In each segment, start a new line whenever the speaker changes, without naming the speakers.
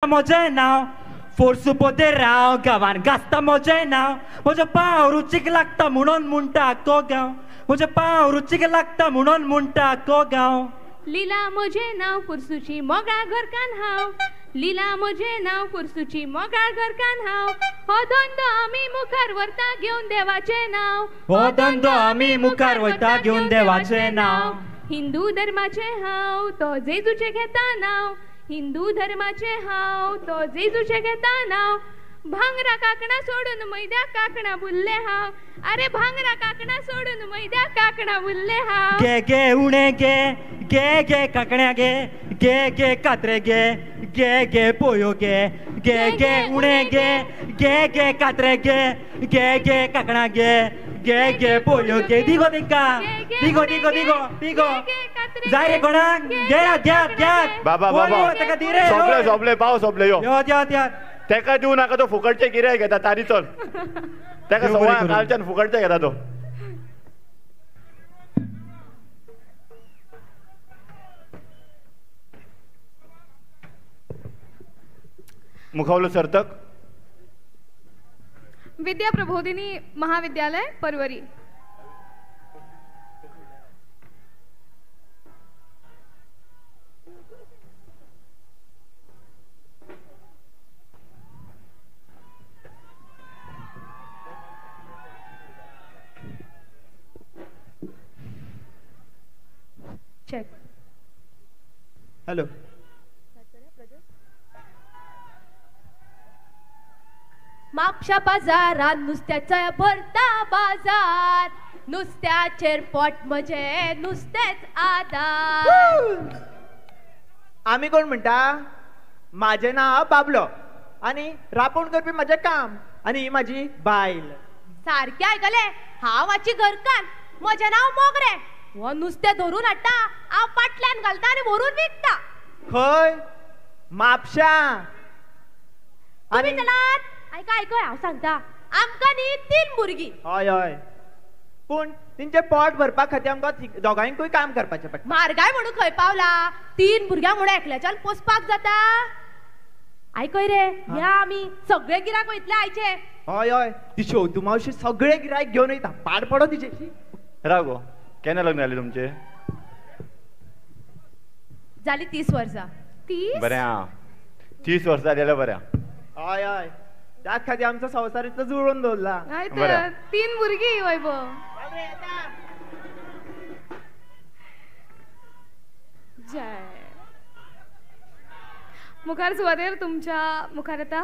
म्हजें नांव फोर्सू पोदेराव गांवान गाजता म्हजें नांव म्हजें पांव रुचीक लागता म्हणून म्हणटा आख्खो गांव म्हजें पांव रुचीक लागता म्हणून म्हणटा आख्खो गांव.
लिला म्हजें नांव पोरसूची मोगाळ घरकान्न हांव लिला म्हजें नांव पोरसूची मोगाळ घरकान्न हांव हो धंदो आमी मुखार व्हरता घेवन देवाचें नांव
हो धंदो आमी मुखार वयता घेवन देवाचें नांव.
हिंदू धर्माचें हांव तो जेजूचें घेता नांव हिंदू धर्माचें हांव तो जेजूचें घेता नांव भांगरा कांकणां सोडून मैद्या कांकणां भुल्लें हांव अरे भांगरा कांकणां सोडून मैद्या कांकणां भुल्लें हांव.
गे गे उणे गे गे गे कांकण्या गे गे गे कात्रे गे गे गे पोयो गे गे गे उणे गे गे गे कात्रे गे गे गे कांकणां गे गे गे पोयो गे. दिगो तिका दिगो दिगो दिगो दिगो जाय रे कोणाक घेयात घेयात घेयात
बाबा बाबा
ताका दी रे.
सोंपले सोंपले पाव सोंपले यो
यो दियात दियात
तेका दिवं नाका तो फुकटचे गिरायक घेता तारी चल तेका सवाय कालच्यान फुकटचे घेता तो. मुखावलो सर्तक
विद्या प्रबोधिनी महाविद्यालय परवरी. चेक.
हॅलो.
म्हापशा बाजारात नुस्त्याचा भरता बाजार नुस्त्याचेर पोट म्हजें नुस्तेंच आदार.
आमी कोण म्हणटा? म्हाजें नांव बाबलो आनी रांपोण करपी म्हाजें काम आनी ही म्हाजी बायल.
सारकें आयकलें, हांव हाची घरकान्न, म्हजें नांव मोगरें. हो नुस्तें धरून हाडटा, हांव पाटल्यान घालता आनी व्हरून विकता.
खंय? म्हापशा.
तुमी चलात. आयका आयकय हांव सांगता, आमकां न्ही 3 भुरगीं.
हय हय, पूण तेंचें पोट भरपा खातीर आमकां दोगांयकूय काम करपाचें पडटा.
म्हारगाय म्हणून खंय पावला, 3 भुरग्यां म्हणून एकल्याच्यान पोसपाक जाता? आयकय रे, या आमी सगळे गिरायक वयतले आयचे.
हय हय, ती शेवतू मावशी सगळे गिरायक घेवन वयता, पाड पडो तिचे.
राव गो, केन्ना लग्न जालें तुमचें?
जाली 30 वर्सां.
30?
बरें आं, 30 वर्सां जाल्यार बरें.
हय हय, त्याच खातीर आमचो संवसार इतलो जुळोवन दवरला.
3 भुरगीं वैभव. जय. मुखार सुवातेर तुमच्या मुखार येता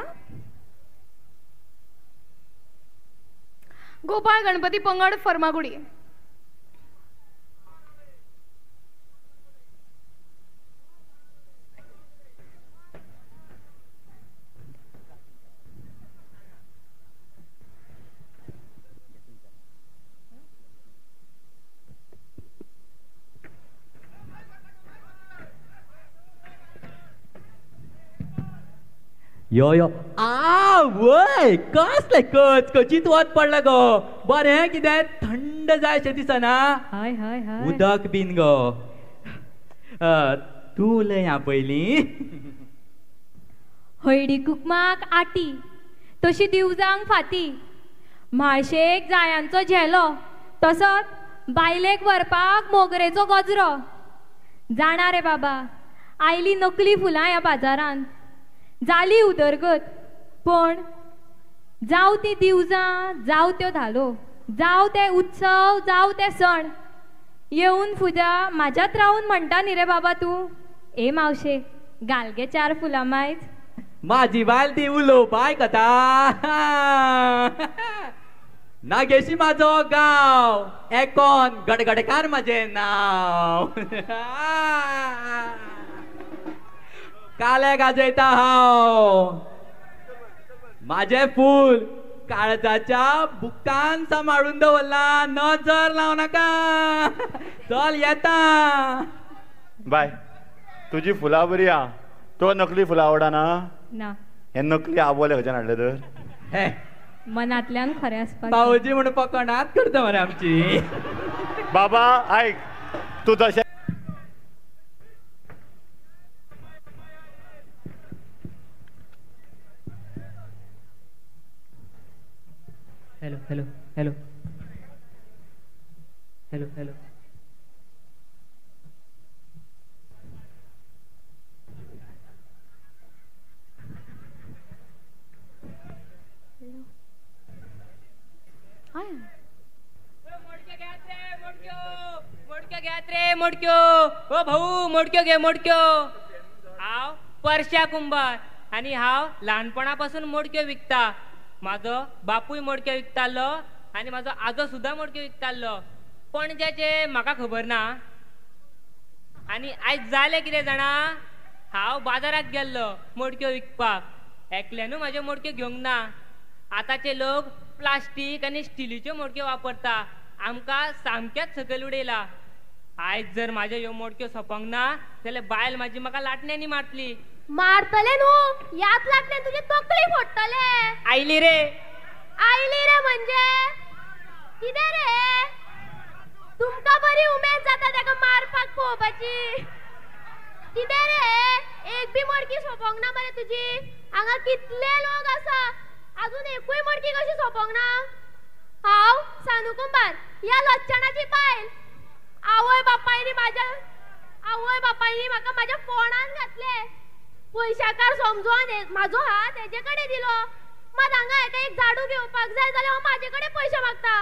गोपाळ गणपती पंगड फर्मागुडी.
यो यो आ वय कसलें कचकचीत वत पडलां गो. बरें कितें थंड जाय शें दिसना?
हय हय हय,
उदक बीन गो. तूं उलय आं पयलीं.
हळदी कुकमाक आटी तशी दिवजांक फाती, म्हाळशेक जायांचो झेलो, तसोच बायलेक व्हरपाक मोगरेचो गजरो. जाणा रे बाबा, आयली नकली फुलां ह्या बाजारांत, जाली उदरगत, पण जावं ती दिवजां, जावं त्यो धालो, जावं ते उत्सव, जावं ते सण, येवन फुजा म्हाज्यात रावून म्हणटा न्ही रे बाबा तूं. ए मावशे, घाल गे 4 फुलां मायज.
म्हाजी बायल ती उलोवपा आयकता. नागेशी म्हाजो गांव, एकोन गडगडकार म्हाजें नांव. काले गाजयता हांव, म्हाजें फूल काळजाच्या बुकान सांबाळून दवरला, नजर लावं नाका. चल येता.
बाय, तुजी फुलां बरी आहा, तो नकली फुलां आवडना?
ना.
हे नकली आबोले खंयच्यान हाडले तर?
हे
मनांतल्यान खरें आसपाक.
भावजी म्हणून पकणात करता मरे आमची.
बाबा आयक, तूं तशें
Hello hello hello hello hello. मोडक्यो घेयात रे मोडक्यो, ओ भाऊ मोडक्यो घे मोडक्यो. हांव परशा कुंभार आनी हांव ल्हानपणा पासून मोडक्यो विकता. म्हाजो बापूय मोडक्यो विकतालो आनी म्हाजो आजो सुद्दां मोडक्यो विकतालो. पणजेचें म्हाका खबर ना. आनी आयज जालें कितें जाणा, हांव बाजाराक गेल्लो मोडक्यो विकपाक. एकल्यानूय म्हाज्यो मोडक्यो घेवंक ना. आतांचे लोक प्लास्टीक आनी स्टिलीच्यो मोडक्यो वापरता. आमकां सामक्याच सकयल उडयला. आयज जर म्हाज्यो ह्यो मोडक्यो सोंपोंक ना जाल्यार बायल म्हाजी म्हाका लाटण्यांनी मारतली.
मारतले न्हू, ह्याच लाटण्यान तुजी तकली फोडटले.
आयली रे
आयली रे म्हणजे कितें रे? तुमकां बरी उमेद जाता ताका मारपाक पळोवपाची. कितें रे, एक बी मडकी सोंपोंक ना मरे तुजी? हांगा कितले लोक आसा, अजून एकूय मडकी कशी सोंपोंक ना? हांव सानू कुंभार, ह्या लच्छणाची बायल. आवय बापायनी म्हाज्या आवय बापायनी म्हाका म्हाज्या फोणान घातले. पयशाकार समजोन म्हाजो हात हेजे कडेन दिलो. मात हांगा हेका एक झाडू घेवपाक जाय जाल्यार हांव म्हाजे कडेन पयशे मागता.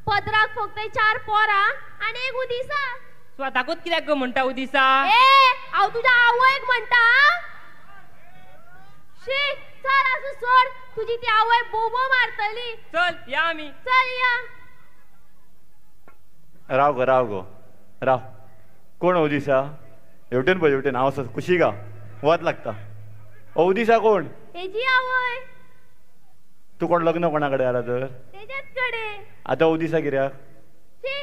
पदराक फक्त 4 पोरां आनी एक उदिसा.
स्वताकूच कित्याक गो म्हणटा उदिसा?
ए, हांव तुज्या आवयक म्हणटा. शी, चल आसूं सोड, तुजी ती आवय बोबो मारतली.
चल या आमी,
चल या.
राव गो राव गो राव. कोण अवदिसा? हेवटेन पळय, हेवटेन हांव आसा कुशीक वत लागता. अवदिसा कोण?
तेजी आवय.
तूं कोण लग्न कोणा कडेन जाला तर?
तेज्याच कडेन.
आतां अवदिसा कित्याक?
शी,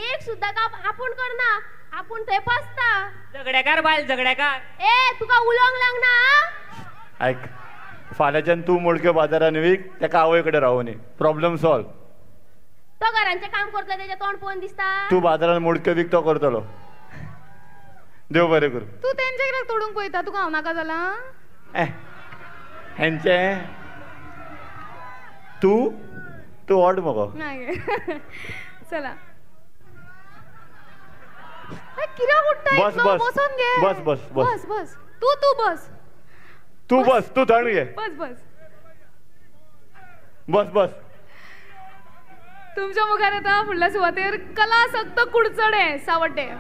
एक सुद्दां काम आपूण करना, आपूण थंय बसता.
झगडेकार बायल, झगडेकार.
ए, तुका उलोवंक लागना.
आयक, फाल्यांच्यान तूं मोडक्यो बाजारान वीक, तेका आवय कडेन रावोनी. Problem solve.
तो घरांचें काम करतलो, तेजें तोंड पळोवन दिसता.
तूं बाजारान मोडक्यो वीक, तो करतलो. देव बरें करूं.
तूं तेंचे कित्याक तोडूंक पळयता? तुका हांव नाका जालां?
हेंचें तूं तूं ओड मगो.
चला कित्याक उठ्ठा?
बस बस
बसोन घे.
बस बस
बस बस. तूं तूं बस,
तूं बस, तूं थंड घे.
बस बस
बस बस.
तुमच्या मुखार येता फुडल्या सुवातेर कलासक्त कुडचडे सावड्डे.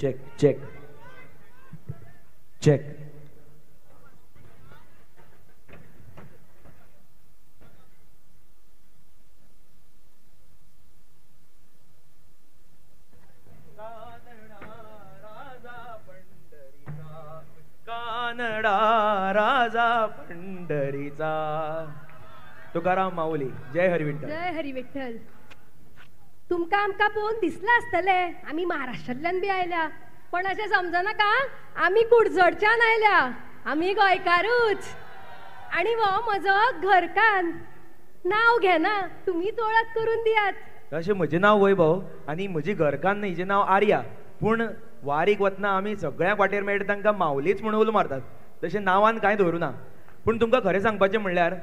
Check check check.
Kanada राजा पंढरीचा.
तुकाराम माऊली. जय हरी विठ्ठल.
जय हरी विठ्ठल. तुमकां आमकां पळोवन दिसलां आसतलें आमी महाराष्ट्रांतल्यान बी आयल्या, पण अशें समजनाका आमी कुडचडच्यान आयल्या. आमी गोंयकारूच. आनी हो म्हजो घरकान्न. नांव घेना, तुमीच वळख करून दियात.
तशें म्हजें नांव वैभव आनी म्हजी घरकान्न हिजें नांव आर्या. पूण वारीक वतना आमी सगळ्यांक वाटेर मेळटा तांकां माऊलीच म्हणून उलो मारतात. तशें नांवान कांय दवरूं ना. पूण तुमकां खरें सांगपाचें म्हणल्यार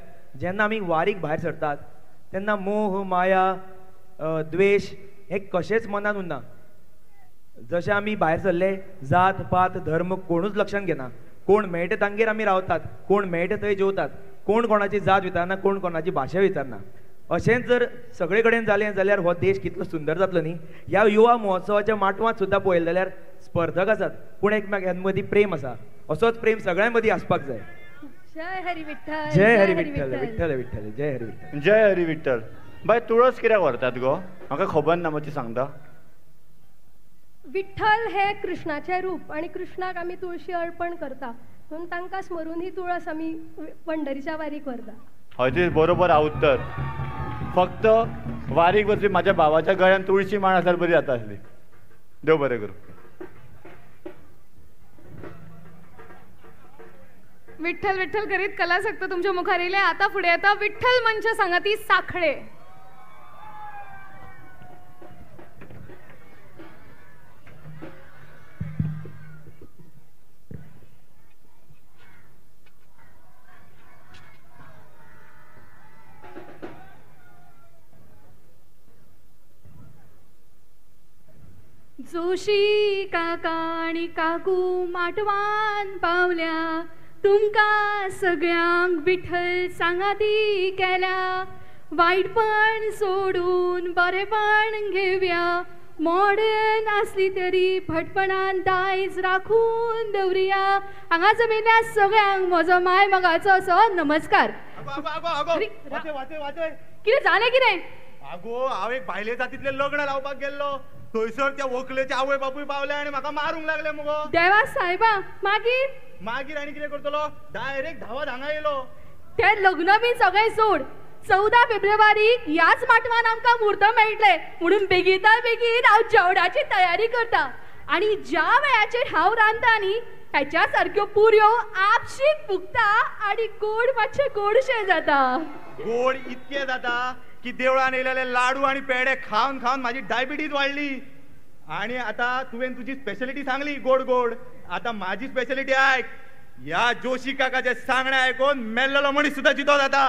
जेन्ना आमी वारीक भायर सरतात तेन्ना मोह माया द्वेश हे कशेंच मनान उरना. जशें आमी भायर सरले जात पात धर्म कोणूच लक्षांत घेना. कोण मेळटा तांगेर आमी रावतात, कोण मेळटा थंय जेवतात, कोण कोणाची जात विचारना, कोण कोणाची भाशा विचारना. अशेंच जर सगळे कडेन जालें जाल्यार हो देश कितलो सुंदर जातलो न्ही. ह्या युवा महोत्सवाच्या माटवांत सुद्दां पळयलें जाल्यार स्पर्धक आसात पूण एकमेकां मदीं प्रेम आसा. असोच प्रेम सगळ्यां मदीं आसपाक जाय.
जय हरी विठ्ठल.
जय हरी विठ्ठल. विठ्ठल विठ्ठल. जय हरी विठ्ठल.
जय हरी विठ्ठल. बाय, तुळस कित्याक व्हरतात गो? म्हाका खबर ना, मातशें सांगता?
विठ्ठल हे कृष्णाचें रूप आनी कृष्णाक आमी तुळशी अर्पण करता, म्हणून तांकां स्मरून ही तुळस आमी पंढरीच्या वारीक व्हरता.
हय, ते बरोबर आहा उत्तर. फक्त वारीक वचपी म्हाज्या भावाच्या गळ्यान तुळशी माळ आसल्यार बरी जाता आसली. देव बरें करूं.
विठ्ठल विठ्ठल करीत कलासक्त तुमच्या मुखार येयले. आतां फुडें येता विठ्ठल मंच सांगाती साखळे.
जोशी काका आनी काकू माटवान पावल्या, तुमकां सगळ्यांक विठ्ठल सांगाती केल्या. वायटपण सोडून बरेपण घेवया, मॉडर्न आसली तरी भटपणान दायज राखून दवरुया. हांगा जमिल्ल्या सगळ्यांक म्हजो माय मोगाचो असो नमस्कार. कितें जालें कितें?
आगो हांव एक बायले जातींतलें लग्न लावपाक गेल्लो, थंयसर त्या व्हंकलेचे आवय बापूय पावले आनी म्हाका मारूंक लागले मुगो.
देवा सायबा, मागीर
मागीर आनी कितें करतलो, डायरेक्ट धांवत हांगा येयलो.
तें लग्न बी सगळें सोड, 14 फेब्रुवारीक ह्याच माटवान आमकां म्हूर्त मेळटले म्हणून बेगीना बेगीन हांव जेवणाची तयारी करता. आनी ज्या वेळाचेर हांव रांदता न्ही हेच्या सारक्यो पुऱ्यो आपशीक फुगता आनी गोड मातशें गोडशें जाता.
गोड इतकें जाता की देवळान येयलेले लाडू आनी पेडे खावन खावन म्हाजी डायबिटीज वाडली. आनी आतां तुवें तुजी स्पेशलिटी सांगली गोड गोड, आतां म्हाजी स्पेशलिटी आयक. ह्या जोशी काकाचें सांगणें आयकून मेल्लेलो मनीस सुद्दां जितो जाता.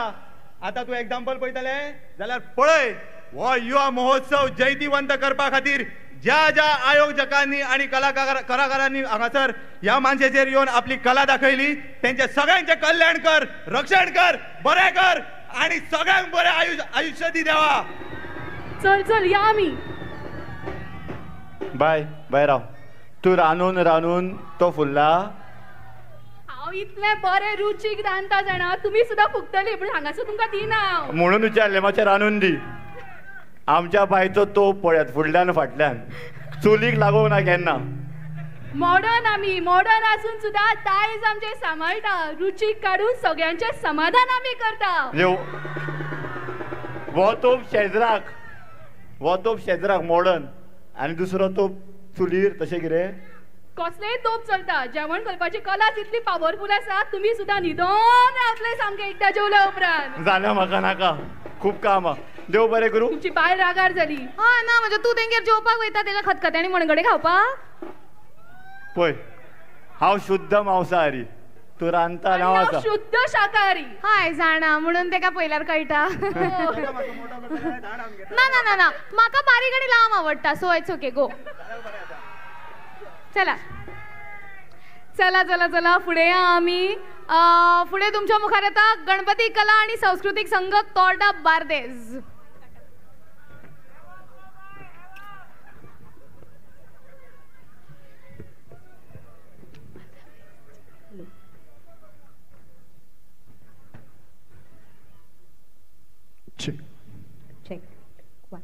आतां तूं एग्जाम्पल पळयतले जाल्यार पळय, हो युवा महोत्सव जैतिवंत करपा खातीर ज्या ज्या आयोजकांनी आनी कलाकारांनी हांगासर ह्या मानशेचेर येवन आपली कला दाखयली तेंचे सगळ्यांचें कल्याण कर, रक्षण कर, बरें कर आनी सगळ्यांक बरें आयुष्य दी देवा.
चल चल या आमी.
बाय बाय राव, तूं रांदून रांदून तो फुल्ला.
हांव इतलें बरें रुचीक रांदता जाणा, तुमी सुद्दां फुगतली, पूण हांगासर तुमकां दिना हांव.
म्हणून विचारलें मातशें रांदून दी. आमच्या बायचो तोप पळयात फुडल्यान फाटल्यान, चुलीक लागूंक ना केन्ना.
मॉडर्न आमी, मॉडर्न आसून सुद्दां दायज आमचें सांबाळटा, रुचीक काडून सगळ्यांचें समाधान आमी करता.
हो तोप शेजराक, हो तोप शेजराक मॉडर्न आनी दुसरो तोप चुलीर, तशें कितें
कसलेय तोप चलता. जेवण करपाची कलाच इतली पावरफूल आसा, तुमी सुद्दां न्हिदोन रावतले सामकें एकदां जेवल्या उपरांत.
जालें म्हाका नाका, खूब काम आहा. देव बरें करूं.
तुमची बायल रागार जाली.
हय ना, म्हणजे तूं तेंगेर जेवपाक वयता तेज्या खतखतें आनी मणगणें खावपाक?
पळय हांव शुद्ध मांसाहारी, तूं रांदता आनी हांव आसा
शुद्ध शाकाहारी.
हय जाणा, म्हणून तेका पयल्यार कळटा. ना ना ना ना, म्हाका बारीक आनी लांब आवडटा, सो it's okay गो. चला चला चला चला फुडें या आमी. फुडें तुमच्या मुखार येता गणपती कला आनी सांस्कृतीक संघ तोर्डा बार्देज.
Check. Check. One.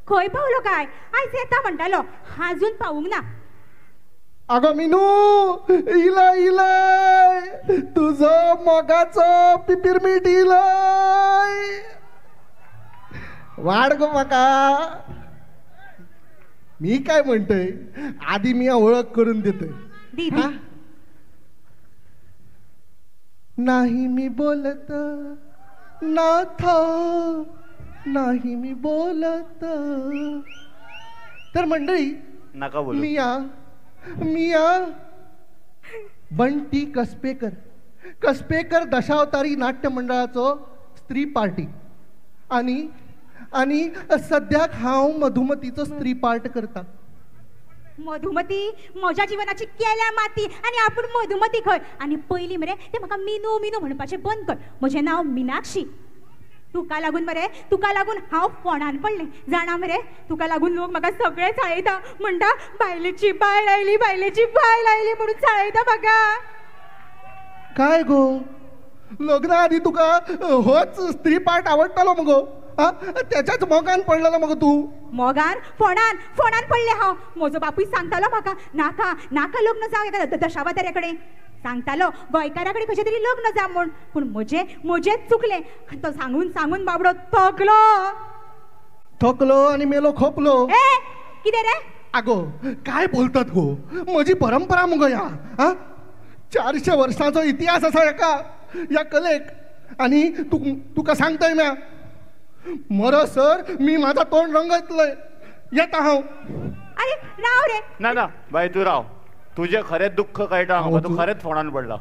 खंय पावलो काय? आयज येता म्हणटालो, आजून पावूंक ना.
आगो मिनू, इलय इलय तुजो मोगाचो पिपिरमीट इलय, वाड गो म्हाका. मी काय म्हणतोय, आधी मी ओळख करून देतोय. नाही मी बोलत नाथा, नाही मी बोलत. तर मंडळी
नका बोलू.
मिया बंटी कसपेकर, कसपेकर दशावतारी नाट्य मंडळाचो स्त्री पार्टी आणि आणि सद्याक हांव मधुमतीचो स्त्री पार्ट करता.
मधुमती म्हज्या जिवनाची केल्या माती आनी आपूण मधुमती खंय. आनी पयलीं मरे तें म्हाका मिनू मिनू म्हणपाचें बंद कर. म्हजें नांव मिनाक्षी. तुका लागून मरे, तुका लागून हांव फोणान पडलें जाणा मरे. तुका लागून लोक म्हाका सगळे चाळयता, म्हणटा बायलेची बायल आयली, बायलेची बायल आयली म्हणून चाळयता म्हाका.
काय गो, लग्ना आदी तुका होच स्त्री पार्ट आवडटालो मगो? त्याच्याच मोगान पडलेलो मगो तूं?
मोगान फोणान फोणान पडलें हांव. म्हजो बापूय सांगतालो म्हाका नाका नाका लग्न जावं एका दशावताऱ्या कडेन, सांगतालो गोंयकारा कडेन कशें तरी लग्न जा म्हूण. पूण म्हजें म्हजेंच चुकलें. तो सांगून सांगून बाबडो थकलो,
थकलो आनी मेलो खोपलो.
ए कितें रे?
आगो काय बोलतात गो, म्हजी परंपरा मुगो ह्या. आं, 400 वर्सांचो इतिहास आसा हेका, ह्या कलेक. आनी तुका सांगताय म्या, मरो सर मी माझा तोंड रंगयतलय. येता हांव.
अरे राव रे.
ना ना बाई तूं राव, तुजें खरेंच दुःख कळटा म्हाका, तूं खरेंच फोंडान पडला,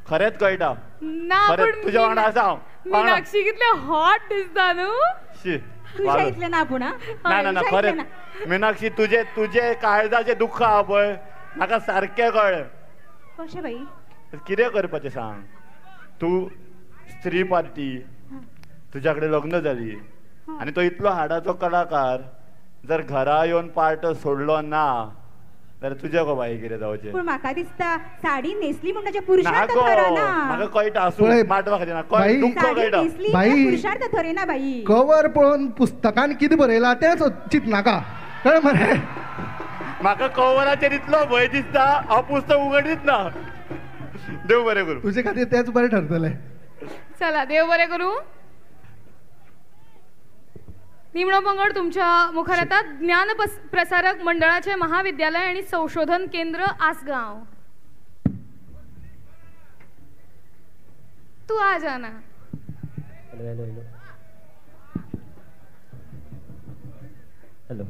खरेंच कळटा
ना.
खरेंच तुज्या वांगडा आसा हांव.
मीनाक्षी कितले हॉट दिसता न्हू.
शी
तुज्या इतलें ना पूण.
ना ना ना खरेंच मीनाक्षी, तुजे तुजे काळजाचें दुःख आहा पळय म्हाका सारकें कळ्ळें.
कशें बाई?
कितें करपाचें सांग. तूं स्त्री पार्टी, तुज्या कडेन लग्न जाली आनी तो इतलो हाडाचो कलाकार जर घरा येवन पार्ट सोडलो ना जाल्यार तुजें गो बाई कितें जावचें.
पूण म्हाका दिसता साडी न्हेसली म्हूण ताचें पुरुषार्थ थरना.
म्हाका कळटा, आसूं माटवा खातीर दुःख कळटा.
पुरुषार्थ थरना बाई.
कवर पळोवन पुस्तकान कितें बरयलां तेंच चिंतनाका, कळ्ळें मरे.
म्हाका कवराचेर इतलो भंय दिसता हांव पुस्तक उगडीच ना. देव बरें करूं.
तुजे खातीर तेंच बरें ठरतलें.
चला देव बरें करूं. निमणो पंगड तुमच्या मुखार येता, ज्ञान प्रसारक मंडळाचे महाविद्यालय आणि संशोधन केंद्र आसगांव. तू आ जाना.
Hello hello hello hello.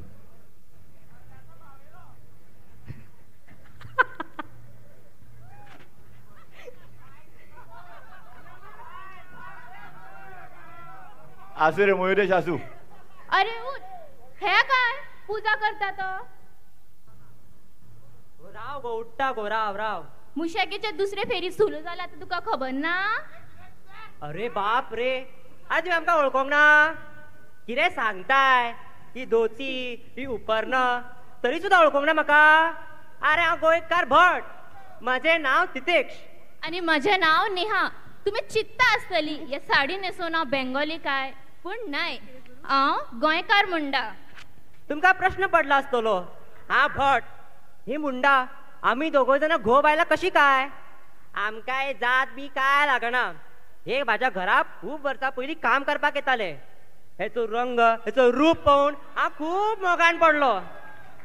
आसू रे मयुरेश आसू.
अरे उठ, हे काय पूजा करता तो?
राव गो, उठता गो, राव राव.
मुशाकेच्या दुसरे फेरी सुरू जाला तर तुका खबर ना?
अरे बाप रे, आज तुम्ही आमकां वळखोंक ना? कितें सांगताय, ही धोती ही उपरना तरी सुद्दां वळखोंक ना म्हाका? अरे हांव गोंयकार भट, म्हजें नांव तितेक्ष.
आनी म्हजें नांव नेहा. तुमी चित्ता आसतली हे साडी न्हेसोन हांव बेंगोली काय, पूण नाय, हांव गोंयकार मुंडा.
तुमकां प्रश्न पडला आसतलो, हा भट ही मुंडा आमी दोगोय जाणां घोव बायला कशी काय? आमकांय जात बी काय लागना. हे म्हाज्या घरा खूब वर्सां पयलीं काम करपाक येताले. हेचो रंग हेचो रूप पळोवन हांव खूब मोगान पडलो.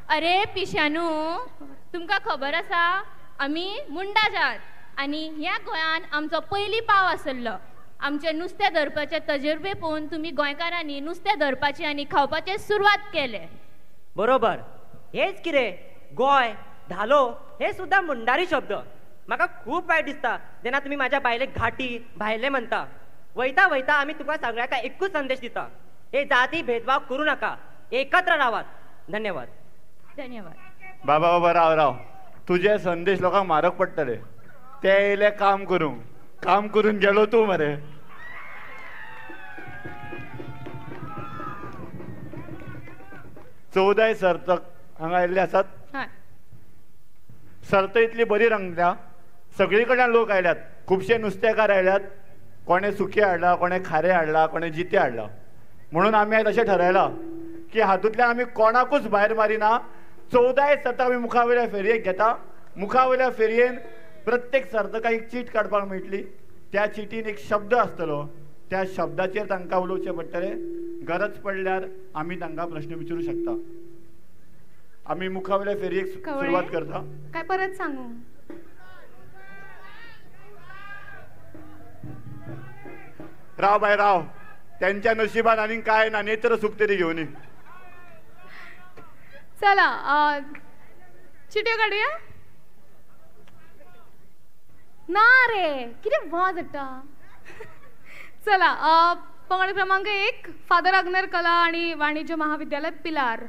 अरे पिशानू, तुमकां खबर आसा आमी मुंडा जात आनी ह्या गोंयान आमचो पयलीं पाव आसलो. आमचे नुस्तें धरपाचे तजुर्बे पळोवन तुमी गोंयकारांनी नुस्तें धरपाची आनी खावपाचें सुरवात केलें.
बरोबर, हेच कितें गोंय धालो हे सुद्दां मुंडारी शब्द. म्हाका खूब वायट दिसता जेन्ना तुमी म्हाज्या बायलेक घाटी भायले म्हणटा. वयता वयता आमी तुमकां सगळ्यांक एकूच संदेश दिता, हे जाती भेदभाव करूं नाका, एकत्र रावात. धन्यवाद.
धन्यवाद.
बाबा बाबा राव राव, तुजे संदेश लोकांक म्हारग पडटले. ते येयले काम करूंक, काम करून गेलो तूं मरे. चौदाय सर्तक हांगा आयिल्ले आसात. सर्त इतली बरी रंगल्या, सगळी कडल्यान लोक आयल्यात, खुबशे नुस्तेकार आयल्यात, कोणें सुकें हाडलां, कोणें खारें हाडलां, कोणें जितें हाडलां. म्हणून आमी आयज अशें ठरयलां की हातूंतल्यान आमी कोणाकूच भायर मारिना. 14 सर्त आमी मुखावयल्या फेरयेक घेता. मुखावयल्या फेरयेन प्रत्येक सर्तकाक एक चीट काडपाक मेळटली. त्या चिटीन एक शब्द आसतलो, त्या शब्दाचेर तांकां उलोवचें पडटलें. गरज पडल्यार आमी तांकां प्रश्न विचारूं शकता. आमी मुखावयल्या फेरयेक सुरवात करता.
काय परत सांगू?
राव बाय राव, त्यांच्या नशिबान आनी काय ना, नेत्र सुख तरी घेऊन ये.
चला चिट्यो काडुया. ना रे कितें वाज येता. चला पंगड क्रमांक 1, फादर आग्नेर कला आणि वाणिज्य महाविद्यालय पिलार.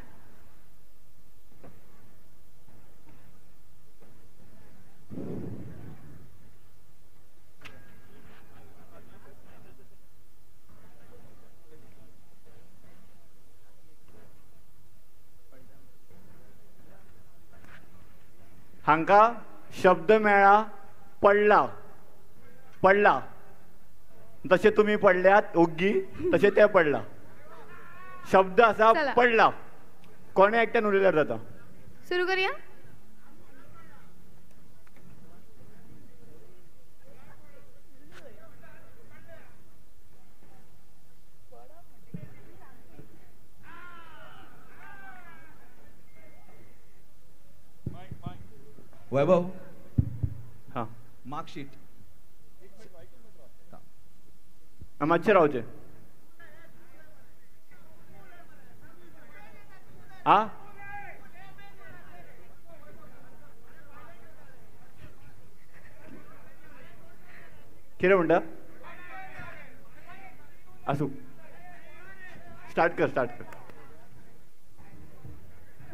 हांका शब्द मेळा पडला. पडला जशे तुमी पडल्यात ओग्गी तशे ते पडला. शब्द आसा पडला. कोणे एकट्यान उलयल्यार जाता.
सुरू करूया.
वैभव,
हां,
मार्कशीट
मातशें रावचें. आ कितें म्हणटा? आसूं, स्टार्ट कर, स्टार्ट कर.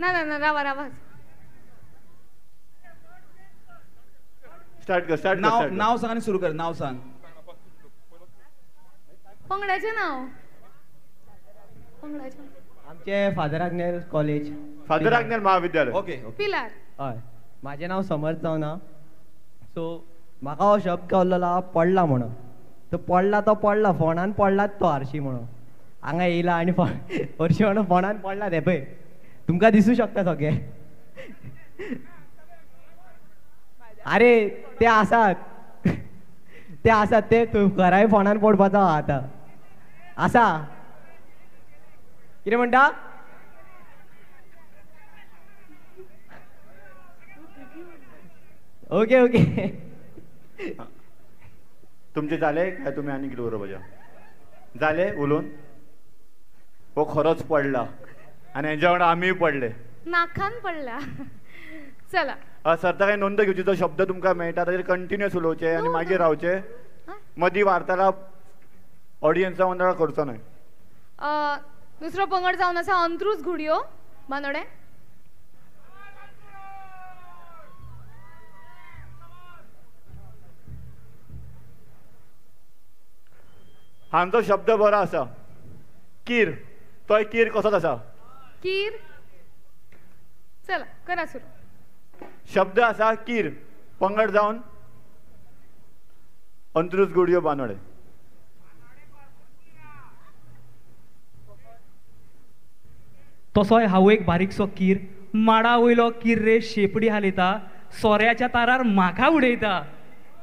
ना ना ना, रावा रावा,
स्टार्ट कर, स्टार्ट.
नाव नाव सांग आनी सुरू कर. नाव सांग.
पंगडाचें नाव. पंगडाचें
आमचे father Agnel college,
father Agnel महाविद्यालय.
ओके,
पिलार.
हय, म्हाजें नांव समर्थ जावना. सो म्हाका हो शब्द गावलेलो पडला म्हणून. तो पडला, तो पडला फोंडान पडलात तो हरशी म्हणून. हांगा येयला आनी हरशी म्हणून फोंडान पडला ते पळय तुमकां दिसूं शकता सगळे. अरे ते आसात, ते आसात, ते घराय फोंडान पडपाचो आतां आसा. कितें म्हणटा? ओके ओके,
तुमचे जाले काय तुमी आनी कितें उलोवपाचें जालें उलोवन? हो खरोच पडला आनी हेंच्या वांगडा आमीय पडले,
नाखान पडला. चला
सरता काय नोंद घेवची. जो शब्द तुमकां मेळटा ताजेर कंटिन्युअस उलोवचें आनी मागीर रावचें. मदीं वार्तालाप ऑडियन्सा वांगडा करचो न्हय.
दुसरो पंगड जावन आसा अंत्रूज घुडयो, बांदोडें.
हांचो शब्द बरो आसा, कीर. तोय कीर कसोच आसा?
कीर. चला करा सुरू.
शब्द आसा कीर, पंगड जावन अंत्रूज गुडयो, बांदोडे.
तसोय हांव एक बारीकसो कीर, माडा वयलो कीर रे शेपडी हालयता, सोऱ्याच्या तारार म्हाका उडयता.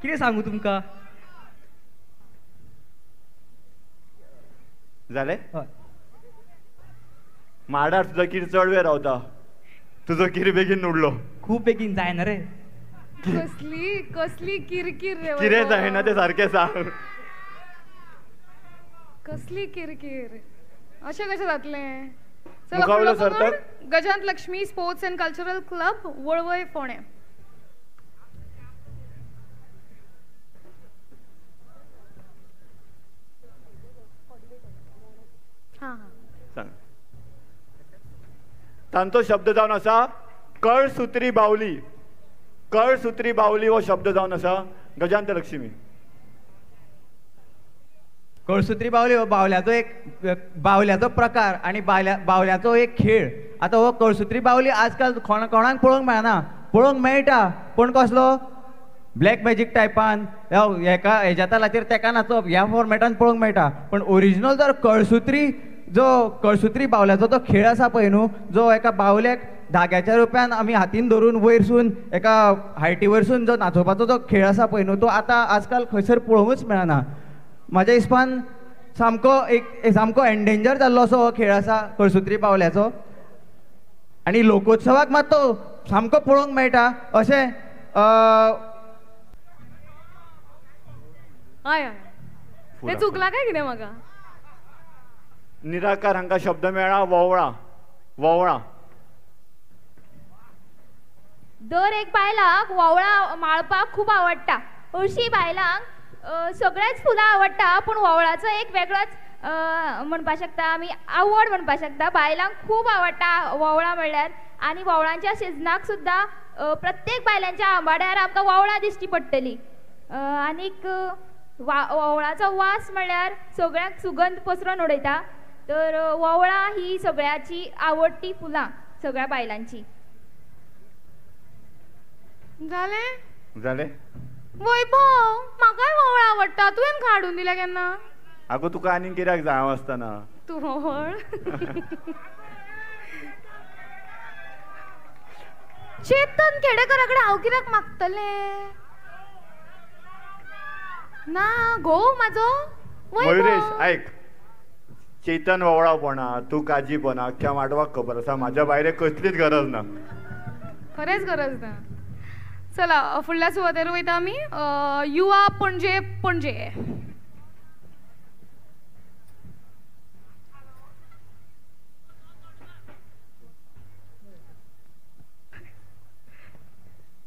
कितें सांगू तुमकां?
जालें? माडार तुजो कीर चड वेळ रावता, तुजो कीर बेगीन उडलो.
खूब बेगीन जायना रे.
कसली कसली किरकिर रे,
कितें जायना तें सारकें सांग.
कसली किरकिर, अशें कशें जातलें?
मुखावयलो सर्तक
Gajant Lakshmi sports and cultural club, Valvai, फोंडें. हां
सांग. तांचो शब्द जावन आसा कळसुत्री बावली. कळसुत्री बावली हो शब्द जावन आसा गजांत लक्ष्मी.
कळसुत्री बावली हो बावल्याचो एक बावल्याचो प्रकार आनी बावल्याचो एक खेळ. आतां हो कळसुत्री बावली आजकाल कोणाक पळोवंक मेळना. पळोवंक मेळटा पूण कसलो ब्लॅक मॅजीक टायपान हेका हेज्या तालाचेर तेका नाचप ह्या फॉर्मेटान पळोवंक मेळटा. पूण ओरिजिनल जर कळसुत्री जो कळसुत्री बावल्याचो तो खेळ आसा पळय न्हू, जो एका बावल्याक धाग्याच्या रुपयान आमी हातीन धरून वयरसून एका हायटी वयरसून जो नाचोवपाचो जो खेळ आसा पळय न्हू, तो आतां आजकाल खंयसर पळोवंकच मेळना. म्हाज्या हिसपान सामको एक सामको एन्डेंजर जाल्लो असो हो खेळ आसा कळसुत्री बावल्याचो. आनी लोकोत्सवाक मात तो सामको पळोवंक मेळटा अशें.
हय हय, तें चुकलां काय कितें म्हाका?
निराकार हांकां शब्द मेळ्ळा वोवळां. वोवळां.
दर एक बायलांक वोवळां माळपाक खूब आवडटा. हरशीं बायलांक सगळेच फुलां आवडटा, पूण वोवळाचो एक वेगळोच म्हणपाक शकता आमी, आवड म्हणपाक शकता. बायलांक खूब आवडटा वोवळां म्हणल्यार. आनी वोवळांच्या सिजनाक सुद्दां प्रत्येक बायलांच्या आंबाड्यार आमकां वोवळां दिश्टी पडटली. आनीक वोवळाचो वास म्हणल्यार सगळ्यांक सुगंध पसरोन उडयता. तर वोवळां ही सगळ्याची आवडटी फुलां, सगळ्या बायलांची.
जालें
जालें?
वैभव, म्हाकाय वोवळां आवडटा. तुवें हाडून दिल्या केन्ना?
आगो तुका आनीक कित्याक जाय हांव आसतना?
तूं वोवळ. चेतन खेडेकरा कडेन हांव कित्याक मागतलें? ना घोव म्हाजो.
मयुरेश आयक, चेतन वोवळापणा, तूं काजीपणा, अख्ख्या माटवाक खबर आसा म्हाज्या भायर कसलीच गरज ना.
खरेंच गरज ना. चला फुडल्या सुवातेर वयता आमी. युवा पणजे पणजे.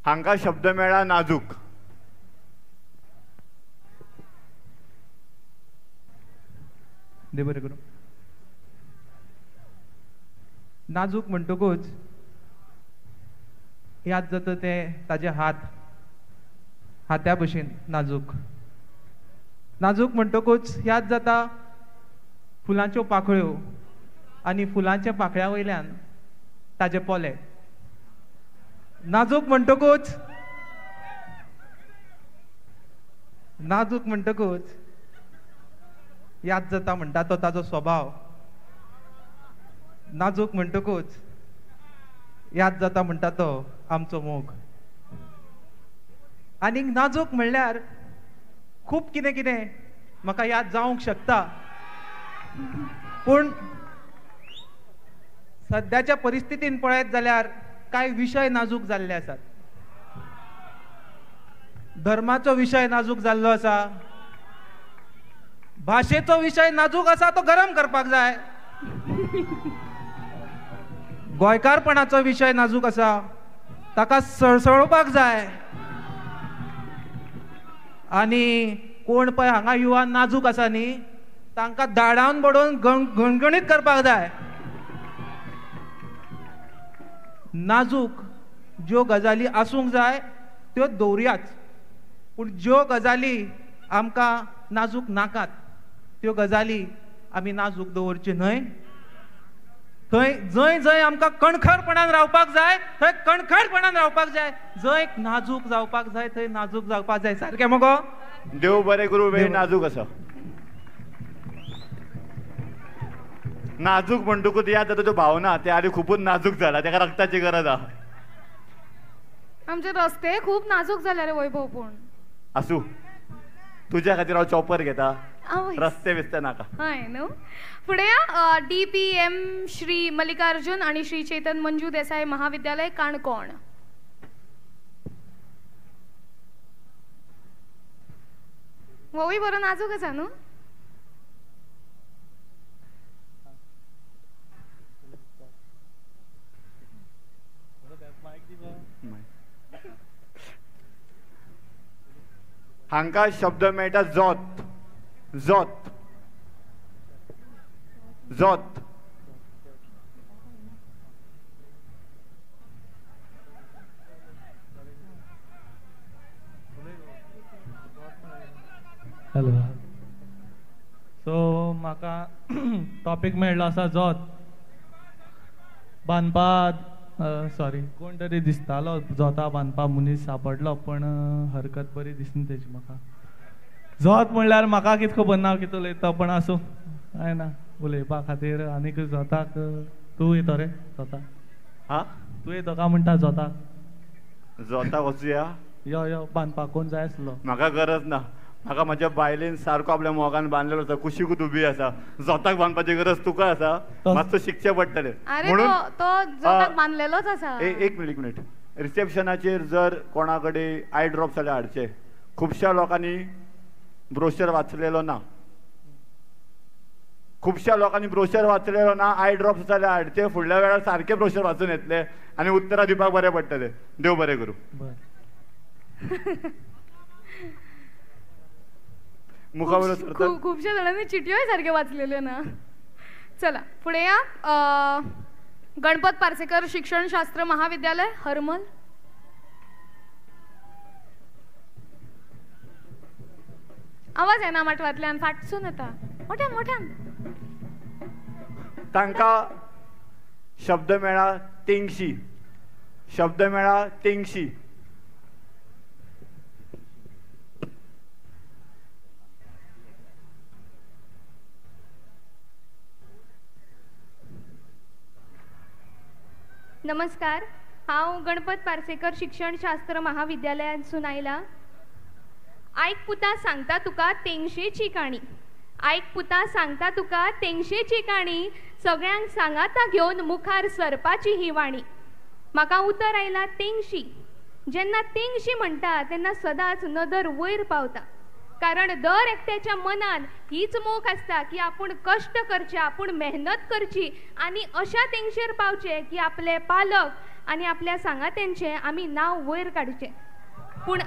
हांका शब्द मेळा नाजूक.
दे बरें करूं. नाजूक म्हणटकूच याद जाता ते ताजे हात, हात्या भशेन नाजूक. नाजूक म्हणटकूच याद जाता फुलांच्यो पाकळ्यो आनी फुलांच्या पाकळ्या वयल्यान ताजे पोले. नाजूक म्हणटकूच, नाजूक म्हणटकूच याद जाता म्हणटा तो ताजो स्वभाव. नाजूक म्हणटकूच याद जाता म्हणटा तो आमचो मोग. आनीक नाजूक म्हणल्यार खूब कितें कितें म्हाका याद जावंक शकता, पूण सद्याच्या परिस्थितीन पळयत जाल्यार कांय विशय नाजूक जाल्ले आसात. धर्माचो विशय नाजूक जाल्लो आसा, भाशेचो विशय नाजूक आसा, तो गरम करपाक जाय. गोंयकारपणाचो विशय नाजूक आसा, ताका सळसळोवपाक जाय. आनी कोण पळय हांगा युवा नाजूक आसा न्ही, तांकां धाडावन बडोवन गणगणीत करपाक जाय. नाजूक ज्यो गजाली आसूंक जाय त्यो दवरुयाच, पूण ज्यो गजाली आमकां नाजूक नाकात त्यो गजाली आमी नाजूक दवरच्यो न्हय. थंय जंय जंय आमकां कणखरपणान रावपाक जाय थंय कणखरपणान रावपाक जाय, जंय नाजूक जावपाक जाय थंय नाजूक जावपाक जाय. सारकें मगो?
देव बरें करूं, वेळ नाजूक आसा. नाजूक म्हणटकूच याद जाता त्यो भावना, ते आनी खुबूच नाजूक जाला, ताका रक्ताची गरज आसा.
आमचे रस्ते खूब नाजूक जाले रे वैभव. पूण
आसूं, तुज्या खातीर हांव चॉपर घेता, रस्ते बिस्ते नाका.
हय न्हू. फुडें DPM Shri Mallikarjun आनी श्री चेतन मंजू देसाई महाविद्यालय काणकोण. होवूय बरो नाजूक आसा न्हू.
हांका शब्द मेळटा जोत. जोत जोत.
हॅलो. सो म्हाका टॉपीक मेळ्ळो आसा जोत बांदपा. सॉरी, कोण तरी दिसतालो जोता बांदपा मनीस सापडलो, पण हरकत बरी दिसना तेजी म्हाका. जोत म्हणल्यार म्हाका कितें खबर ना कितें उलयता, पण आसूं कांय ना उलोवपा खातीर. आनीक जोताक तूं येतो रे जोताक?
हा,
तूं येतो काय म्हणटा जोताक?
जोताक वचुया.
यो यो, बांदपाक कोण जाय आसलो.
म्हाका गरज ना, म्हाका म्हज्या बायलेन सारको आपल्या मोगान बांदलेलो आसा, कुशीकूच उबी आसा. जोताक बांदपाची गरज तुका आसा, मातसो शिकचें पडटलें
म्हणून तो जोताक बांदलेलोच आसा.
एक मिनीट, एक मिनीट. रिसेप्शनाचेर जर कोणा कडेन I drop जाल्यार हाडचे. खुबश्या लोकांनी ब्रोशर वाचलेलो ना, खुबश्या लोकांनी ब्रोशर वाचलेलो ना. I drops जाल्यार हाडचे, फुडल्या वेळार सारके ब्रोशर वाचून येतले आनी उत्तरां दिवपाक बरें पडटलें. देव बरें करूं.
खुबश्या जाणांनी चिटयोय सारक्यो वाचलेल्यो ना. चला फुडें या. गणपत पार्सेकर शिक्षणशास्त्र महाविद्यालय हरमल. आवाज येना माटवांतल्यान, फाटसून येता. मोठ्यान मोठ्यान.
तांकां शब्द मेळा तेंगशी. शब्द मेळा तेंगशी.
नमस्कार, हांव गणपत पार्सेकर शिक्षणशास्त्र महाविद्यालयांतसून आयला. आयक पुता सांगता तुका तेंगशेची काणी. आयक पुता सांगता तुका तेंगशेची काणी, सगळ्यांक सांगाता घेवन मुखार सरपाची ही वाणी. म्हाका उतर आयला तेंगशी.
जेन्ना तेंगशी म्हणटा तेन्ना सदांच नदर वयर पावता, कारण दर एकट्याच्या मनान हीच मोख आसता की आपूण कश्ट करचे, आपूण मेहनत करची आनी अशा तेंगशेर पावचे की आपले पालक आनी आपल्या सांगात्यांचें आमी नांव वयर काडचें. पूण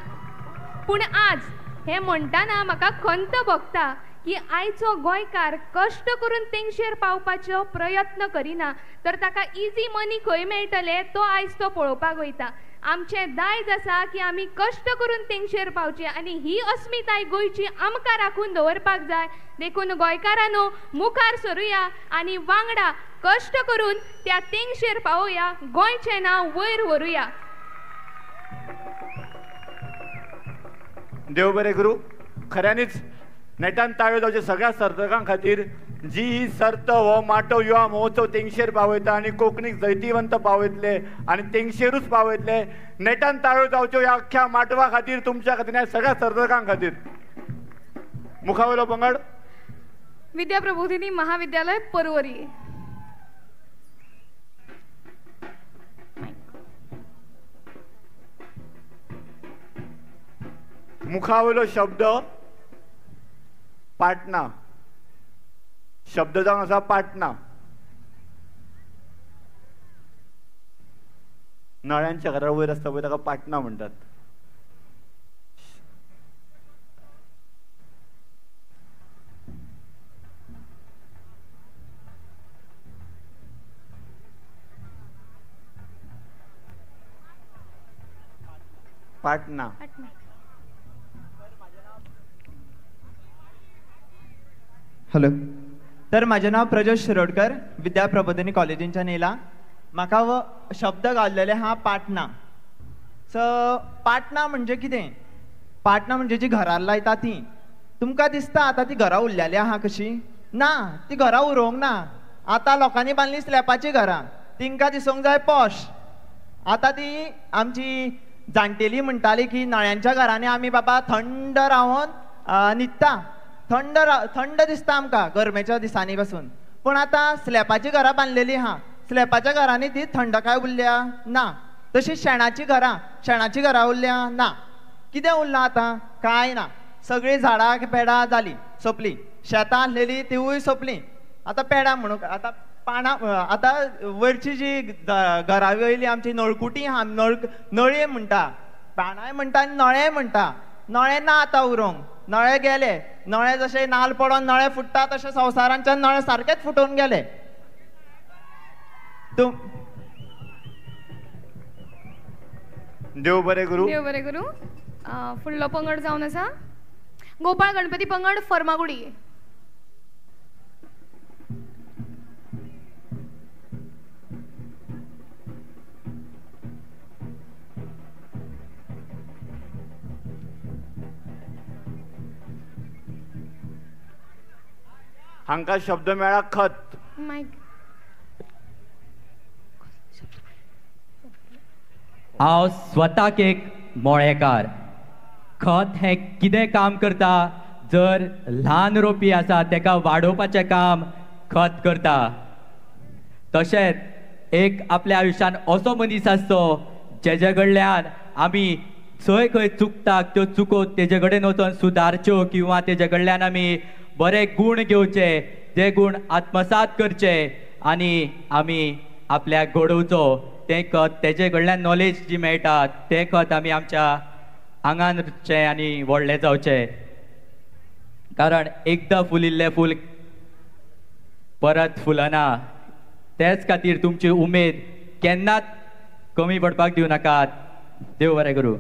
पूण आज हें म्हणटाना म्हाका खंत भोगता की आयचो गोंयकार कश्ट करून तेंगशेर पावपाचो प्रयत्न करिना, तर ताका इजी मनी खंय मेळटले तो आयज तो पळोवपाक वयता. आमचें दायज आसा की आमी कश्ट करून तेंगशेर पावचे आनी ही अस्मिताय गोंयची आमकां राखून दवरपाक जाय. देखून गोंयकारांनो मुखार सरुया आनी वांगडा कश्ट करून त्या तेंगशेर पावोया, गोंयचें नांव वयर व्हरुया.
देव बरें करूं. खऱ्यांनीच नेटान ताळयो जावचे सगळ्या सर्तकां खातीर जी ही सर्त हो माटव युवा महोत्सव तेंगशेर पावयता आनी कोंकणीक जैतिवंत पावयतले आनी तेंगशेरूच पावयतले. नेटान ताळयो जावच्यो ह्या अख्ख्या माटवा खातीर, तुमच्या खातीर, ह्या सगळ्या सर्तकां खातीर. मुखावयलो पंगड
विद्या प्रबोधिनी महाविद्यालय परवरी.
मुखावयलो शब्द पाटणा. शब्द जावन आसा पाटणा. नळ्यांच्या घरा वयर आसता पळय ताका पाटणा म्हणटात. पाटणा.
हॅलो, तर म्हाजें नांव प्रजोत शिरोडकर, विद्या प्रबोधिनी कॉलेजींच्यान येयला. म्हाका हो शब्द घाल्लेले आहा पाटणा. सो पाटणा म्हणजे कितें? पाटणा म्हणजे जी घरार लायता ती. तुमकां दिसता आतां ती घरां उरलेली आहा कशी? ना, ती घरां उरोवंक ना. आतां लोकांनी बांदली स्लॅपाची घरां, तिंकां दिसूंक जाय पॉश. आतां ती आमची जाणटेली म्हणटाली की नळ्यांच्या घरांनी आमी बाबा थंड रावन न्हिदता, थंड थंड दिसता आमकां गरमेच्या दिसांनी पासून. पूण आतां स्लॅपाची घरां बांदलेली आहा, स्लॅपाच्या घरांनी ती थंडकाय उरल्या ना. तशीच शेणाची घरां, शेणाची घरां उरल्या ना. कितें उरलां आतां? कांय ना. सगळीं झाडां पेडां जालीं, सोंपलीं. शेतां आसलेलीं तिवूय सोंपलीं. आतां पेडां म्हणूंक आतां पानां, आतां वयरची जी घरा वयली आमची नळकुटी आहा, नळये म्हणटा, पानांय म्हणटा आनी नळेय म्हणटा. नळे ना आतां उरोंक, नळे गेले. नळे जशे नाल पडोन नळे फुट्टा तशे संवसारांच्या नळे सारकेच फुटून गेले.
देव बरें करूं.
देव बरें करूं. फुडलो पंगड जावन आसा गोपाळ गणपती पंगड फर्मागुडी.
हांकां शब्द मेळ्ळा खत.
हांव स्वताक एक मोळेकार. खत हें कितें काम करता? जर ल्हान रोपी आसा तेका वाडोवपाचें काम खत करता. तशेंच एक आपल्या आयुश्यान असो मनीस आसचो जेजे कडल्यान आमी खंय खंय चुकता त्यो चुको तेजे कडेन वचोन सुदारच्यो किंवा तेजे कडल्यान आमी बरे गूण घेवचे, जे गूण आत्मसात करचे आनी आमी आपल्याक घडोवचो. तें खत तेजे कडल्यान नॉलेज जी मेळटा तें खत आमी आमच्या आंगान रुचचें आनी व्हडलें जावचें. कारण एकदां फुलिल्लें फूल परत फुलना. तेच खातीर तुमची उमेद केन्नाच कमी पडपाक दिवं नाकात. देव बरें करूं.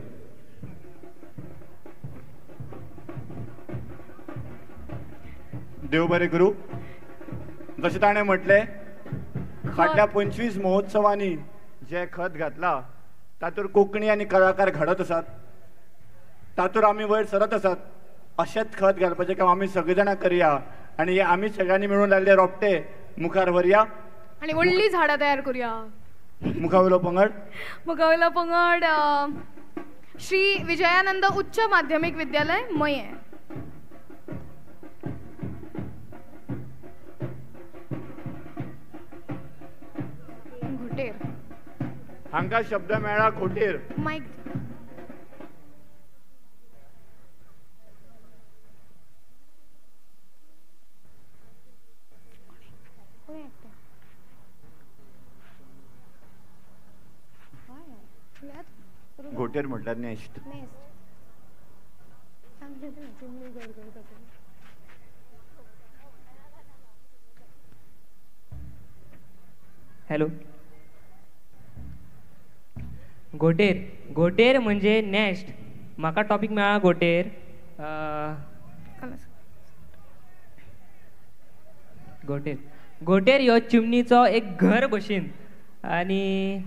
देव बरें करूं. जशें ताणें म्हटलें, फाटल्या 25 महोत्सवांनी जें खत घातलां तातूंत कोंकणी आनी कलाकार घडत आसात, तातूंत आमी वयर सरत आसात. अशेंच खत घालपाचें काम आमी सगळीं जाणां करया आनी आमी सगळ्यांनी मेळून लायिल्ले रोपटे मुखार व्हरया
आनी व्हडलीं झाडां तयार करुया.
मुखावयलो पंगड.
मुखावयलो पंगड श्री विजयानंद उच्च माध्यमीक विद्यालय मयें. घोटेर.
हांकां शब्द मेळ्ळा घोटेर.
मायक.
घोटेर म्हटल्यार नेस्ट.
हॅलो. घोटेर, घोटेर म्हणजे नेस्ट. म्हाका टॉपीक मेळ्ळा घोटेर. घोटेर, घोटेर ह्यो चिमणीचो एक घर भशेन. आनी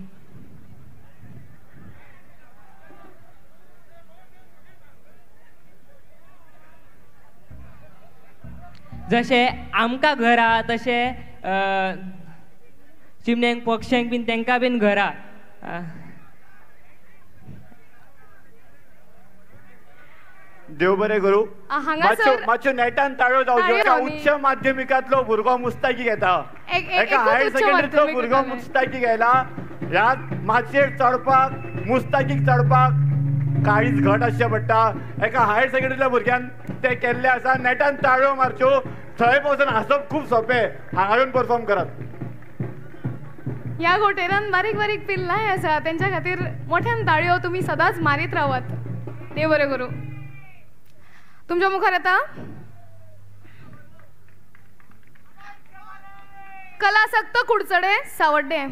जशें आमकां घर आहा तशें चिमण्यांक पक्ष्यांक बीन तांकां बीन घर आहा.
देव बरें करूं. मातशो नेटान ताळयो जावच्यो. उच्च माध्यमिकांतलो भुरगो मुस्तायकी घेता, एका हायर सेकंडरींतलो भुरगो मुस्तायकी घेयला. ह्या माचयेर चडपाक, मुस्तायकीक चडपाक काळीज घट आसचें पडटा. एका हायर सेकंडरींतल्या भुरग्यान तें केल्लें आसा. नेटान ताळयो मारच्यो. थंय वचून हांसप खूब सोंपें, हांगा येवन परफॉर्म करात.
ह्या घोटेरान बारीक बारीक पिल्लांय आसा, तेंच्या खातीर मोठ्यान ताळयो तुमी सदांच मारीत रावात. देव बरें करूं. तुमच्या मुखार आता कलासक्त कुडचडे सावड्डे.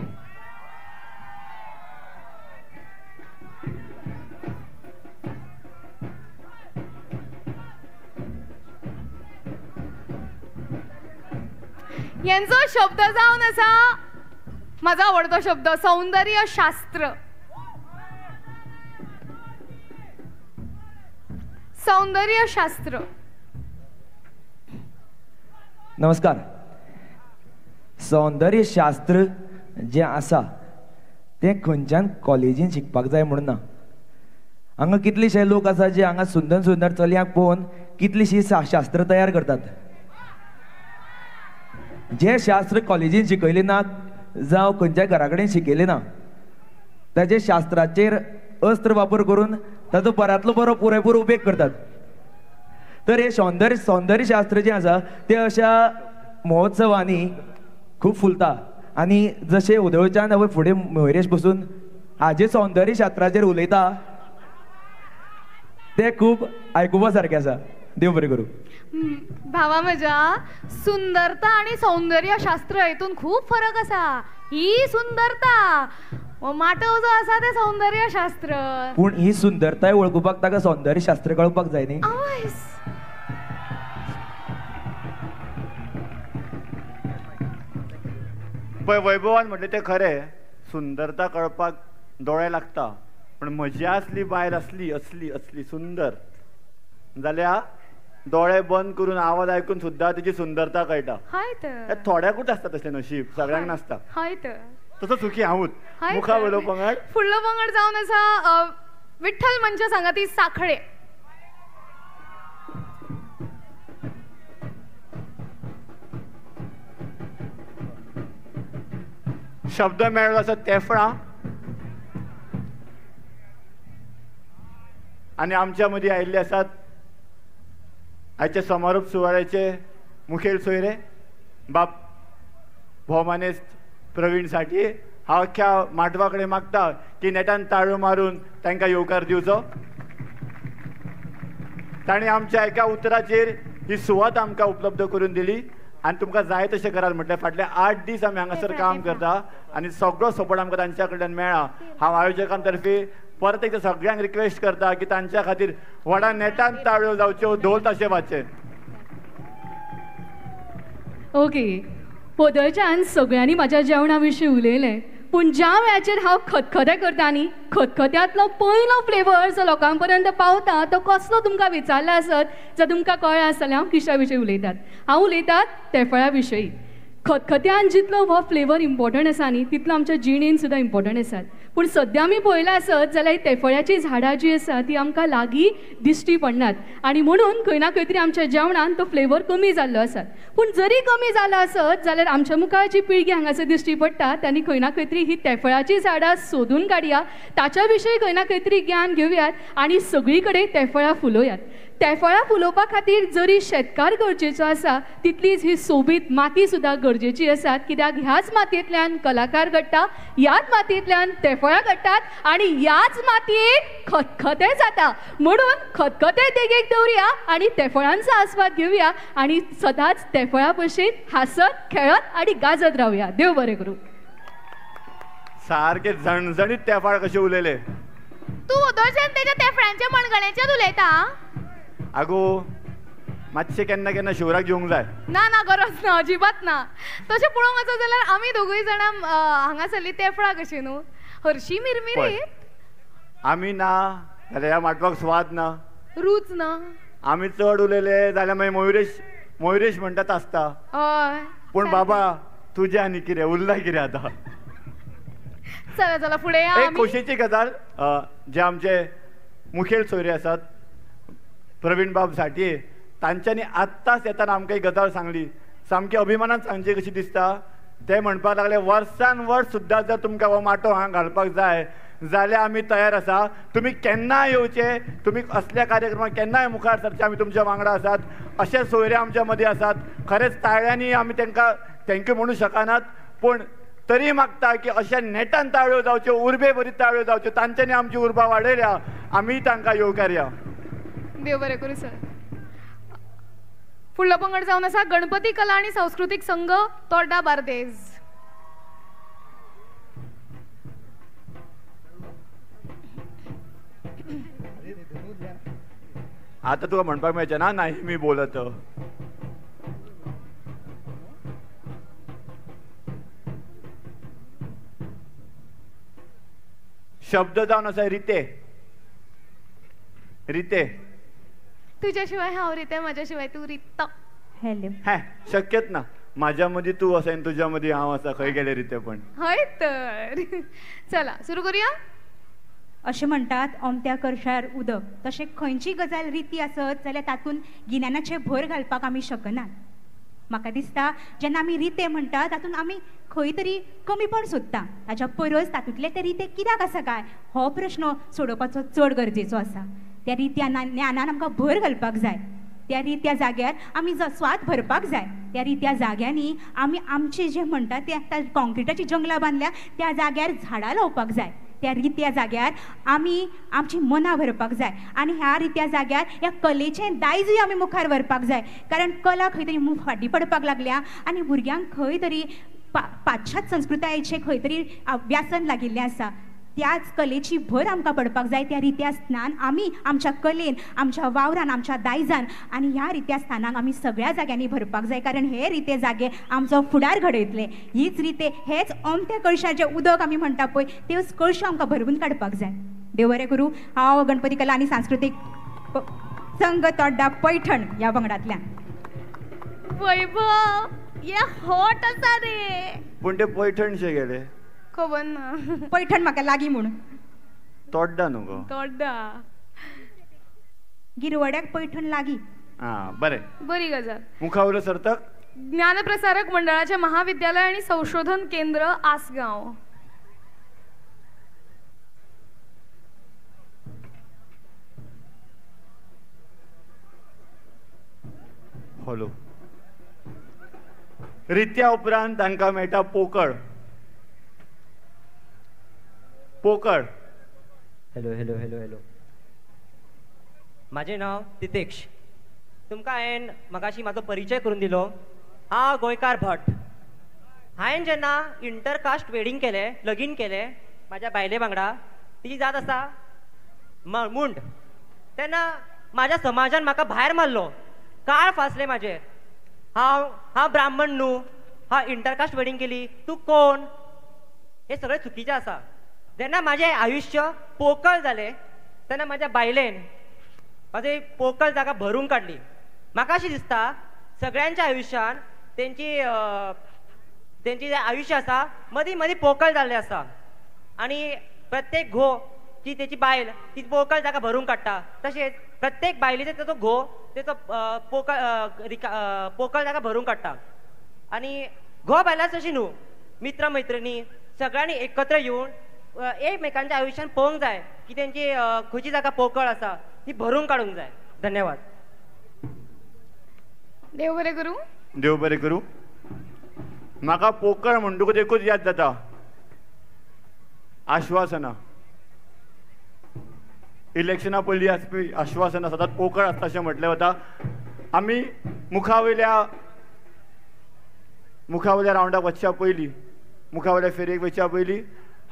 यांचो शब्द जावन आसा माझा आवडतो शब्द सौंदर्य शास्त्र. सौंदर्य शास्त्र.
नमस्कार. सौंदर्य शास्त्र जें आसा तें खंयच्यान कॉलेजीन शिकपाक जाय म्हणून ना. हांगा कितलेशे लोक आसा जे हांगा सुंदर सुंदर चलयांक पळोवन कितलीशी शास्त्र तयार करतात. जे शास्त्र कॉलेजीन शिकयलें ना जावं खंयच्याय घरा कडेन शिकयलें ना ताजे शास्त्राचेर अस्त्र वापर करून ताचो बऱ्यांतलो बरो पुरेपूर उपेग करतात. तर हे सौंदर्य सौंदर्यशास्त्र जें आसा तें अशा महोत्सवांनी खूब फुलता. आनी जशें उदळच्यान हांव फुडें मयुरेश बसून हाजे सौंदर्यशास्त्राचेर उलयता तें खूब आयकुपा सारकें आसा. देव बरें करूं.
भावा म्हज्या, सुंदरता आनी सौंदर्य शास्त्र हेतून खूब फरक आसा. ही सुंदरता, माटव जो आसा तें सौंदर्य शास्त्र.
पूण ही सुंदरताय वळखुपाक ताका सौंदर्य शास्त्र कळपाक जाय न्ही.
पळय वैभवान म्हटलें तें खरें, सुंदरता कळपाक दोळे लागता. पण म्हजी आसली बायल असली असली असली सुंदर जाल्यार दोळे बंद करून आवाज आयकून सुद्दां तिची सुंदरता कळटा. थोड्याकूच आसता तसलें नशीब, सगळ्यांक नासता. तसो सुखी हांवूच. मुखा वयलो पंगड,
फुडलो पंगड जावन आसा विठ्ठल मंच सांगाती साखळे.
शब्द मेळ्ळो आसा तेफळां. आनी आमच्या मदीं आयिल्ले आसात आयच्या समारोप सुवाळ्याचे मुखेल सोयरे बाब भोवमानेस्त प्रवीण साठी. हांव अख्ख्या माटवा कडेन मागता की नेटान ताळयो मारून तांकां येवकार दिवचो. तांणी आमच्या एका उतराचेर ही सुवात आमकां उपलब्ध करून दिली आनी तुमकां जाय तशें करात म्हटल्यार फाटले 8 दीस आमी हांगासर काम करता आनी सगळो सपोर्ट आमकां तांच्या कडल्यान मेळ्ळा. हांव आयोजकां तर्फे परत एकदां सगळ्यांक रिक्वेस्ट करता की तांच्या खातीर व्हडा नेटान ताळयो जावच्यो, ढोल ताशे वाजचे.
ओके, पदरच्यान सगळ्यांनी म्हाज्या जेवणा विशीं उलयलें, पूण ज्या वेळाचेर हांव खतखतें करता न्ही, खतखत्यांतलो पयलो फ्लेवर जो लोकां पर्यंत पावता तो कसलो तुमकां विचारला आसत जर तुमकां कळ्ळें आसतलें हांव किशा विशीं उलयतात. हांव उलयतात तेफळां विशयी. खतखत्यान जितलो हो फ्लेवर इम्पॉर्टंट आसा न्ही तितलो आमच्या जिणेन सुद्दां इम्पॉर्टंट आसात. पूण सद्या आमी पळयलां आसत जाल्यार ही तेफळ्याचीं झाडां जीं आसा ती आमकां लागीं दिश्टी पडनात आनी म्हणून खंय ना खंय तरी आमच्या जेवणान तो फ्लेवर कमी जाल्लो आसा. पूण जरी कमी जाला आसत जाल्यार आमच्या मुखार जी पिळगी हांगासर दिश्टी पडटा तांणी खंय ना खंय तरी ही तेफळाचीं झाडां सोदून काडया, ताच्या विशयी खंय ना खंय तरी ज्ञान घेवयात आनी सगळी कडेन तेफळां फुलोयात. तेफळां फुलोवपा खातीर जरी शेतकार गरजेचो आसा तितलीच ही सोबीत माती सुद्दां गरजेची आसा, कित्याक ह्याच मातयेंतल्यान कलाकार घडटा, ह्याच मातयेंतल्यान तेफळां घडटात आनी ह्याच मातयेंत खतखतें जाता. म्हणून खतखतें देगेक दवरुया आनी तेफळांचो आस्वाद घेवया आनी सदांच तेफळां भशेन हांसत खेळत आनी गाजत रावया. देव बरें करूं.
सारके झणझणीत तेफळ कशे उलयले
तूं वदोळच्यान तेच्या तेफळांच्या मणगण्याचेर उलयता.
आगो मातशें केन्ना केन्ना शिवराक जेवंक जाय.
ना ना गरज ना, अजिबात ना. तशें पळोवंक वचत जाल्यार आमी दोगूय जाणां हांगासरली तेफळां कशीं न्हू, हरशीं मिरमिरीत.
आमी ना जाल्यार ह्या माटवाक स्वाद ना,
रूच ना.
आमी चड उलयले जाल्यार मागीर मयुरेश मयुरेश म्हणटात आसता.
हय,
पूण बाबा तुजें आनी कितें उरलां कितें आतां.
चला चला फुडें.
एक खोशयेची गजाल, जे आमचे मुखेल सोयरे आसात प्रवीण बाब साठये, तांच्यांनी आत्ताच येताना आमकां एक गजाल सांगली, सामकी अभिमानान सांगची कशी दिसता. ते म्हणपाक लागले वर्सान वर्स सुद्दां जर तुमकां हो माटो हांगा घालपाक जाय जाल्यार आमी तयार आसा. तुमी केन्नाय येवचे, तुमी असल्या कार्यक्रमाक केन्नाय मुखार सरचे, आमी तुमच्या वांगडा आसात. अशे सोयरे आमच्या मदीं आसात. खरेंच ताळ्यांनी आमी तांकां thank you म्हणू शकनात, पूण तरी मागता की अशा नेटान ताळ्यो जावच्यो, उर्बे बरी ताळ्यो जावच्यो. तांच्यांनी आमची उर्बा वाडयल्या, आमी तांकां येवकारया.
देव बरें करूं सर. फुडलो पंगड जावन आसा गणपती कला आनी सांस्कृतीक संघ, तोड्डा बार्देज.
आता तुका म्हणपाक मेळचें ना नाही मी बोलत. शब्द जावन आसा रिते. रिते
तुझ्या शिवाय हांव रिते, म्हाज्या शिवाय तूं रित.
हॅलो,
हें शक्यच ना. म्हाज्या मदीं तूं आसा आनी तुज्या मदीं हांव आसा, खंय गेले रिते पण.
हय तर चला सुरू करूया.
अशें म्हणटात अमत्या करशार उदक, तशें खंयची गजाल रिती आसत जाल्यार तातूंत गिन्यानाचें भर घालपाक आमी शकनात. म्हाका दिसता जेन्ना आमी रिते म्हणटा तातूंत आमी खंय तरी कमीपण सोदता. ताच्या परस तातूंतलें तें रितें कित्याक आसा काय हो प्रश्न सोडोवपाचो चड गरजेचो आसा. त्या रित्या ज्ञानान आमकां भर घालपाक जाय. त्या रित्या जाग्यार आमी स्वाद भरपाक जाय. त्या रित्या जाग्यांनी आमी आमचें जें म्हणटा तें आतां कॉन्क्रिटाचीं जंगलां बांदल्या त्या जाग्यार झाडां लावपाक जाय. त्या रित्या जाग्यार आमी आमची मनां भरपाक जाय आनी ह्या रित्या जाग्यार ह्या कलेचें दायजूय आमी मुखार व्हरपाक जाय. कारण कला खंय तरी फाटीं पडपाक लागल्या आनी भुरग्यांक खंय तरी पाश्चात्य संस्कृतायेचें खंय तरी व्यासन लागिल्लें आसा. त्याच कलेची भर आमकां पडपाक जाय. त्या रित्या स्थान आमी आमच्या कलेन, आमच्या वावरान, आमच्या दायजान आनी ह्या रित्या स्थानाक आमी सगळ्या जाग्यांनी भरपाक जाय. कारण हे रिते जागे आमचो फुडार घडयतले. हीच रिते, हेच अमत्या कळशाचें उदक आमी म्हणटा पळय, त्योच कळश्यो आमकां भरवून काडपाक जाय. देव बरें करूं. हांव गणपती कला आनी सांस्कृतीक संघ तोड्डा पैठण ह्या पंगडांतल्यान.
वैभव हे हॉट आसा रे.
पूण ते पैठणशे गेले
खबर ना.
पैठण म्हाका लागीं म्हूण.
तोड्डा न्हू गो.
तोड्डा
गिरवड्याक पैठण लागीं.
आं बरें,
बरी गजाल.
मुखावयलो सर्तक
ज्ञानप्रसारक मंडळाचे महाविद्यालय आनी संशोधन केंद्र आसगांव.
हॅलो, रित्या उपरांत तांकां मेळटा पोकळ. पोकळ.
हॅलो हॅलो हॅलो हॅलो, म्हाजें नांव तितेक्ष. तुमकां हांवें म्हाकाशी म्हाजो परिचय करून दिलो. हांव गोंयकार भट. हांवें जेन्ना इंटरकास्ट वेडींग केलें, लगीन केलें म्हाज्या बायले वांगडा, तिची जात आसा मुंड. तेन्ना म्हाज्या समाजान म्हाका भायर मारलो, काळ फासलें म्हाजेर. हांव ब्राह्मण न्हू, हांव इंटरकास्ट वेडींग केली, तूं कोण? हें सगळें चुकीचें आसा. जेन्ना म्हाजें आयुश्य पोकळ जालें तेन्ना म्हाज्या बायलेन म्हाजी पोकळ जागा भरून काडली. म्हाका अशें दिसता सगळ्यांच्या आयुश्यान तेंची तेंची जें आयुश्य आसा मदीं मदीं पोकळ जाल्लें आसा आनी प्रत्येक घोव की तेची बायल ती पोकळ जागा भरून काडटा, तशेंच प्रत्येक बायलेचो तेचो घोव तेचो पोकळ पोकळ जागा भरून काडटा. आनी घोव बायलांच अशी न्हू, मित्र मैत्रिणी सगळ्यांनी एकत्र येवन एकमेकांच्या आयुश्यान पळोवंक जाय की तेंची खंयची जागा पोकळ आसा ती भरून काडूंक जाय. धन्यवाद.
देव बरें करूं.
देव बरें करूं. म्हाका पोकळ म्हणटकूच एकूच याद जाता, आश्वासनां. इलेक्शना पयलीं आसपी आश्वासनां सदांच पोकळ आसता अशें म्हटलें वता. आमी मुखावयल्या रावंडाक वचच्या पयलीं, मुखावयल्या फेरयेक वचच्या पयलीं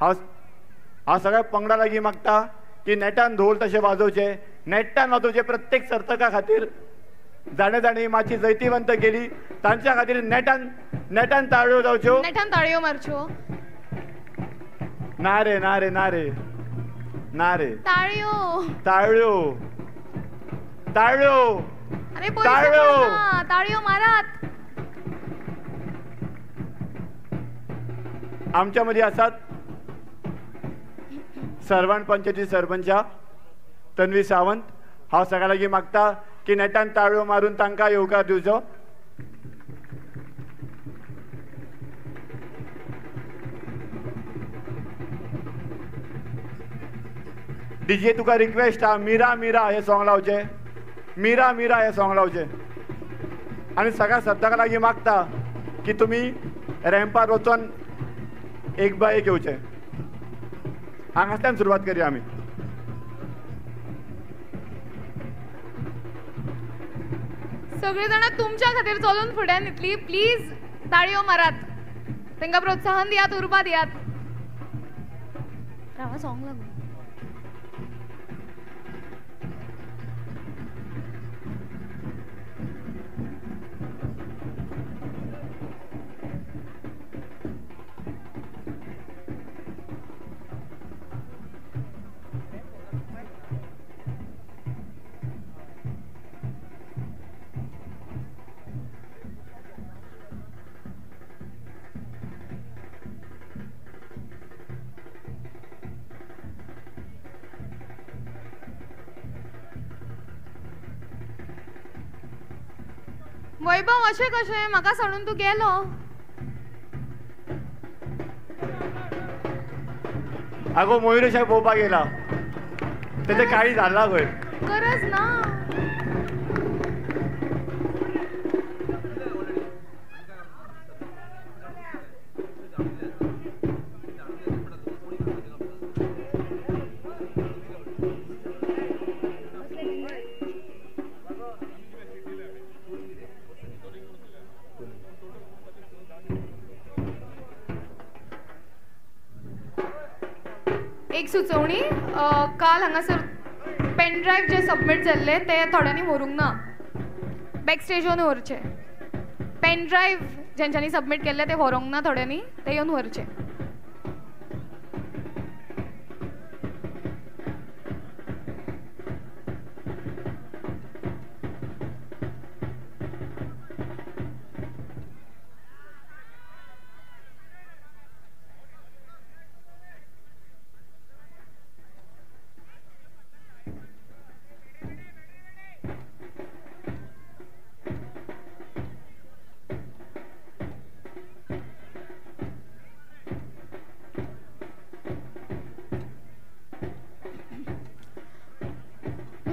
हांव सगळ्या पंगडा लागीं मागता की नेटान धोल तशें वाजोवचें, नेटान वाजोवचें प्रत्येक सर्तका खातीर. जाणे जाणे माची जैतिवंत केली तांच्या खातीर नेटान नेटान ताळयो जावच्यो,
नेटान ताळयो मारच्यो.
ना रे ना रे ना रे ना रे,
ताळयो
ताळयो ताळयो.
अरे ताळयो ताळयो मारात.
आमच्या मध्ये आसात सर्वाण पंचायती सरपंचा तन्वी सावंत. हांव सगळ्या लागीं मागता की नेटान ताळयो मारून तांकां येवकार दिवचो. डीजे तुका रिक्वेस्ट आहा, मीरा मीरा हे सॉंग लावचें, मीरा मीरा हे सॉंग लावचें. आनी सगळ्या सर्तकां लागीं मागता की तुमी रॅम्पार वचोन एक बाय एक येवचें. हांगासल्यान सुरवात करया आमी.
सगळी जाणां तुमच्या खातीर चलून फुड्यान येतली. प्लीज ताळयो मारात, तांकां प्रोत्साहन दियात, उर्बा दियात. रावा सॉंग लागू. वैभव अशें कशें म्हाका सोडून तूं गेलो?
आगो मयुरेशाक पळोवपाक गेला, तेजें काळी जाल्ला खंय.
गरज ना. एक सुचोवणी, काल हांगासर पेन ड्रायव्ह जे सबमीट जाल्ले ते थोड्यांनी व्हरूंक ना, बॅक स्टेज येवन व्हरचे. पेन ड्रायव्ह जेंच्यांनी सबमीट केल्ले ते व्हरूंक ना थोड्यांनी, ते येवन व्हरचे.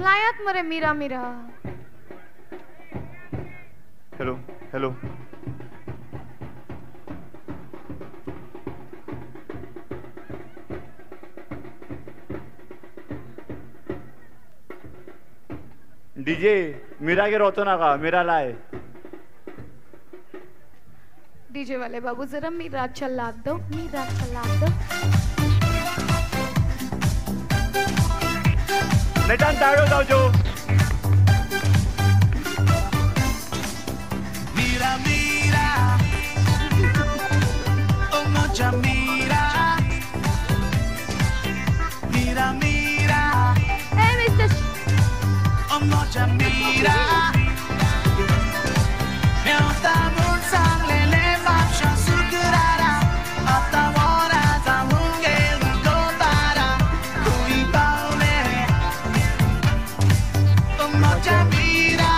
लायात मरे Meera Meera.
Hello hello, DJ मीरागेर वचो नाका, मीरा लाय.
डीजे वाले बाबू जरा मीरा चला दो, मीरा चला दो.
नेटान ताळयो जावच्यो.
Mira Mira, oh moja Mira, Mira Mira,
hey mister,
oh moja Mira. मेवता म्हूण सांगलेलें म्हापशा सुकरारा, आतां वरां जावन गेलीं गोतारा, खंय पावलें oh moja Mira.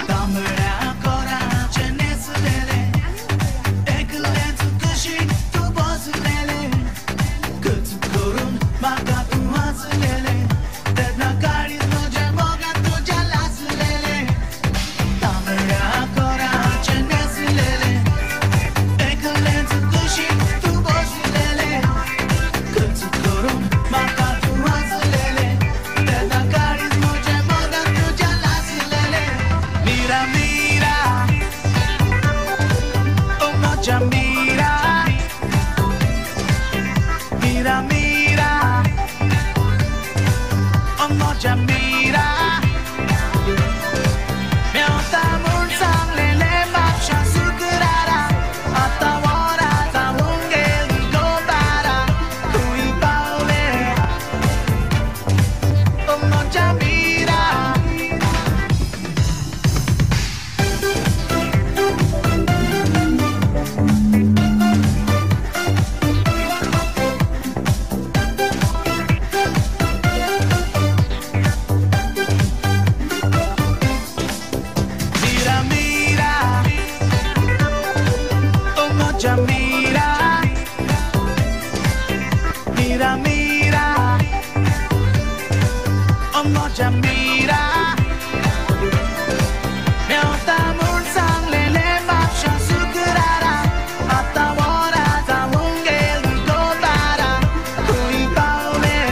तांबड्या कोराचें न्हेसलेलें, एकलेंच कुशीक तूं बसलेलें, कच करून म्हाका तूं हांसलेलें, तेन्ना म्हज्या मीरा मेवता म्हूण सांगलेलें म्हापशा सुकरारा आतां वरां जावन गेलीं गो बारा खंय पावलें ओ म्हज्या Meera. Mira, mira, oh moja mira, mira, mira, oh moja mira. मेवता म्हूण सांगलेलें म्हापशा सुकरारा आतां वरां जावन गेलीं गो बारा खंय पावलें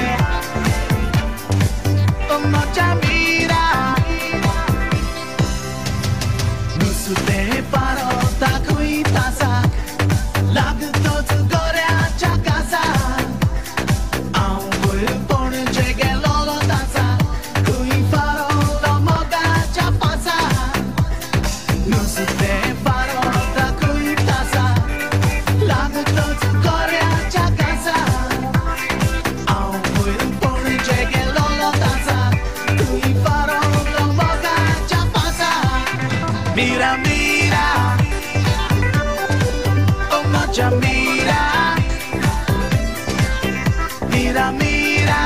ओ म्हज्या मीरा. नुस्तें पारोता खंय तासाक लागतच गोऱ्याच्या कासाक हांव वयर पणजे गेलोलो तासाक खंय फारोलो मोगाच्या पासाक. नुस्तें पारोता खंय तासाक लागतच गोऱ्याच्या कासाक हांव वयर पणजे गेलोलो तासाक खंय फारोलो मोगाच्या पासाक. Mira, mira, oh moja mira, mira, mira,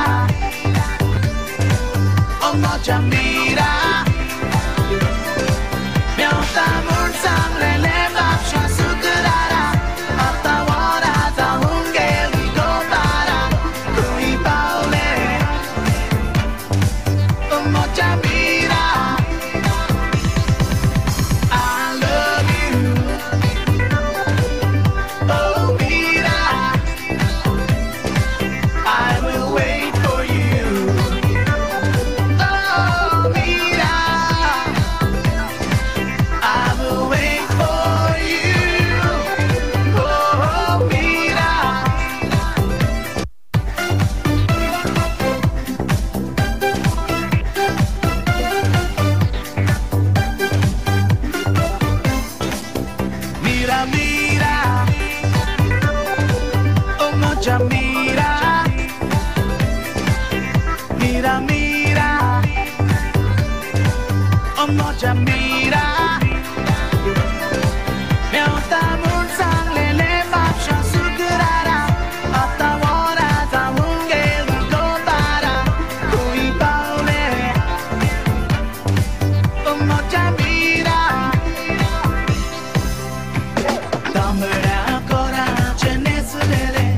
oh moja mira. मेवता म्हूण सांगलेलें म्हापशा सुकरारा आतां वरां जावन गेलीं गो बारा खंय पावलें ओ म्हज्या Meera. I love you, oh Mira, I will wait for you, oh Mira, I will wait for you, oh Mira. Mira, mira, oh moja mira, mira, mira, oh moja mira. मेवता म्हूण सांगलेलें म्हापशा सुकरारा आतां वरां जावन गेलीं गो बारा खंय पावलें ओ म्हज्या मीरा. तांबड्या कोराचें न्हेसलेलें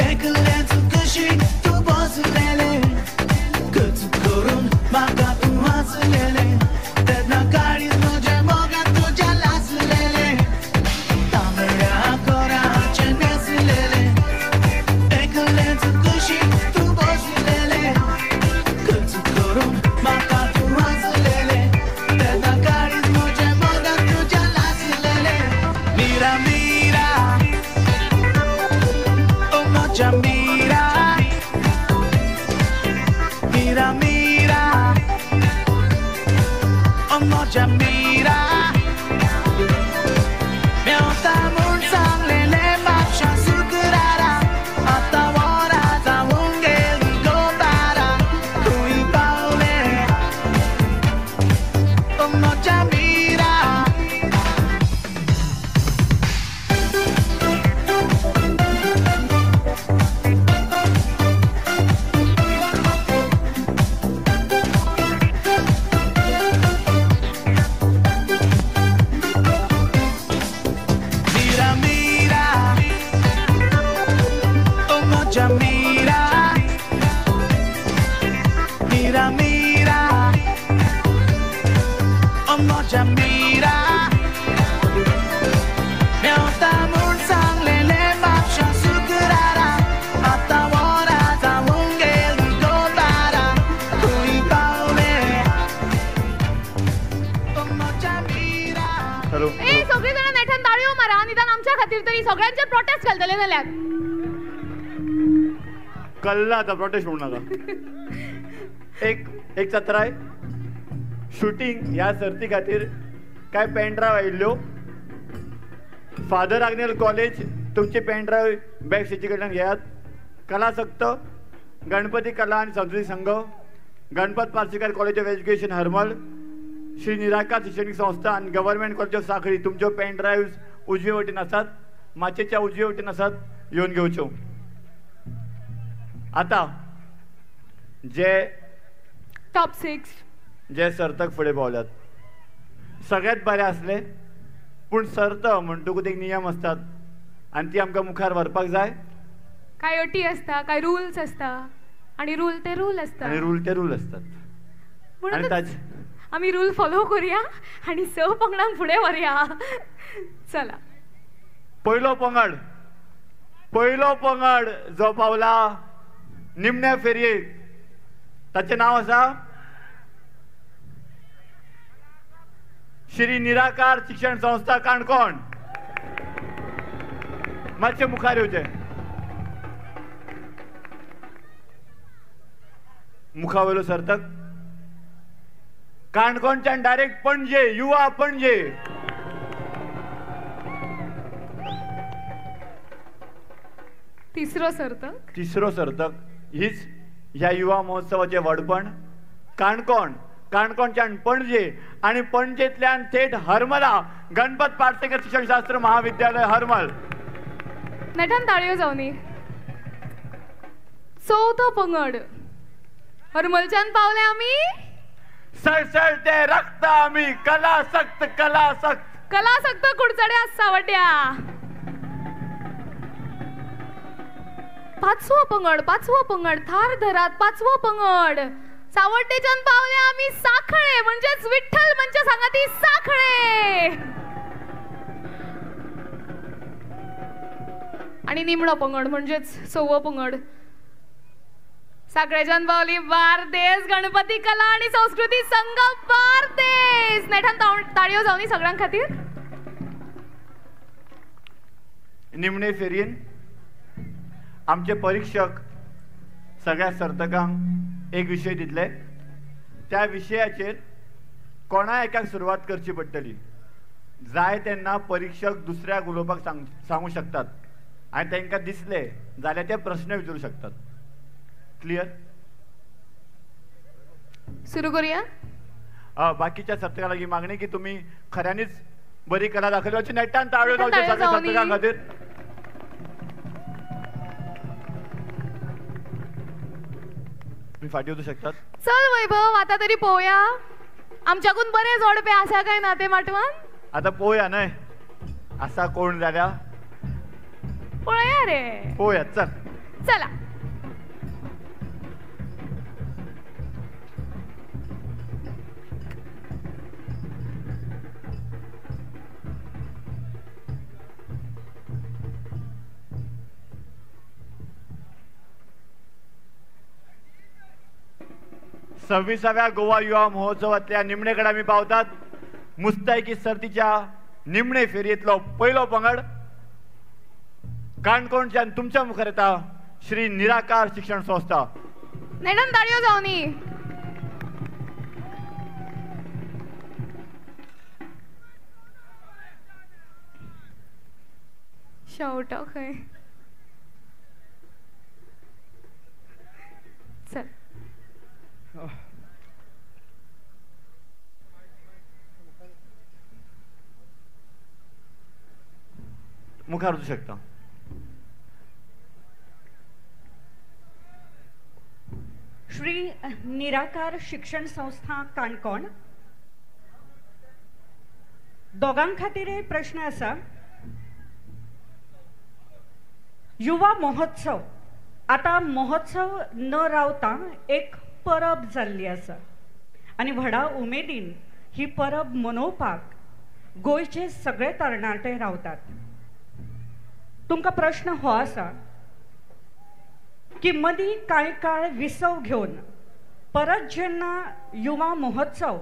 एकलेंच कशी तूं बसलेलें कच करून म्हाका तूं हांसलेलें तेन्ना काळीज म्हजें मोगान तुज्या लासलेलें. तांबड्या कोराचें न्हेसलेलें एकलेंच कशी तूं बसलेलें कच करून म्हाका तूं हांसलेलें तेन्ना काळीज म्हजें मोगान तुज्या लासलेलें. Mira, mira, oh moja mira, mira, mira, oh moja mira. मेवता म्हूण सांगलेलें म्हापशा सुकरारा आतां वरां जावन गेलीं गो बारा खंय पावलें ओ म्हज्या Meera. Mira, mira, oh moja mira, mira, mira, oh moja mira. मेवता म्हूण सांगलेलें म्हापशा सुकरारा आतां वरां जावन गेलीं गो बारा खंय पावलें ओ म्हज्या मीरा.
हॅलो
ए सगळीं जाणां नेटान ताळयो मारा निदान आमच्या खातीर तरी सगळ्यांचे प्रोटेस्ट घालतले जाल्यार.
कल्ला आता प्रोटेस्ट म्हणू नका. एक एक चत्राय शुटींग ह्या सर्ती खातीर कांय पेन ड्रायव्ह आयिल्ल्यो. फादर आग्नेल कॉलेज तुमची पेन ड्रायव्ह बॅक स्टेजी कडल्यान घेयात. कलासक्त गणपती कला आनी Sanskriti Sangh, Ganpat Parsekar college of education Harmal, Shri Nirakar शिक्षणीक संस्था आनी गव्हर्मेंट कॉलेज ऑफ साखळी तुमच्यो पेन ड्रायव्ह उजवे वटेन आसात, माचयेच्या उजवे वटेन आसात, येवन घेवच्यो. आतां जे
टॉप 6
जे सर्तक फुडें पावल्यात सगळ्यात बरे आसले, पूण सर्त म्हणटकूच एक नियम आसतात आनी ती आमकां मुखार व्हरपाक जाय.
काय अटी आसता, काय रुल्स आसता आनी रूल ते रूल आसता,
आनी रूल ते रूल आसतात.
म्हणून आमी रूल फॉलो करूया आनी 6 पंगडांक फुडें व्हरया. चला,
पयलो पंगड, पयलो पंगड जो पावला निमण्या फेरयेक ताचें नांव आसा श्री निराकार शिक्षण संस्था काणकोण. मातशें मुखार येवचें. मुखावेलो सर्तक काणकोणच्यान डायरेक्ट पणजे, युवा पणजे.
तिसरो सर्तक,
तिसरो सर्तक हीच ह्या युवा महोत्सवाचें व्हडपण. काणकोण, काणकोणच्यान पणजे आनी पणजेंतल्यान थेट हरमला, गणपत पार्सेकर शिक्षणशास्त्र महाविद्यालय हरमल.
नेटान ताळयो जावनी. चवथो पंगड हरमलच्यान पावले आमी.
सळसळते रक्त आमी, कलासक्त, कलासक्त,
कलासक्त कुडचड्या सावड्या. पाचवो पंगड, पाचवो पंगड थार धरात. पाचवो पंगड सावड्डेच्यान पावले आमी साखळे, म्हणजेच विठ्ठल म्हणजे सांगाती साखळे. आणि निमणो पंगड म्हणजेच सव्वो पंगड साखळेच्यान पावली बार्देस गणपती कला आणि संस्कृती संघ बार्देस. नेठान ताळयो जावनी सगळ्यां खातीर.
निमणे फेरयेन आमचे परीक्षक सगळ्या सर्तकांक एक विशय दितले, त्या विशयाचेर कोणा एकाक सुरवात करची पडटली. जाय तेन्ना परीक्षक दुसऱ्याक उलोवपाक सांगू शकतात आनी तांकां दिसले जाल्यार ते प्रश्न विचारू शकतात. क्लियर?
सुरू करूया.
बाकीच्या सर्तकां लागीं मागणी की तुमी खऱ्यांनीच बरी कला दाखयली. नेटान ताळयो जावच्यो सगळ्या सर्तकां खातीर. फाटी वचूं शकतात.
चल वैभव, आता तरी पळोवया आमच्याकून बरे जोडपे आसा काय ना ते माटवान.
आता पळोवया न्हय आसा कोण जाल्यार
पळोवया रे,
पळोवया. चल
चला.
सव्वीसाव्या गोवा युवा महोत्सवातल्या निमणे कडेन आमी पावतात. मुस्तायकी सर्तीच्या निमणे फेरयेंतलो पयलो पंगड काणकोणच्यान तुमच्या मुखार येता श्री निराकार शिक्षण संस्था.
नेटान ताळयो जावनी. शेवटो खंय? चल
मुखार वचूं शकता.
श्री निराकार शिक्षण संस्था काणकोण. दोगां खातीर प्रश्न आसा. युवा महोत्सव आतां महोत्सव न रावता एक परब जाल्ली आसा आनी व्हडा उमेदीन ही परब मनोवपाक गोंयचे सगळे तरणाटे रावतात. तुमकां प्रश्न हो आसा की मदीं कांय काळ विसव घेवन परत जेन्ना युवा महोत्सव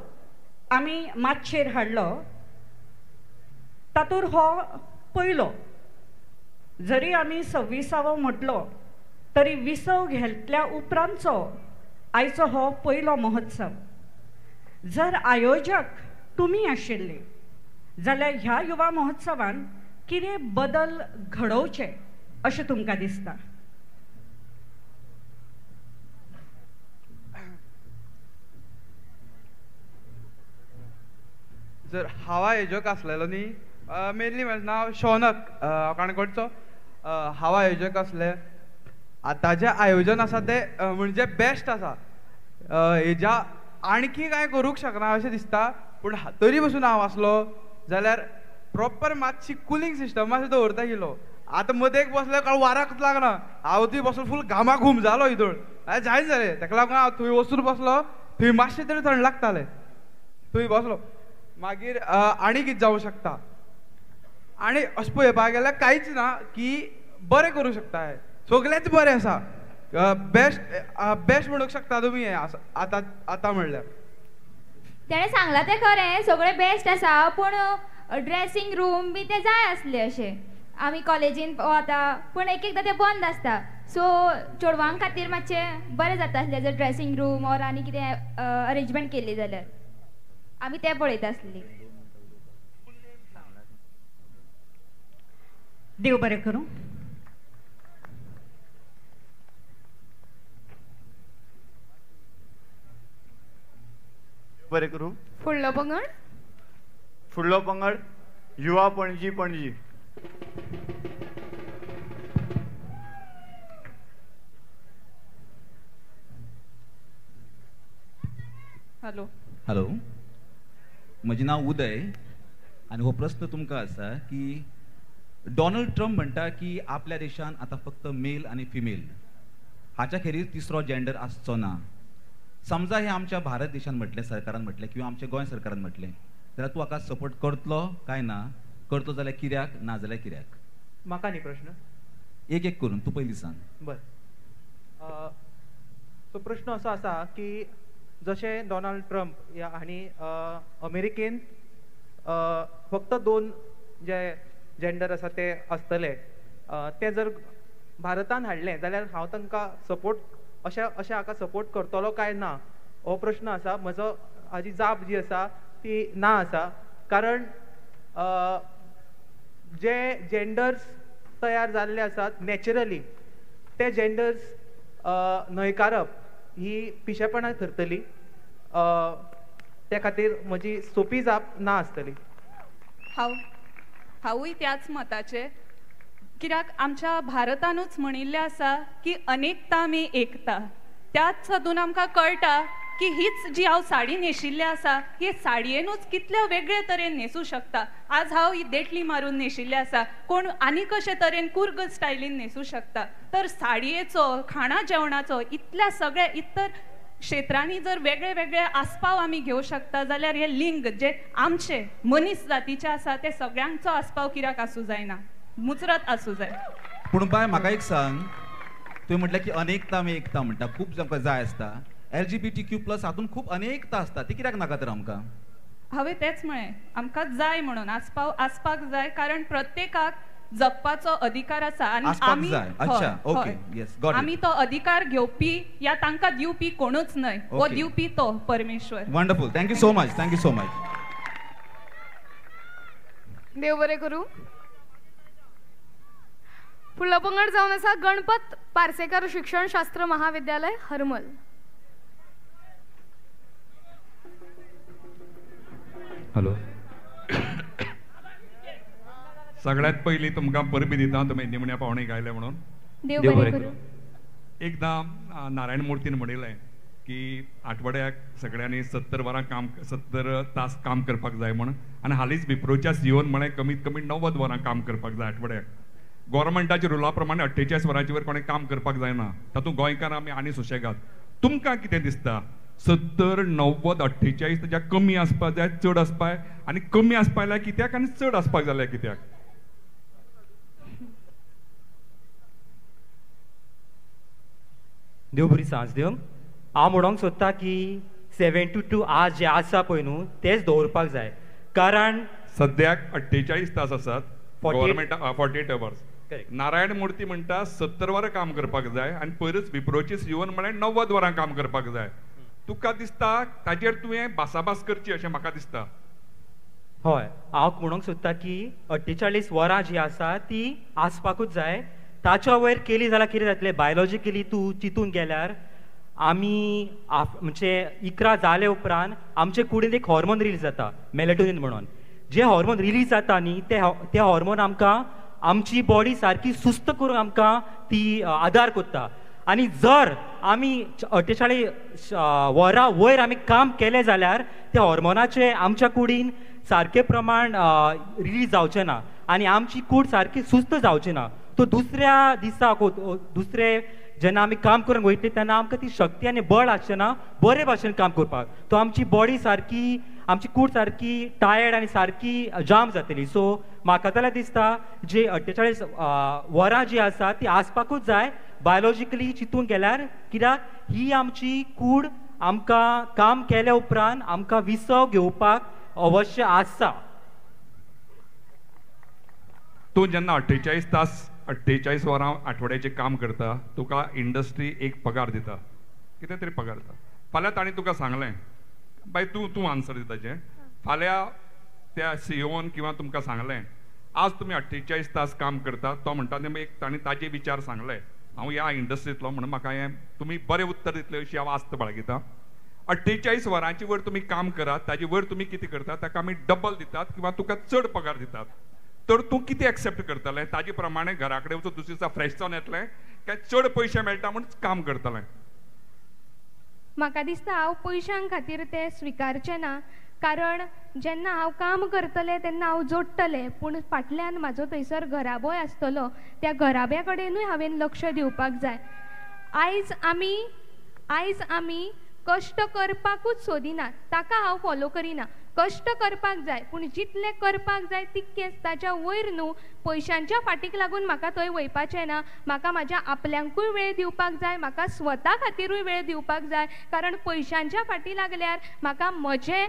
आमी मातशेर हाडलो तातूंत हो पयलो, जरी आमी 26वो म्हटलो तरी विसव घेतल्या उपरांतचो आयचो हो पयलो महोत्सव. जर आयोजक तुमी आशिल्ले जाल्यार ह्या युवा महोत्सवान कितें बदल घडोवचे अशें तुमकां दिसता?
जर हांव आयोजक आसलेलो न्ही, मेनली म्हजें नांव शौनक, काणकोणचो. हांव आयोजक आसलें. आतांचें आयोजन आसा तें म्हणजे बेस्ट आसा. हेज्या आणखी कांय करूंक शकना अशें दिसता, पूण तरी पसून हांव आसलो जाल्यार प्रोपर मातशी कुलींग सिस्टम मातशें दवरता आशिल्लो. आतां मदेक बसल्यार कांय वाराकच लागना. हांव थंय बसलो फूल घामा घूम जालो इदोळ, जायना जालें. ताका लागून हांव थंय वचून बसलो, थंय मातशें तरी थंड लागतालें, थंय बसलो. मागीर आनी कितें जावं शकता आनी अशें पळोवपाक गेल्यार कांयच ना की बरें करूं शकता. हें सगळेंच बरें आसा, बेस्ट बेस्ट म्हणूंक शकता तुमी. हें आसा आतां आतां म्हणल्यार
तेणें सांगलां तें खरें, सगळें बेस्ट आसा, पूण ड्रेसिंग रूम बी ते जाय आसले अशें. आमी कॉलेजीन वता पूण एक एकदां तें बंद आसता, सो चेडवां खातीर मातशें बरें जाता आसलें जर ड्रेसिंग रूम ऑर आनी कितें अरेंजमेंट केल्ली जाल्यार. आमी तें पळयता आसली.
देव बरें करूं.
बरें करूं.
फुडलो पंगड,
फुडलो पंगड युवा पणजी. पणजी.
हॅलो
हॅलो, म्हजें नांव उदय आनी हो प्रस्न तुमकां आसा की डोनाल्ड ट्रम्प म्हणटा की आपल्या देशान आतां फक्त मेल आनी फिमेल हाच्या खेरीज तिसरो जेंडर आसचो ना. समजा हें आमच्या भारत देशान म्हटलें, सरकारान म्हटलें किंवा आमच्या गोंय सरकारान म्हटलें जाल्यार तूं हाका सपोर्ट करतलो काय ना? करतलो जाल्यार कित्याक, ना जाल्यार कित्याक?
म्हाका न्ही प्रश्न
एक एक करून तूं पयलीं सांग.
बरें, सो प्रश्न असो आसा की जशें डोनाल्ड ट्रम्प हांणी अमेरिकेन फक्त दोन जे जेंडर आसा ते आसतले, ते जर भारतान हाडलें जाल्यार हांव तांकां सपोर्ट अशें अशें हाका सपोर्ट करतलो काय ना हो प्रश्न आसा. म्हजो हाजी जाप जी आसा ती ना आसा, कारण जे जेंडर्स तयार जाल्ले आसात नॅचरली ते जेंडर्स न्हयकारप ही पिशेपणां थरतली. त्या खातीर म्हजी सोंपी जाप ना आसतली.
हांवूय त्याच मताचें, कित्याक आमच्या भारतानूच म्हणिल्लें आसा की अनेकता में एकता. त्याच हातून आमकां कळटा की हीच जी हांव साडी न्हेशिल्ली आसा ही साडयेनूच कितल्या वेगळे तरेन न्हेसूं शकता. आज हांव ही देंटली मारून न्हेशिल्ली आसा, कोण आनी कशे तरेन कुर्ग स्टायलीन न्हेसूं शकता. तर साडयेचो, खाणा जेवणाचो, इतल्या सगळ्या इतर क्षेत्रांनी जर वेगळे वेगळे आस्पाव आमी घेवं शकता जाल्यार हे लिंग जे आमचे मनीस जातीचे आसा ते सगळ्यांचो आस्पाव कित्याक आसूं जायना, मुजरत आसूं जाय.
पूण बाय म्हाका एक सांग, तुवें म्हटलें की अनेकता में एकता म्हणटा, खूब आमकां जाय आसता. LGBTQ+ हातून खूब अनेकता आसता, ती कित्याक नाका तर आमकां?
हांवें तेंच म्हळें, आमकां जाय म्हणून आस्पाव आसपाक जाय, कारण प्रत्येकाक जगपाचो अधिकार आसा आनी आमी आमी तो अधिकार घेवपी या तांकां दिवपी कोणूच न्हय, हो दिवपी तो परमेश्वर.
Wonderful, thank you so much, thank you so much.
देव बरें करूं. फुडलो पंगड जावन आसा गणपत पार्सेकर शिक्षण शास्त्र महाविद्यालय, हरमल.
हॅलो, सगळ्यात पयलीं तुमकां परबी दिता, तुमी निमण्या पावणी गायले म्हणून.
देव बरें करूं.
एकदां नारायण मूर्तीन म्हणिल्लें की आठवड्याक सगळ्यांनी 70 वरां काम, 70 तास काम करपाक जाय म्हूण, आनी हालींच विप्रोच्या सीईओन म्हळें कमीत कमी 90 वरां काम करपाक जाय आठवड्याक. गोवोरमेंटाच्या रुला प्रमाणे 48 वरांचे वयर कोणें काम करपाक जायना, तातूंत गोंयकार आमी आनी सुशेगाद. तुमकां कितें दिसता, 70, 90, 48 ताच्या कमी आसपाक जाय, चड आसपाक, आनी कमी आसपाक जाल्यार कित्याक आनी चड आसपाक जाल्यार कित्याक?
देव बरी सांज दिवं. हांव म्हणोंक सोदता की 7 to 2 आज जे आसा पळय न्हू तेच दवरपाक जाय, कारण
सद्याक 48 तास आसात, गव्हर्मेंट 48 आवर्स. नारायण मूर्ती म्हणटा 70 वरां काम करपाक जाय आनी पयरच विप्रोची सीईओन म्हळें 90 वरां काम करपाक जाय. तुका दिसता ताजेर तुवें भासाभास करची अशें म्हाका दिसता.
हय, हांव म्हणूंक सोदता की 48 वरां जी आसा ती आसपाकूच जाय. ताच्या वयर केली जाल्यार कितें जातलें, बायोलॉजिकली तूं चिंतून गेल्यार आमी म्हणजे 11 जाले उपरांत आमचे कुडींत एक हॉर्मोन रिलीज जाता, मेलेटोनीन म्हणून. जे हॉर्मोन रिलीज जाता न्ही ते हॉर्मोन आमकां आमची बॉडी सारकी सुस्त करून आमकां ती आदार करता. आनी जर आमी 48 वरां वयर आमी काम केलें जाल्यार त्या हॉर्मोनाचें आमच्या कुडीन सारके प्रमाण रिलीज जावचें ना आनी आमची कूड सारकी सुस्त जावची ना. तो दुसऱ्या दिसाक दुसरे जेन्ना आमी काम करूंक वयतली तेन्ना आमकां ती शक्ती आनी बळ आसचें ना बरे भाशेन काम करपाक. तो आमची बॉडी सारकी, आमची कूड सारकी टायर्ड आनी सारकी जाम जातली. सो म्हाका जाल्यार दिसता जे 48 वरां जी आसा ती आसपाकूच जाय बायोलॉजिकली चिंतून गेल्यार, कित्याक ही आमची कूड आमकां काम केल्या उपरांत आमकां विसव घेवपाक अवश्य आसा.
तूं जेन्ना 48 तास 48 वरां आठवड्याचें काम करता, तुका इंडस्ट्री एक पगार दिता, कितें तरी पगार दिता. फाल्यां तांणी तुका सांगलें, बाय तूं तूं आन्सर दिता जें, फाल्यां त्या सीईओन किंवा तुमकां सांगलें आज तुमी 48 तास काम करता, तो म्हणटा तें एक तांणी ताजे विचार सांगले, हांव ह्या इंडस्ट्रींतलो म्हणून म्हाका हें तुमी बरें उत्तर दितले अशी हांव आस्त बाळगिता. 48 वरांचे वयर तुमी काम करात, ताजे वयर तुमी कितें करता ताका आमी डबल दितात किंवा तुका चड पगार दितात, तर तूं कितें एक्सेप्ट करतलें? ताजे प्रमाणे घरा कडेन वचून दुसरे दिसा फ्रेश जावन येतलें काय चड पयशे मेळटा म्हूण काम करतलें?
म्हाका दिसता हांव पयशां खातीर तें स्विकारचें ना, कारण जेन्ना हांव काम करतलें तेन्ना हांव जोडटलें, पूण फाटल्यान म्हाजो थंयसर घराबोय आसतलो, त्या घराब्या कडेनूय हांवें लक्ष दिवपाक जाय. आयज आमी कश्ट करपाकूच सोदिना, ताका हांव फॉलो करिना. कश्ट करपाक जाय, पूण जितलें करपाक जाय तितकेंच, ताच्या वयर न्हू. पयशांच्या फाटीक लागून म्हाका थंय वयपाचें ना, म्हाका म्हाज्या आपल्यांकूय वेळ दिवपाक जाय, म्हाका स्वता खातिरूय वेळ दिवपाक जाय. कारण पयशांच्या फाटी लागल्यार म्हाका म्हजें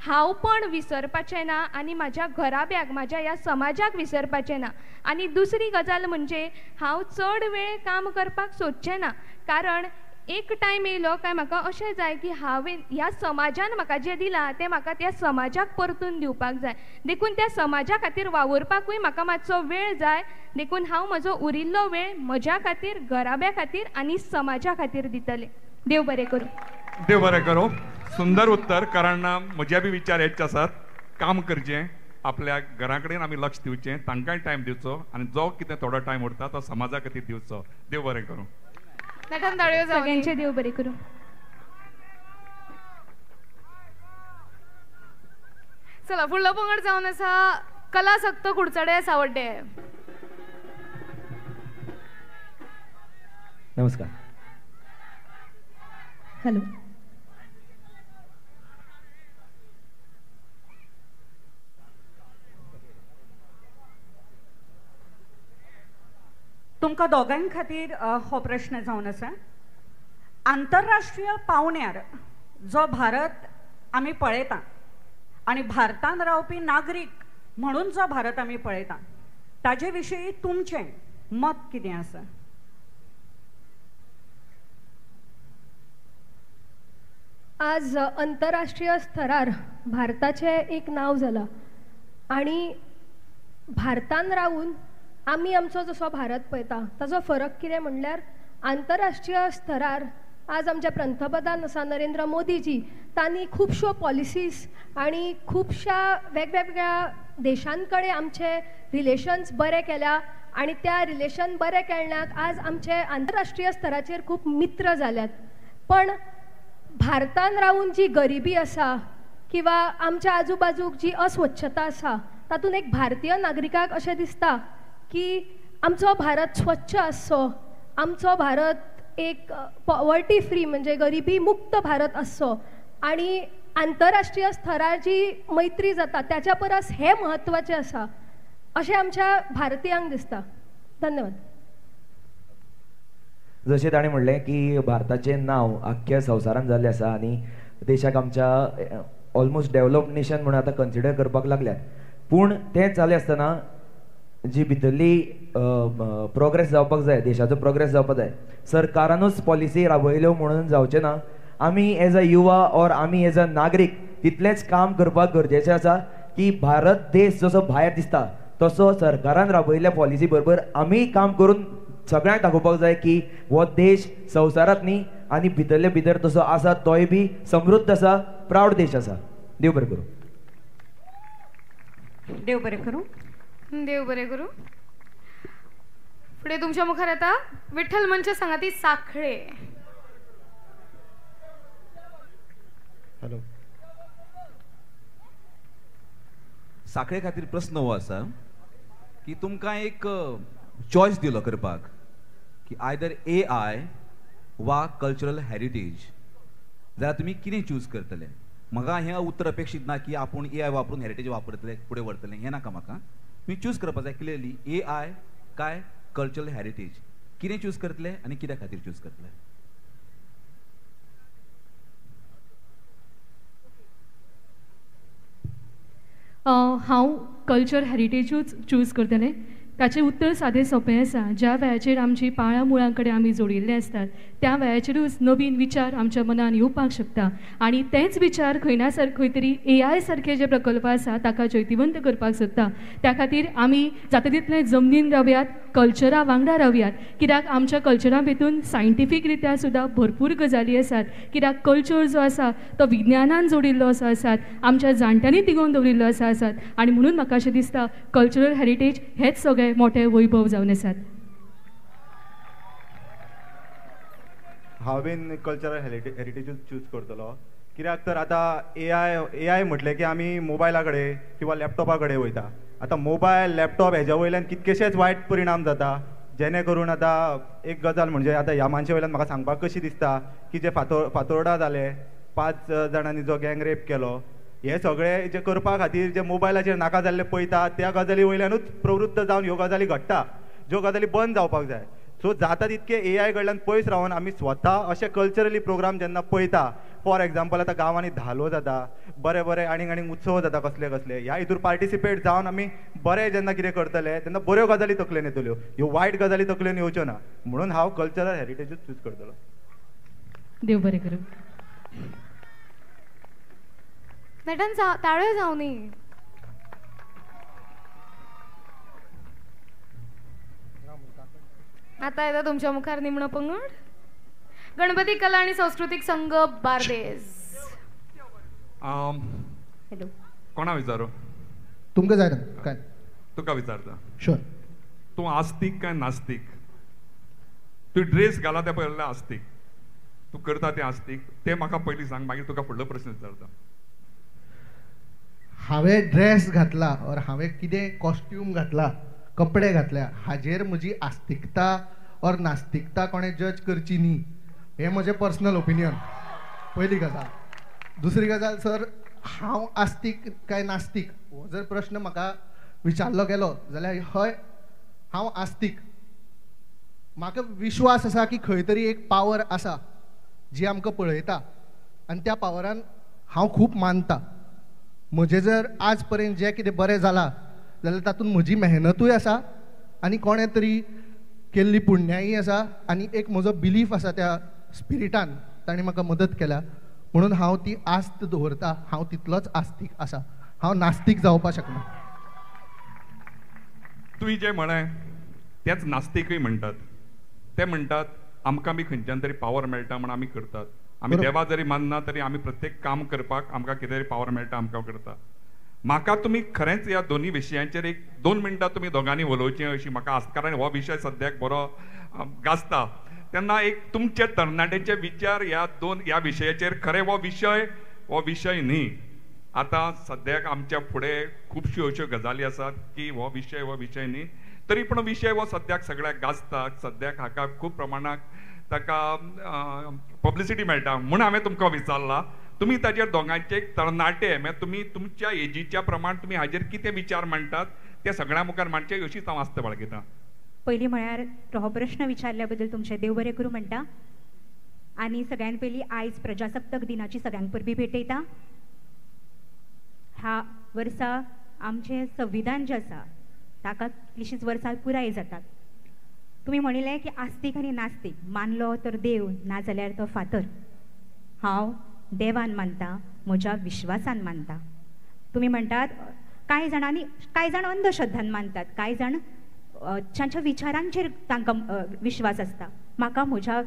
हांवपण विसरपाचें ना आनी म्हाज्या घराब्याक, म्हाज्या ह्या समाजाक विसरपाचें ना. आनी दुसरी गजाल म्हणजे हांव चड वेळ काम करपाक सोदचें ना, कारण एक टायम येयलो काय म्हाका अशें जाय की हांवें ह्या समाजान म्हाका जें दिलां तें म्हाका त्या समाजाक परतून दिवपाक जाय. देखून त्या समाजा खातीर वावुरपाकूय म्हाका मातसो वेळ जाय, देखून हांव म्हजो उरिल्लो वेळ म्हज्या खातीर, घराब्या खातीर आनी समाजा खातीर दितलें. देव बरें करूं.
देव बरें करूं. सुंदर उत्तर, कारण म्हजे बी विचार हेच आसात, काम करचें, आपल्या घरा कडेन आमी लक्ष दिवचें, तांकांय टायम दिवचो आनी जो कितें थोडो टायम उरता तो समाजा खातीर दिवचो. देव बरें करूं.
सगळ्यांचे देव बरें करूं.
चला फुडलो पंगड जावन आसा कला सक्त कुडचडे सावड्डे.
नमस्कार.
हॅलो.
तुमकां दोगां खातीर हो प्रश्न जावन आसा. आंतरराष्ट्रीय पावंड्यार जो भारत आमी पळयता आनी भारतान रावपी नागरीक म्हणून जो भारत आमी पळयता ताजे विशीं तुमचें मत कितें आसा?
आज अंतरराष्ट्रीय स्तरार भारताचें एक नांव जालां आनी भारतान रावून आमी आमचो जसो भारत पळयता ताजो फरक कितें म्हणल्यार आंतरराष्ट्रीय स्तरार आज आमचे पंतप्रधान आसा नरेंद्र मोदीजी, तांणी खुबश्यो पॉलिसीज आनी खुबश्या वेगवेगळ्या देशां कडेन आमचे रिलेशन्स बरे केल्या आनी त्या रिलेशन बरे केल्ल्याक आज आमचे आंतरराष्ट्रीय स्तराचेर खूब मित्र जाल्यात. पण भारतान रावून जी गरिबी आसा किंवा आमच्या आजूबाजूक जी अस्वच्छता आसा तातूंत एक भारतीय नागरिकाक अशें दिसता की आमचो भारत स्वच्छ आसचो, आमचो भारत एक पॉवर्टी फ्री म्हणजे गरिबी मुक्त भारत आसचो आनी आंतरराष्ट्रीय स्तरार जी मैत्री जाता त्याच्या परस हें म्हत्वाचें आसा अशें आमच्या भारतीयांक दिसता. धन्यवाद.
जशें ताणें म्हणलें की भारताचें नांव आख्ख्या संवसारान जाल्लें आसा आनी देशाक आमच्या ऑलमोस्ट डेवलप्ड नेशन म्हणून आतां कन्सिडर करपाक लागल्यात. पूण तें जालें आसतना जी भितरली प्रोग्रेस जावपाक जाय, देशाचो प्रोग्रेस जावपाक जाय. सरकारानूच पॉलिसी राबयल्यो म्हणून जावचें ना, आमी एज अ युवा ऑर आमी एज अ नागरीक तितलेंच काम करपाक गरजेचें आसा की भारत देश जसो भायर दिसता तसो सरकारान राबयल्ल्या पॉलिसी बरोबर आमी काम करून सगळ्यांक दाखोवपाक जाय की हो देश संवसारांत न्ही आनी भितरले भितर तसो आसा तोय बी समृद्ध आसा, प्रावड देश आसा. देव बरें करूं.
देव बरें करूं.
देव बरें करूं. फुडें तुमच्या मुखार येता विठ्ठल मंच सांगाती साखळे.
हॅलो, साखळे खातीर प्रस्न हो आसा की तुमकां एक चॉयस दिलो करपाक की आयदर AI वा कल्चरल हेरिटेज, जाल्यार तुमी कितें चूज करतले? म्हाका हें उत्तर अपेक्षीत ना की आपूण AI वापरून हेरिटेज वापरतले फुडें व्हरतले, हें नाका म्हाका. तुमी चूज करपाक जाय क्लियरली AI काय कल्चरल हेरिटेज, कितें चूज करतले आनी कित्या खातीर चूज करतले?
हांव कल्चर हेरिटेजूच चूज करतलें. ताचें उत्तर सादें सोंपें आसा, ज्या वेळाचेर आमची पाळां मुळां कडेन आमी जोडिल्ले आसतात त्या वेळाचेरूच नवीन विचार आमच्या मनान येवपाक शकता आनी तेच विचार खंय ना खंय तरी AI सारखे जे प्रकल्प आसा ताका जैतिवंत करपाक सोदता. त्या खातीर आमी जाता तितलें जमनीन रावयात, कल्चरा वांगडा रावयात, कित्याक आमच्या कल्चरा भितून सायंटिफीक रित्या सुद्दां भरपूर गजाली आसात. कित्याक कल्चर जो आसा तो विज्ञानान जोडिल्लो असो आसात, आमच्या जाणट्यांनी तिगोवन दवरिल्लो आसा आसात आनी म्हणून म्हाका अशें दिसता कल्चरल हेरिटेज हेच सगळें मोठे वैभव जावन आसात.
हांव बीन कल्चरल हेरिटेजूच चूज करतलो, कित्याक तर आतां AI म्हटलें की आमी मोबायला कडेन किंवा लॅपटॉपा कडेन वयता. आतां मोबायल लॅपटॉप हेज्या वयल्यान कितकेशेच वायट परिणाम जाता, जेणे करून आतां एक गजाल म्हणजे आतां ह्या मानशे वयल्यान म्हाका सांगपाक कशी दिसता की जे फातोर्डा जाले, 5 जाणांनी जो गँग रेप केलो, हे सगळे जे करपा खातीर जे मोबायलाचेर नाका जाल्ले पळयता त्या गजाली वयल्यानूच प्रवृत्त जावन ह्यो गजाली घडटा, ज्यो गजाली बंद जावपाक जाय. सो जाता तितके AI कडल्यान पयस रावन आमी स्वता अशे कल्चरली प्रोग्राम जेन्ना पळयता, फॉर एग्जाम्पल आतां गांवांनी धालो जाता, बरे बरे आनीक आनीक उत्सव जाता कसले कसले, ह्या हितूर पार्टिसिपेट जावन आमी बरें जेन्ना कितें करतले तेन्ना बऱ्यो गजाली तकलेन येतल्यो, ह्यो वायट गजाली तकलेन येवच्यो ना. म्हणून हांव कल्चरल हेरिटेजूच चूज करतलो.
देव बरें करूं.
नेटान ताळयो जावनी. आता येता तुमच्या मुखार निमणो पंगड गणपती कला आणि सांस्कृतिक संघ बार्देस.
हॅलो,
कोणा विचारू?
तुमकां जाय काय?
तुका विचारता.
शुअर.
तूं आस्तीक काय नास्तीक? तूं ड्रेस घाला त्या पयल्या आस्तीक, तूं करता तें आस्तीक, तें म्हाका पयलीं सांग, मागीर तुका फुडलो प्रस्न विचारता.
हांवें ड्रेस घातला ऑर हांवें कितें कॉस्ट्यूम घातला, कपडे घातल्या, हाजेर म्हजी आस्तिकता ऑर नास्तिकता कोणें जज करची न्ही, हें म्हजें पर्सनल ओपिनियन. पयली गजाल. दुसरी गजाल सर, हांव आस्तीक काय नास्तीक हो जर प्रश्न म्हाका विचारलो गेलो जाल्यार हय, हांव आस्तीक. म्हाका विश्वास आसा की खंय तरी एक पावर आसा जी आमकां पळयता आनी त्या पावरान हांव खूब मानता. म्हजें जर आज पर्यंत जें कितें बरें जालां जाल्यार तातूंत म्हजी मेहनतूय आसा आनी कोणें तरी केल्ली पुण्याय आसा आनी एक म्हजो बिलीफ आसा त्या स्पिरिटान ताणें म्हाका मदत केल्या, म्हणून हांव ती आस्त दवरता. हांव तितलोच आस्तीक आसा, हांव नास्तीक जावपाक शकना.
तुवें जें म्हळें तेच नास्तिकूय म्हणटात. ते म्हणटात आमकां बी खंयच्यान तरी पावर मेळटा म्हूण आमी करतात. आमी देवा जरी मानना तरी आमी प्रत्येक काम करपाक आमकां कितें तरी पावर मेळटा, आमकां करता. म्हाका तुमी खरेंच ह्या दोनी विशयांचेर एक 2 मिनटां तुमी दोगांनी उलोवचें अशी म्हाका आस्त, कारण हो विशय सद्याक बरो गाजता. तेन्ना एक तुमचे तरणाट्याचे विचार ह्या दोन ह्या विशयाचेर, खरें हो विशय न्ही, आतां सद्याक आमच्या फुडें खुबश्यो अश्यो गजाली आसात की हो विशय न्ही, तरी पूण विशय हो सद्याक सगळ्याक गाजता, सद्याक हाका खूब प्रमाणाक ताका पब्लिसिटी मेळटा. म्हूण हांवें तुमकां विचारलां, तुमी ताजेर दोगांचे एक तरणाटे म्हळ्यार तुमी तुमच्या एजीच्या प्रमाण तुमी हाजेर कितें विचार मांडटात ते सगळ्यां मुखार मांडचे अशीच हांव आस्त बाळगितां.
पयलीं म्हळ्यार हो प्रश्न विचारल्या बद्दल तुमचें देव बरें करूं म्हणटा आनी सगळ्यान पयलीं आयज प्रजासत्ताक दिनाची सगळ्यांक परबी भेटयता. ह्या वर्सा आमचें संविधान जें आसा ताका कितलींशींच वर्सां पुराय जातात. तुमी म्हणिल्लें की आस्तीक आनी नास्तीक, मानलो तर देव, नाजाल्यार तो फातर. हांव देवान मानता, म्हज्या विश्वासान मानता. तुमी म्हणटात कांय जाणांनी, कांय जाण अंधश्रद्धान मानतात, कांय जाण तांच्या विचारांचेर तांकां विश्वास आसता. म्हाका म्हज्या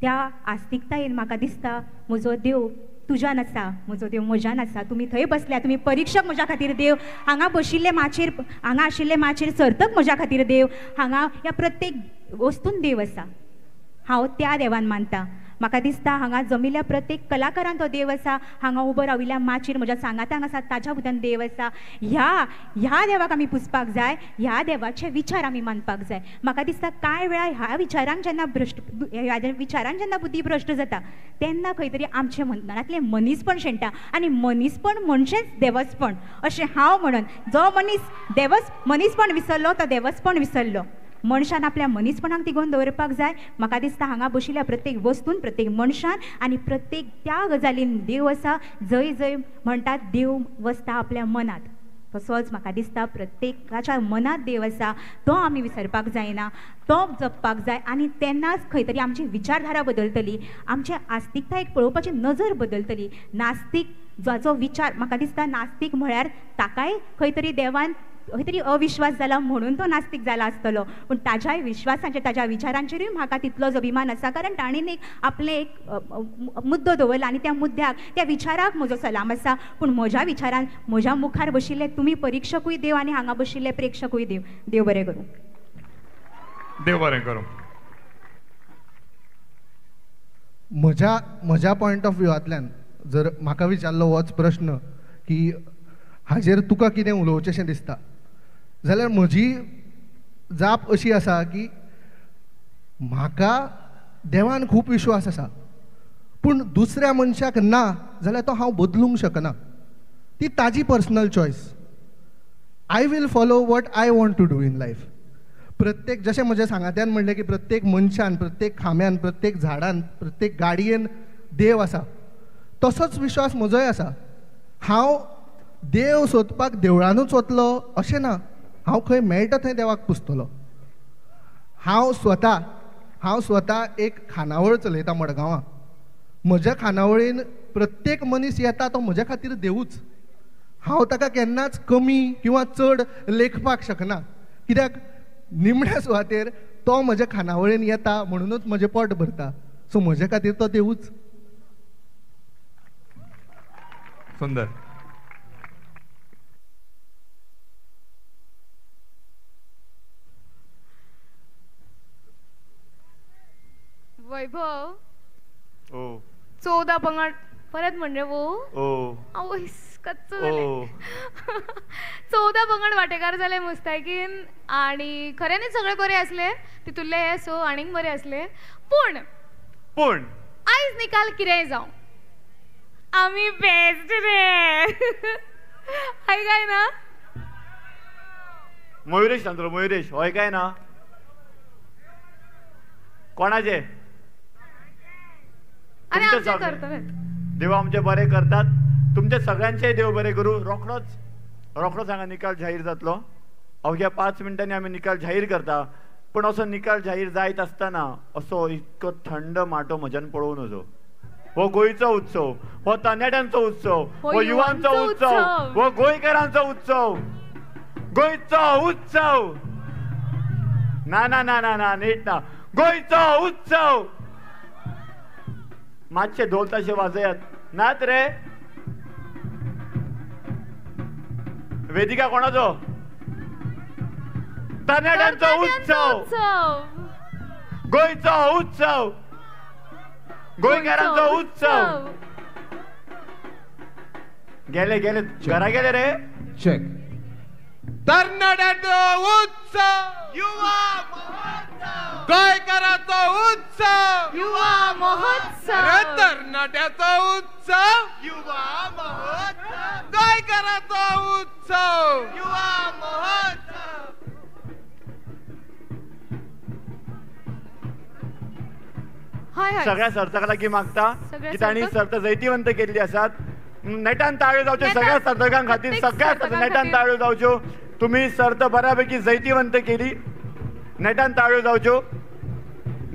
त्या आस्तिकतायेन म्हाका दिसता म्हजो देव तुज्यान आसा, म्हजो देव म्हज्यान आसा. तुमी थंय बसल्या, तुमी परिक्षक म्हज्या खातीर देव, हांगा बशिल्ले माचयेर, हांगा आशिल्ले माचयेर सर्तक म्हज्या खातीर देव, हांगा ह्या प्रत्येक वस्तून देव आसा. हांव त्या देवान मानता. म्हाका दिसता हांगा जमिल्ल्या प्रत्येक कलाकारान तो देव आसा, हांगा उबो राविल्ल्या माचयेर म्हज्या सांगातांक आसा ताच्या भितर देव आसा. ह्या देवाक आमी पुजपाक जाय, ह्या देवाचे विचार आमी मानपाक जाय. म्हाका दिसता कांय वेळार ह्या विचारांक जेन्ना भ्रश्ट, ह्या विचारांक जेन्ना बुद्धी भ्रश्ट जाता तेन्ना खंय तरी आमचें मनांतलें मनीसपण शेणटा, आनी मनीसपण म्हणचेच देवसपण अशें हांव म्हणून. जो मनीस देवस मनीसपण विसरलो तो देवसपण विसरलो. मनशान आपल्या मनीसपणाक तिगोवन दवरपाक जाय. म्हाका दिसता हांगा बशिल्ल्या प्रत्येक वस्तून, प्रत्येक मनशान आनी प्रत्येक त्या गजालीन देव आसा. जंय जंय म्हणटात देव वसता आपल्या मनांत, तसोच म्हाका दिसता प्रत्येकाच्या मनांत देव आसा. तो आमी विसरपाक जायना, तो जपपाक जाय, आनी तेन्नाच खंय तरी आमची विचारधारा बदलतली, आमची आस्तिकतायेक पळोवपाची नजर बदलतली. नास्तीक जाचो विचार, म्हाका दिसता नास्तीक म्हळ्यार ताकाय खंय तरी देवान खंय तरी अविश्वास जाला म्हणून तो नास्तीक जाला आसतलो, पूण ताज्याय विश्वासाचेर, ताज्या विचारांचेरूय म्हाका तितलोच अभिमान आसा, कारण ताणें एक आपलें एक मुद्दो दवरला आनी त्या मुद्द्याक, त्या विचाराक म्हजो सलाम आसा. पूण म्हज्या विचारान म्हज्या मुखार बशिल्ले तुमी परिक्षकूय देव आनी हांगा बशिल्ले प्रेक्षकूय देव. देव बरें करूं.
देव बरें करूं.
म्हज्या पॉयंट ऑफ व्यूवांतल्यान जर म्हाका विचारलो होच प्रश्न की हाजेर तुका कितें उलोवचेंशें दिसता, जाल्यार म्हजी जाप अशी आसा की म्हाका देवान खूब विश्वास आसा, पूण दुसऱ्या मनशाक ना जाल्यार तो हांव बदलूंक शकना. ती ताजी personal choice. I will follow what I want to do in life. प्रत्येक, जशें म्हज्या सांगात्यान म्हणलें की प्रत्येक मनशान, प्रत्येक खांब्यान, प्रत्येक झाडान, प्रत्येक गाडयेन देव आसा, तसोच विश्वास म्हजोय आसा. हांव देव सोदपाक देवळानूच वतलो अशें ना, हांव खंय मेळटा थंय देवाक पुजतलो. हांव स्वता एक खानावळ चलयता मडगांवां. म्हज्या खानावळीन प्रत्येक मनीस येता तो म्हज्या खातीर देवूच. हांव ताका केन्नाच कमी किंवा चड लेखपाक शकना, कित्याक निमण्या सुवातेर तो म्हज्या खानावळीन येता म्हणूनच म्हजें पोट भरता. सो म्हज्या खातीर तो देवूच.
सुंदर.
वैभव,
ओ
14 पंगड परत म्हण रे वो.
ओ
आवयस कच्च जालें. 14 पंगड वांटेकार जाले मुस्तायकीन, आनी खऱ्यांनीच सगळे बरे आसले, तितूंतले हे सो आनीक बरे आसले. पूण
पूण
आयज निकाल कितेंय जावं, आमी बेस्ट रे. हय काय ना
मयुरेश? सांगतलो मयुरेश, हय काय ना? कोणाचे?
आनी आमचे करतले.
देव आमचे बरे करतात, तुमचे सगळ्यांचे देव बरे करूं. रोखडोच हांगा निकाल जाहीर जातलो. अवघ्या 5 मिनटांनी आमी निकाल जाहीर करता. पूण असो निकाल जाहीर जायत आसतना असो इतको थंड माटो म्हज्यान पळोवं नजो. हो गोंयचो उत्सव, हो तरणाट्यांचो उत्सव, हो युवांचो उत्सव, हो गोंयकारांचो उत्सव, गोंयचो उत्सव. ना ना ना ना ना, नीट ना, गोंयचो उत्सव. मातशे ढोल ताशे वाजयात नात रे. वेदिका कोणाचो? तरणाट्यांचो उत्सव, गोंयचो उत्सव, गोंयकारांचो उत्सव. गेले गेले घरा गेले रे.
चेक. तरणाट्यांचो उत्सव, युवा महोत्सव, गोंयकारांचो उत्सव,
युवा महोत्सव,
तरणाट्यांचो उत्सव, युवा महोत्सव, गोंयकारांचो उत्सव, युवा महोत्सव.
सगळ्या सर्तकां लागीं मागता की तांणी सर्त जैतिवंत केल्ली आसात. नेटान ताळयो जावच्यो सगळ्या सर्तकां खातीर, सगळ्या नेटान ताळयो जावच्यो. तुम्ही सर्त बऱ्यापैकी जैतिवंत केली. नेटान ताळयो जावच्यो.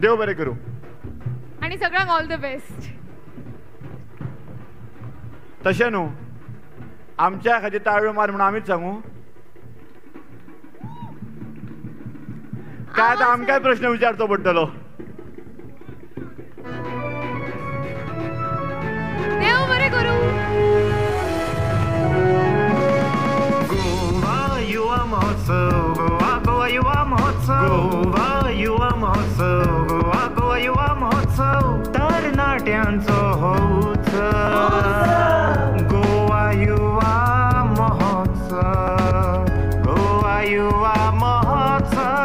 देव बरें करूं
आनी सगळ्यांक ऑल the best.
तशें न्हू, आमच्या खातीर ताळयो मार म्हणून आमीच सांगू काय? आतां आमकांय प्रश्न विचारचो पडटलो.
देव बरें करूं.
गोवा युवा महोत्सव, गोवा गोवा युवा महोत्सव, गोवा युवा महोत्सव, गोवा गोवा युवा महोत्सव, तरणाट्यांचो हो उत्सव. गोवा युवा महोत्सव, गोवा युवा महोत्सव,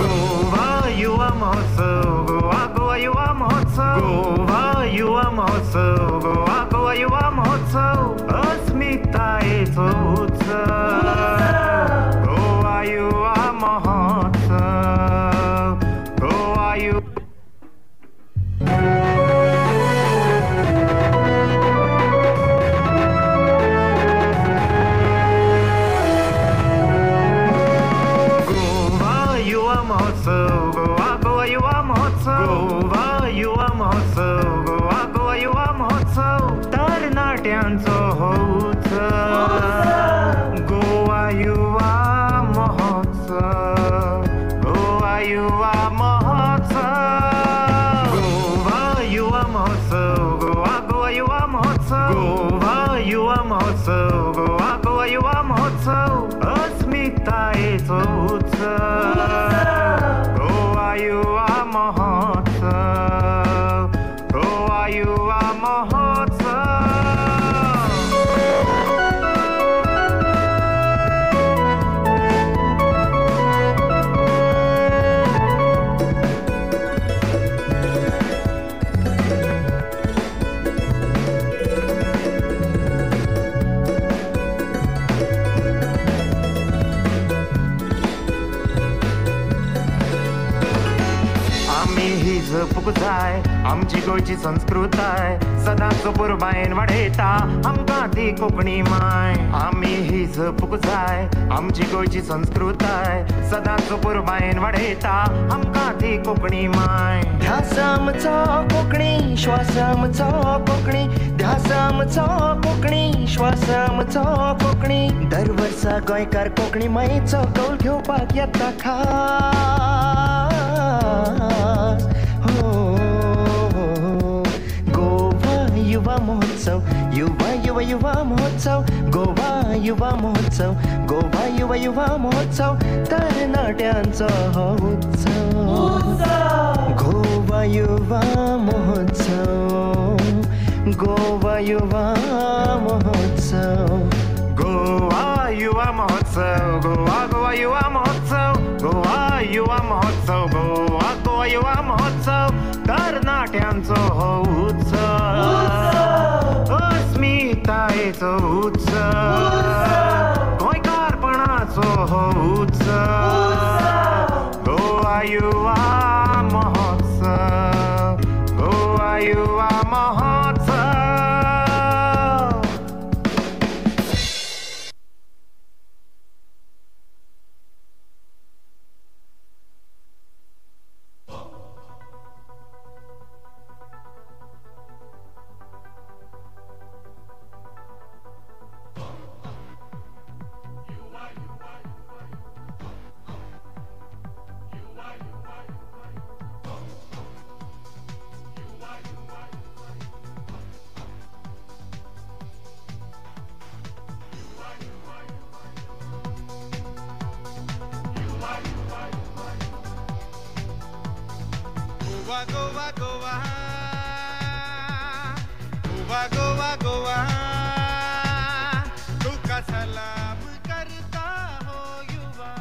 गोवा युवा महोत्सव, गोवा गोवा युवा महोत्सव, गोवा युवा महोत्सव, गोवा गोवा युवा महोत्सव, अस्मितायेचो उत्सव. गोवा युवा महोत्सव, गोवा युवा. गोवा युवा महोत्सव, गोवा गोवा युवा महोत्सव, गोवा युवा महोत्सव, गोवा गोवा युवा महोत्सव, तरणाट्यांचो हो उत्सव. गोवा युवा महोत्सव, गोवा युवा महोत्सव, गोवा युवा महोत्सव, गोवा गोवा युवा महोत्सव, गोवा युवा महोत्सव, गोवा गोवा युवा महोत्सव, अस्मितायेचो उत्सव. गोवा युवा महोत्सव, गोवा युवा महोत्सव. आमी ही जपूंक जाय आमची गोंयची संस्कृताय, सदांच पुरबायेन वाडयता आमकां ती कोंकणी माय. आमी ही जपूंक जाय आमची गोंयची संस्कृताय, सदांच पुरबायेन वाडयता आमकां ती कोंकणी माय.
ध्यास आमचो कोंकणी, श्वास आमचो कोंकणी, ध्यास आमचो कोंकणी, श्वास आमचो कोंकणी. दर वर्सा गोंयकार कोंकणी मायेचो कौल घेवपाक येता खास. हो गोवा युवा महोत्सव, युवा युवा युवा महोत्सव, गोवा युवा महोत्सव, गोवा युवा युवा महोत्सव, तरणाट्यांचो हो उत्सव. गोवा युवा महोत्सव, गोवा युवा महोत्सव,
गोवा युवा महोत्सव, गोवा गोवा युवा महोत्सव, गोवा युवा महोत्सव, गोवा गोवा युवा महोत्सव, तरणाट्यांचो हो उत्सव, अस्मितायेचो उत्सव, गोंयकारपणाचो हो उत्सव. गोवा युवा महोत्सव, गोवा युवा महोत्सव.
Goa Goa Goa, Goa Goa Goa, तुका सलाम करता हो युवा.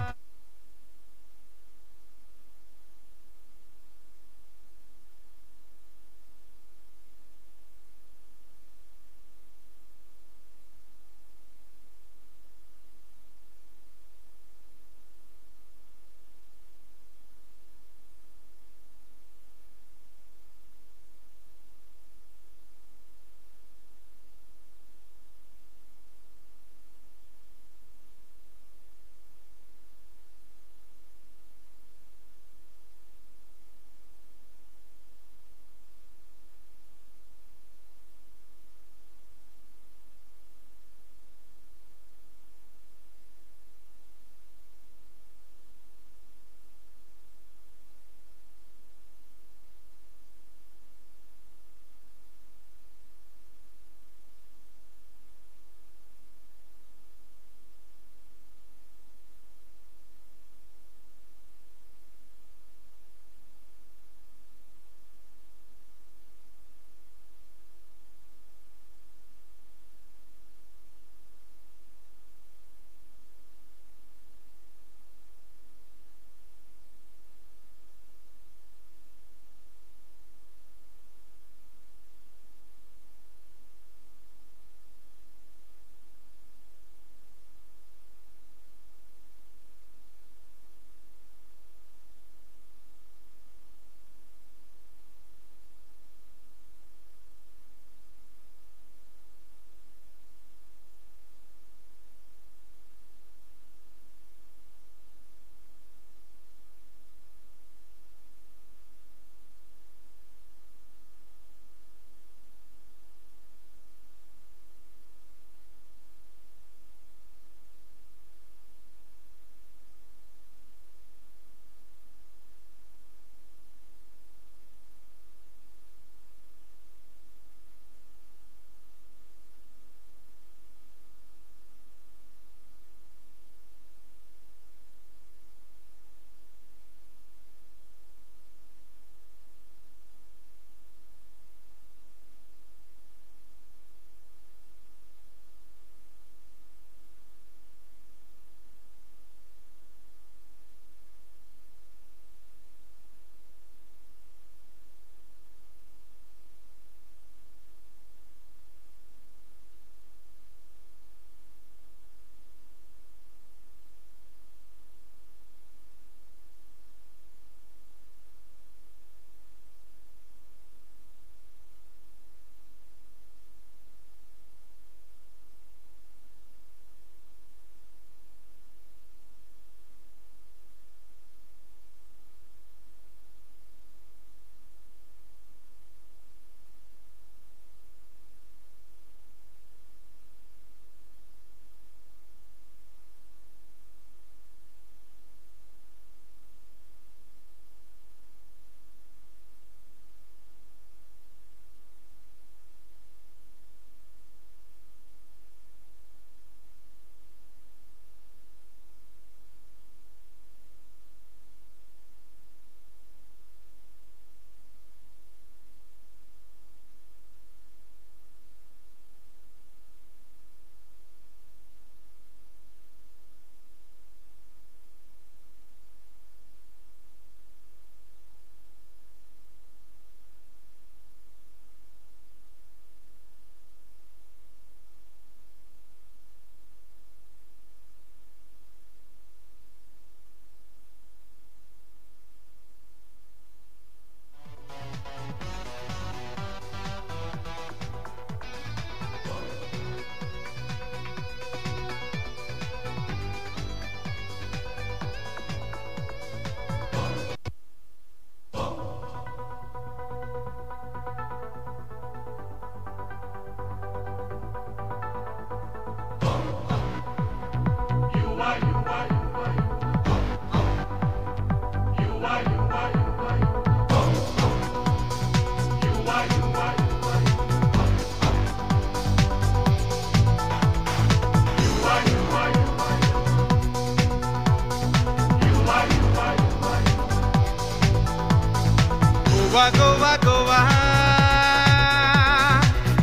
गोवा गोवा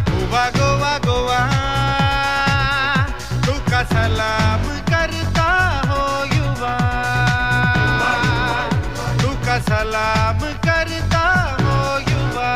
गोवा गोवा गोवा तुका सलाम करता हो युवा तुका सलाम करता हो युवा.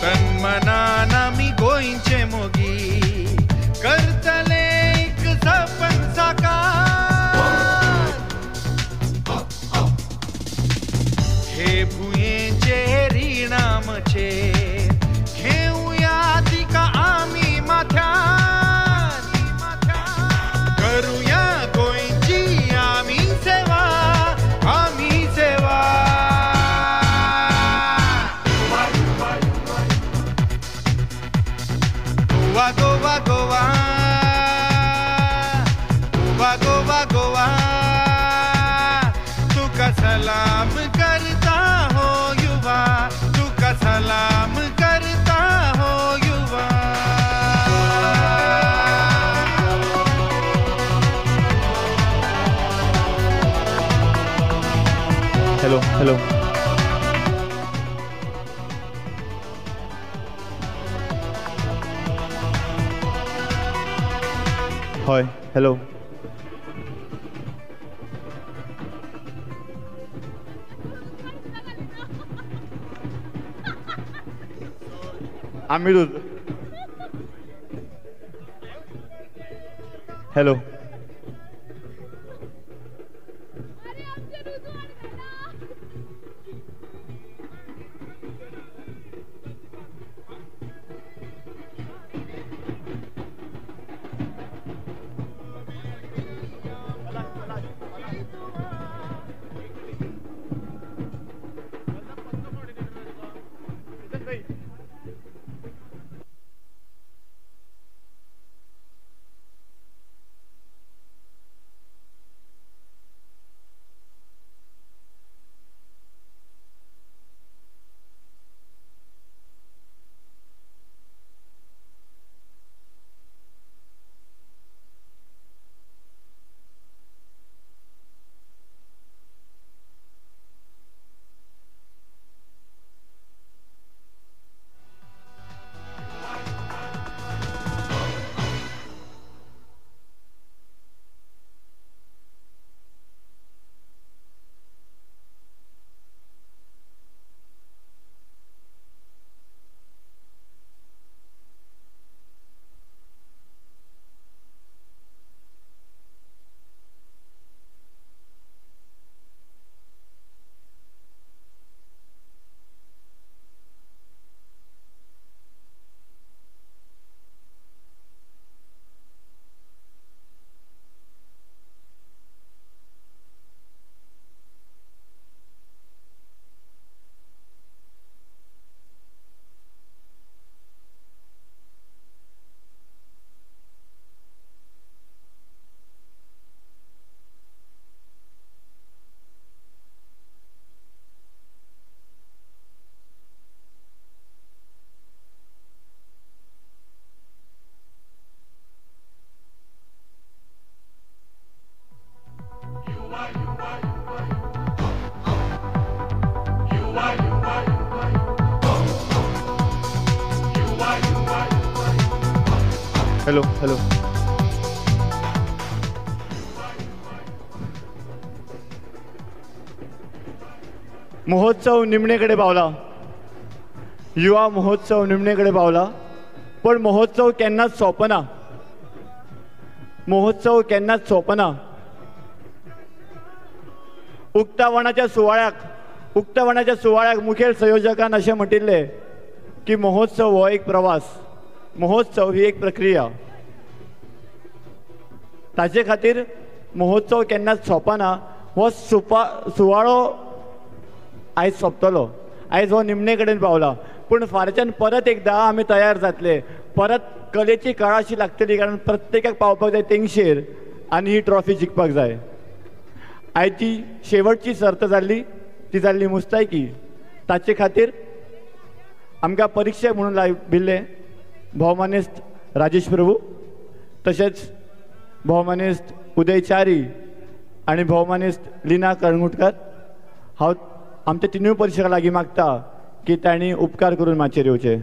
तन्मनान आमी गोंयचे मोगी करतले एक सपन साकार हे भुंयेचे रीण आमचे घेवया तिका आमी माथ्यार करुया गोंयची आमी सेवा आमी सेवा. गोवा गोवा गोवा गोवा गोवा गोवा तुका सलाम करता हो युवा तुका सलाम करता हो युवा.
हॅलो हॅलो हय हॅलो आम्ही हॅलो हॅलो हॅलो महोत्सव निमणे कडेन पावला, युवा महोत्सव निमणे कडेन पावला, पण महोत्सव केन्नाच सोंपना, महोत्सव केन्नाच सोंपना. उक्तावणाच्या सुवाळ्याक मुखेल संयोजकान अशें म्हणिल्लें की महोत्सव हो एक प्रवास, महोत्सव ही एक प्रक्रिया. ताजे खातीर महोत्सव केन्नाच सोंपना. हो सुवाळो
आयज सोंपतलो. आयज हो निमणे कडेन पावला, पूण फारच्यान परत एकदां आमी तयार जातले, परत कलेची कळाशी लागतली, कारण प्रत्येकाक पावपाक जाय तेंगशेर आनी ही ट्रॉफी जिखपाक जाय. आयची शेवटची सर्त जाल्ली ती जाल्ली मुस्तायकी. ताचे खातीर आमकां परिक्षक म्हणून लाभिल्ले भोवमानेस्त राजेश प्रभू, तशेंच भोवमानेस्त उदय च्यारी आनी भोवमानेस्त लिना कळंगुटकर. हांव आमच्या तिनूय परिक्षकां लागीं मागता की तांणी उपकार करून माचयेर येवचे.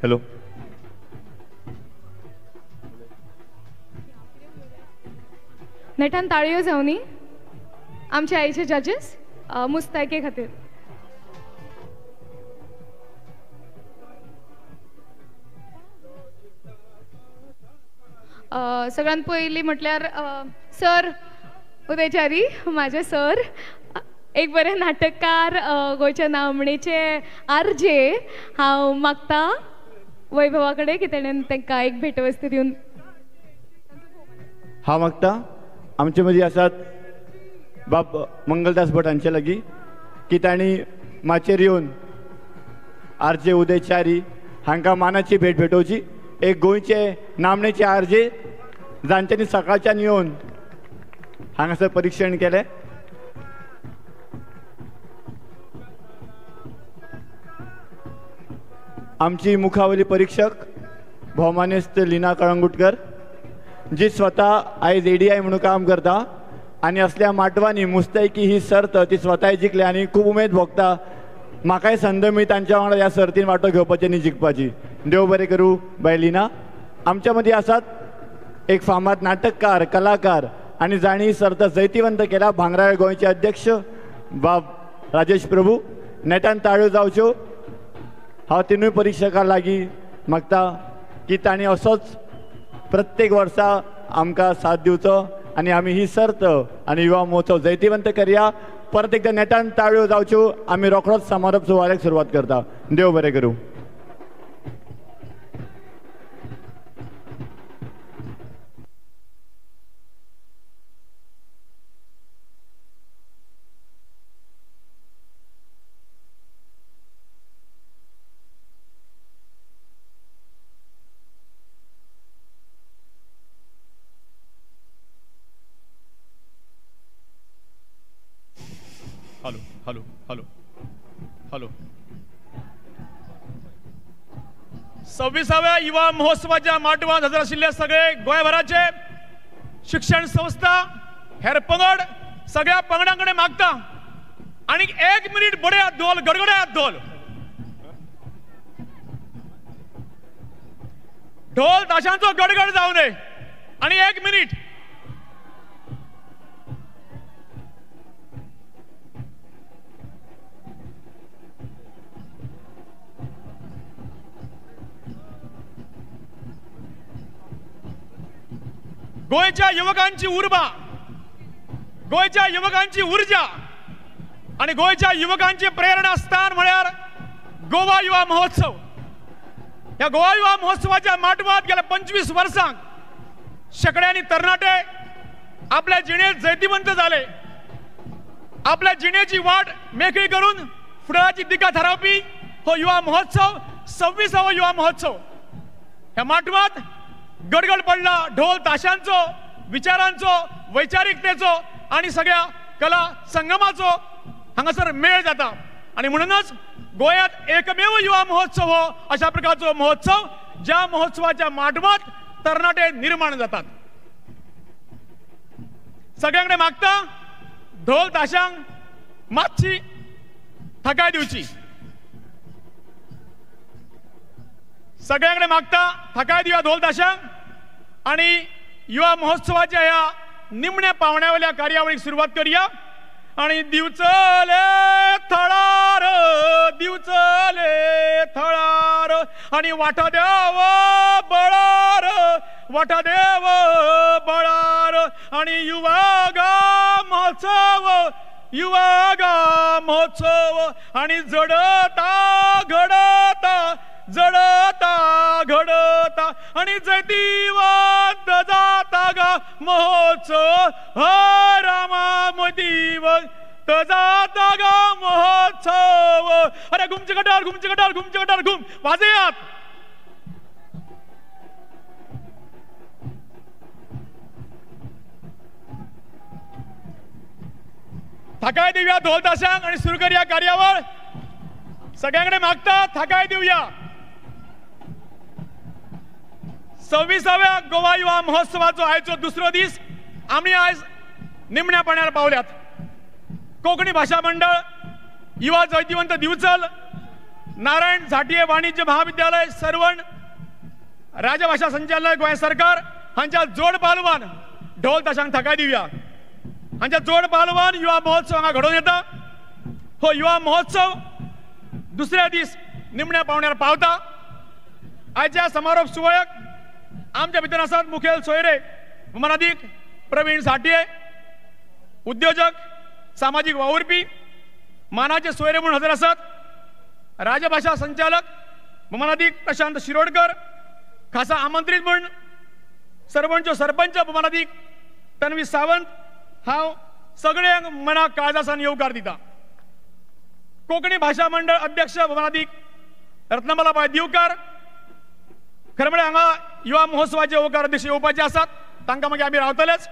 हॅलो,
नेटान ताळयो जावनी आमच्या आईचे जजेस मुस्तायके खातीर. सगळ्यात पयलीं म्हटल्यार सर उदय च्यारी, म्हाजे सर, एक बरे नाटककार, गोंयच्या नामणेचे आर जे. हांव मागता वैभवा कडेन की तेणेन तांकां एक भेटवस्तू दिवन.
हांव मागता आमचे मदीं आसात बाब मंगलदास भट हांचे लागीं की तांणी माचयेर येवन आर जे उदय च्यारी हांकां मानाची भेट भेटोवची. एक गोंयचे नामनेचे आर जे जांच्यांनी सकाळच्यान येवन हांगासर परिक्षण केलें. आमची मुखावयली परिक्षक भोवमानेस्त लिना कळंगुटकर, जी स्वता आयज ADI म्हणून काम करता आनी असल्या माटवांनी मुस्तायकी ही सर्त ती स्वताय जिखल्या आनी खूब उमेद भोगता. म्हाकाय संद मेळ्ळी तांच्या वांगडा ह्या सर्तीन वांटो घेवपाची आनी जिखपाची. देव बरें करूं बाय लिना. आमच्या मदीं आसात एक फामाद नाटककार, कलाकार आनी जांणी सर्त जैतिवंत केल्या, भांगराळ गोंयचे अध्यक्ष बाब राजेश प्रभू. नेटान ताळयो जावच्यो. हांव तिनूय परिक्षकां लागीं मागता की तांणी असोच प्रत्येक वर्सा आमकां साथ दिवचो आनी आमी ही सर्त आनी युवा महोत्सव जैतिवंत करया. परत एकदां नेटान ताळयो जावच्यो. आमी रोखडोच समारोप सुवाळ्याक सुरवात करता. देव बरें करूं.
Hello hello hello hello. 26व्या युवा महोत्सवाच्या माटवांत हजर आशिल्ले सगळे गोंयभराचे शिक्षण संस्था, हेर पंगड, सगळ्या पंगडां कडेन मागता आनी एक मिनीट बडयात धोल, गडगडयात धोल, ढोल ताशांचो गडगड जावं नये. आनी एक मिनीट. गोंयच्या युवकांची उर्बा, गोंयच्या युवकांची ऊर्जा आनी गोंयच्या युवकांची प्रेरणा स्थान म्हळ्यार गोवा युवा महोत्सव. ह्या गोवा युवा महोत्सवाच्या माटवांत गेल्या 25 वर्सांक शेकड्यांनी तरणाटे आपल्या जिणेंत जैतिवंत जाले. आपल्या जिणेची वाट मेकळी करून फुडाराची दिका थारावपी हो युवा महोत्सव, 26वो युवा महोत्सव. ह्या माटवांत गडगड पडला ढोल ताशांचो, विचारांचो, वैचारिकतेचो आनी सगळ्या कला संगमाचो हांगासर मेळ जाता. आनी म्हणूनच गोंयांत एकमेव युवा महोत्सव हो अशा प्रकारचो महोत्सव ज्या महोत्सवाच्या माटवांत तरणाटे निर्माण जातात. सगळ्यांकडे मागता ढोल ताशांक मातशी थकाय दिवची. सगळ्यांकडे मागता थकाय दिवया ढोल ताशांक आनी युवा महोत्सवाच्या ह्या निमण्या पावण्यावल्या कार्यावळीक सुरवात करूया. आणि दिवचले थळार, दिवचले थळार आणि वाटा देव बळार, वाटा देव बळार आणि युवा गा महोत्सव, युवा गा महोत्सव आणि जडता घडता, जडता घडता आणि जैतिवंत जाता गा महोत्सव, ह रामा मोतीवंत जाता गा महोत्सव. अरे घुमचे गटार, घुमचे गटार, घुमचे गटार, घुम वाजयात. थाकाय देऊया ढोल ताशांक आणि सुरू करूया कार्यावर. सगळ्यांकडे मागता थाकाय देऊया. 26व्या गोवा युवा महोत्सवाचो आयचो दुसरो दीस. आमी आयज निमण्या पाण्यार पावल्यात. कोंकणी भाशा मंडळ, युवा जैतिवंत दिवचल, नारायण झांटये वाणिज्य महाविद्यालय सर्वण, राजभाशा संचालक गोंय सरकार हांच्या जोड पालवान ढोल ताशांक थाकाय दिवया. हांच्या जोड पालवान युवा महोत्सव हांगा घडोवन येता. हो युवा महोत्सव दुसऱ्या दीस निमण्या पावण्यार पावता. आयच्या समारोप सुवाळ्याक आमच्या भितर आसात मुखेल सोयरे मनादीक प्रवीण झांटये, उद्योजक, सामाजीक वावुरपी, मानाचे सोयरे म्हणून हजर आसात राजभाशा संचालक मनादीक प्रशांत शिरोडकर, खासा आमंत्रित म्हूण सरपंच सरपंच मनादीक तन्वी सावंत. हांव सगळ्यांक मनाक काळजासान येवकार दिता. कोंकणी भाशा मंडळ अध्यक्ष मनादीक रत्नमालाबाय दिवकार. खरें म्हळ्यार हांगा युवा महोत्सवाचे येवकार अध्यक्ष येवपाचे आसात, तांकां मागीर आमी रावतलेच.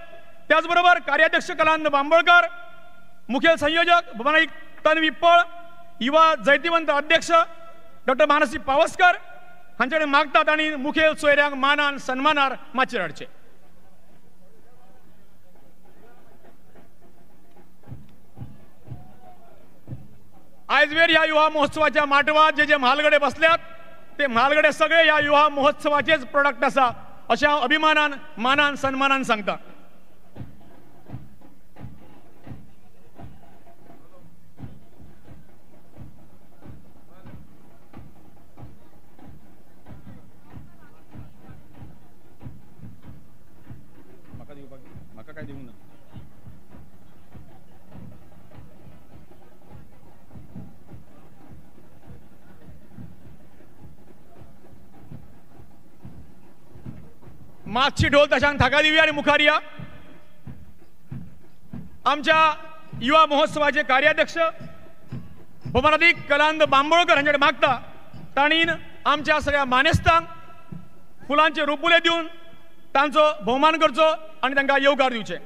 त्याच बरोबर कार्याध्यक्ष कलानंद बांबोळकर, मुखेल संयोजक भुवनाईक तन्वी पळ, युवा जैतिवंत अध्यक्ष डॉक्टर मानसी पावसकर हांचे कडेन मागतात आनी मुखेल सोयऱ्यांक मानान सन्मानार माचयेर हाडचे. आयजवेर ह्या युवा महोत्सवाच्या माटवात जे जे म्हालगडे बसल्यात ते म्हालगडे सगळे ह्या युवा महोत्सवाचेच प्रोडक्ट आसा अशें हांव अभिमानान मानान सन्मानान सांगता.
म्हाका काय दिवंक ना.
मातशी ढोल ताशांक थाका दिवया आनी मुखार या. आमच्या युवा महोत्सवाचे कार्याध्यक्ष भोवमानादीक कलानंद बांबोळकर हांचे कडेन मागता तांणी आमच्या सगळ्या मानेस्तांक फुलांचे रोपुले दिवन तांचो भोवमान करचो आनी तांकां येवकार दिवचे.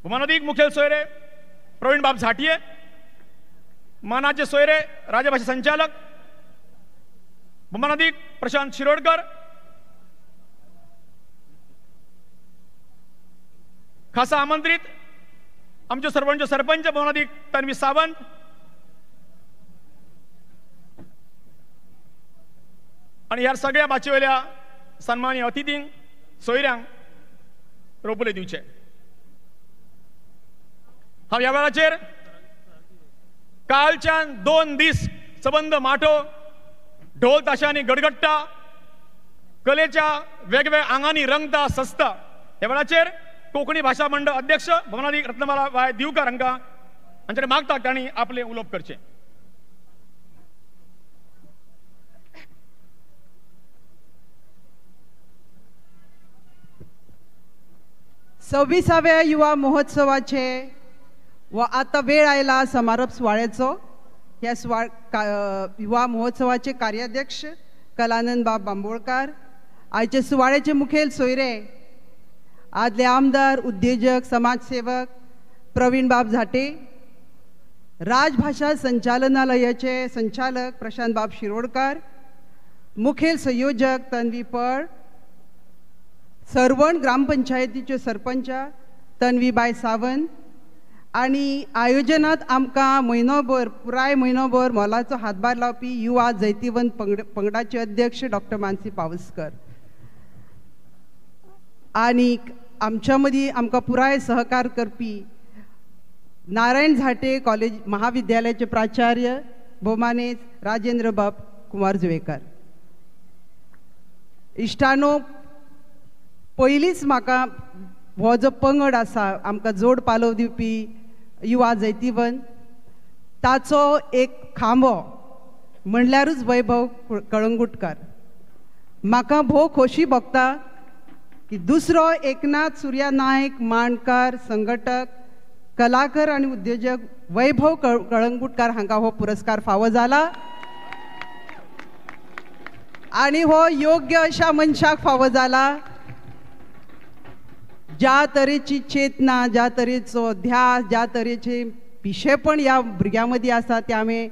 भोवमानादीक मुखेल सोयरे प्रवीण बाब झांटये, मानाचे सोयरे राजभाशा संचालक भोवमानादीक प्रशांत शिरोडकर, खासा आमंत्रित आमचे सरपंच सरपंच भोवमानादीक तन्वी सावंत, आनी ह्या सगळ्या माचयेवेल्या सन्मानी अतिथींक सोयऱ्यांक रोपुले दिवचे. हांव ह्या वेळाचेर कालच्यान 2 दीस सबंद माटो ढोल ताशांनी गडगडटा, कलेच्या वेगवेगळ्या आंगांनी रंगता सजता. ह्या वेळाचेर कोंकणी भाशा मंडळ अध्यक्ष भवनादीक रत्नमाला बाय दिवकर हांकां हांचे मागता तांणी आपलें उलोवप करचें.
सव्वीसाव्या युवा महोत्सवाचे व आतां वेळ आयला समारोप सुवाळ्याचो. ह्या युवा महोत्सवाचे कार्याध्यक्ष कलानंद बाब बांबोळकार, आयचे सुवाळ्याचे मुखेल सोयरे आदले आमदार, उद्योजक, समाजसेवक प्रवीण बाब झांटे, राजभाशा संचालनालयाचे संचालक प्रशांत बाब शिरोडकार, मुखेल संयोजक तन्वी पळ, सर्वण ग्रामपंचायतीच्यो सरपंच तन्वीबाय सावंत आनी आयोजनात आमकां म्हयनोभर पुराय म्हयनोभर मोलाचो हातभार लावपी युवा जैतिवंत पंगडाचे अध्यक्ष डॉक्टर मानसी पावसकर आनी आमच्या मदीं आमकां पुराय सहकार करपी नारायण झांटे कॉलेज महाविद्यालयाचे प्राचार्य भोवमानेस्त राजेंद्र बाब कुमार जुवेकर. इश्टानो, पयलींच म्हाका हो जो पंगड आसा आमकां जोड पालव दिवपी युवा जैतिवंत ताचो एक खांबो म्हणल्यारूच वैभव कळंगुटकर. म्हाका भोव खोशी भोगता की दुसरो एकनाथ सुर्या नायक मांडकार, संघटक, कलाकार आनी उद्योजक वैभव कळंगुटकर हांकां हो पुरस्कार फावो जाला आनी हो योग्य अशा मनशाक फावो जाला ज्या तरेची चेतना, ज्या तरेचो ध्यास, ज्या तरेचे पिशेपण ह्या भुरग्यां मदीं आसा तें आमी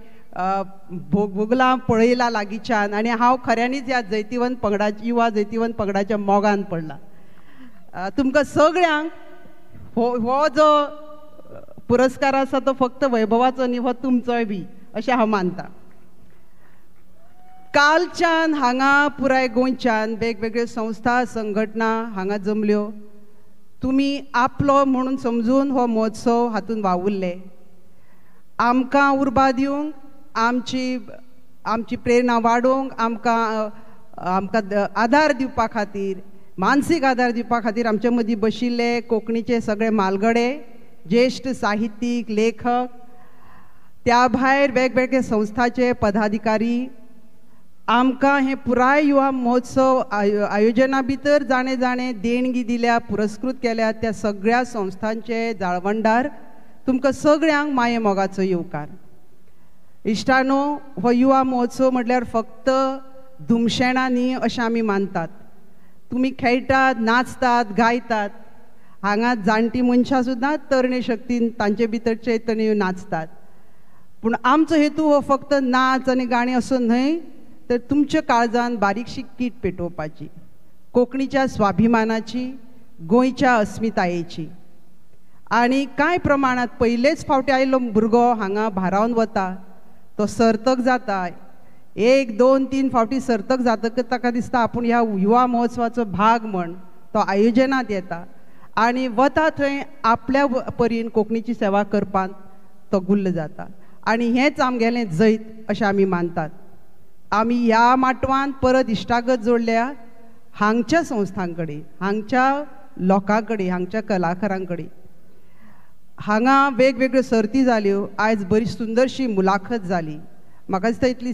भोगलां, पळयलां लागींच्यान आनी हांव खऱ्यांनीच ह्या जैतिवंत पंगडाच्या, युवा जैतिवंत पंगडाच्या मोगान पडलां. तुमकां सगळ्यांक हो जो पुरस्कार आसा तो फक्त वैभवाचो न्ही, हो तुमचोय बी अशें हांव मानता. कालच्यान हांगा पुराय गोंयच्यान वेगवेगळ्यो संस्था, संघटना हांगा जमल्यो. तुमी आपलो म्हणून समजून हो महोत्सव हातूंत वावुरले. आमकां उर्बा दिवंक, आमची आमची प्रेरणा वाडोवंक, आमकां आमकां आदार दिवपा खातीर, मानसीक आदार दिवपा खातीर आमचे मदीं बशिल्ले कोंकणीचे सगळे म्हालगडे, ज्येश्ठ साहित्यीक, लेखक, त्या भायर वेगवेगळे संस्थाचे पदाधिकारी आमकां हें पुराय युवा महोत्सव आयोजना भितर जाणे जाणे देणगी दिल्या, पुरस्कृत केल्या त्या सगळ्या संस्थांचे जाळवणदार तुमकां सगळ्यांक माये मोगाचो येवकार. इश्टानो, हो युवा महोत्सव म्हटल्यार फक्त धुमशेणां न्ही अशें आमी मानतात. तुमी खेळटात, नाचतात, गायतात. हांगा जाणटी मनशां सुद्दां तरणे शक्तीन तांचे भितर चैतन्य नाचतात. पूण आमचो हेतू हो फक्त नाच आनी गाणी असो न्हय, तर तुमच्या काळजान बारीकशी कीट पेटोवपाची, कोंकणीच्या स्वाभिमानाची, गोंयच्या अस्मितायेची. आनी कांय प्रमाणांत पयलेच फावटी आयिल्लो भुरगो हांगा भारावन वता, तो सर्तक जाता. 1, 2, 3 फावटी सर्तक जातकच ताका दिसता आपूण ह्या युवा महोत्सवाचो भाग म्हण तो आयोजनांत येता आनी वता थंय आपल्या परीन कोंकणीची सेवा करपांत तो गुल्ल जाता. आनी हेंच आमगेलें जैत अशें आमी मानतात. आमी ह्या माटवान परत इश्टागत जोडल्या हांगच्या संस्थां कडेन, हांगच्या लोकां कडेन, हांगच्या कलाकारां कडेन. हांगा वेगवेगळ्यो सर्ती जाल्यो, आयज बरी सुंदरशी मुलाखत जाली. म्हाका दिसता इतली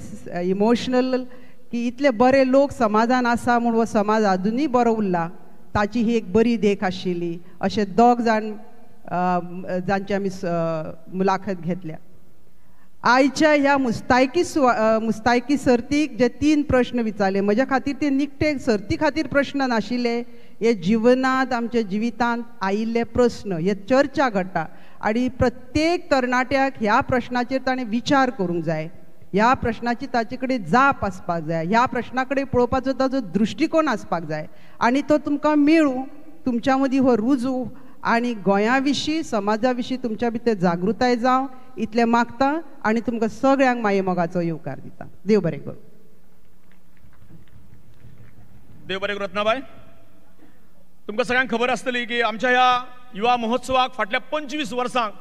इमोशनल की इतले बरे लोक समाजान आसा म्हूण हो समाज आजुनूय बरो उरला ताची ही एक बरी देख आशिल्ली. अशे दोग जाण जांची आमी मुलाखत घेतल्या. आयच्या ह्या मुस्तायकी सर्तीक जे 3 प्रश्न विचारले, म्हज्या खातीर ते निखटे सर्ती खातीर प्रश्न नाशिल्ले, हे जिवनांत आमच्या जिवितांत आयिल्ले प्रस्न, हे चर्चा घडटा आनी प्रत्येक तरणाट्याक ह्या प्रश्नाचेर ताणें विचार करूंक जाय, ह्या प्रश्नाची ताचे कडेन जाप आसपाक जाय, ह्या प्रश्ना कडेन पळोवपाचो ताचो दृश्टिकोन आसपाक जाय आनी तो तुमकां मेळूं, तुमच्या मदीं हो रुजू आनी गोंया विशीं, समाजा विशीं तुमच्या भितर जागृताय जावं इतलें मागता आनी तुमकां सगळ्यांक माये मोगाचो येवकार दिता. देव बरें करूं.
देव बरें करूं रत्नाबाय. तुमकां सगळ्यांक खबर आसतली की आमच्या ह्या युवा महोत्सवाक फाटल्या 25 वर्सांक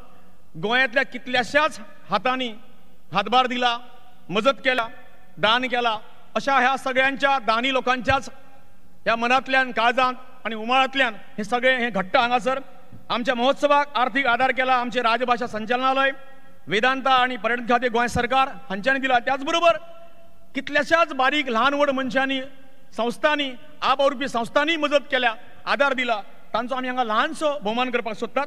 गोंयांतल्या कितल्याशाच हातांनी हातभार दिला, मजत केला, दान केला. अशा ह्या सगळ्यांच्या दानी लोकांच्याच ह्या मनांतल्यान, काळजांत आनी उमाळांतल्यान हे सगळें हें घडटा. हांगासर आमच्या महोत्सवाक आर्थीक आदार केला आमचे राजभाशा संचालनालय, वेदांता आनी पर्यटन खातें गोंय सरकार हांच्यांनी दिला. त्याच बरोबर कितल्याशाच बारीक ल्हान व्हड मनशांनी, संस्थांनी, आप वावुरपी संस्थांनी मजत केल्या, आदार दिला. तांचो आमी हांगा ल्हानसो भोवमान करपाक सोदतात.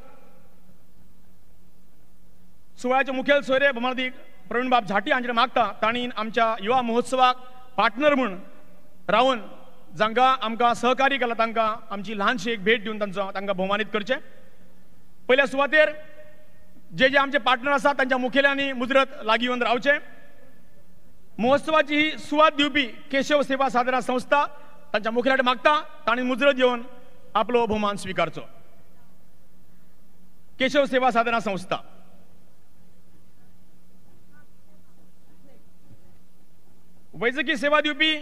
सुवाळ्याचे मुखेल सोयरे भोवमानादीक प्रवीण बाब झाटी हांचे मागता तांणी आमच्या युवा महोत्सवाक पार्टनर म्हूण रावन जांकां आमकां सहकार्य केलां तांकां आमची ल्हानशी एक भेट दिवन तांचो तांकां भोवमानीत करचें. पयल्या सुवातेर जे जे आमचे पार्टनर आसात तांच्या मुखेल्यांनी मुजरत लागीं येवन रावचें. महोत्सवाची ही सुवात दिवपी केशव सेवा साधना संस्था तांच्या मुखेल्याक मागता तांणी मुजरत येवन आपलो भोवमान स्विकारचो. केशव सेवा साधना संस्था. वैजकी सेवा दिवपी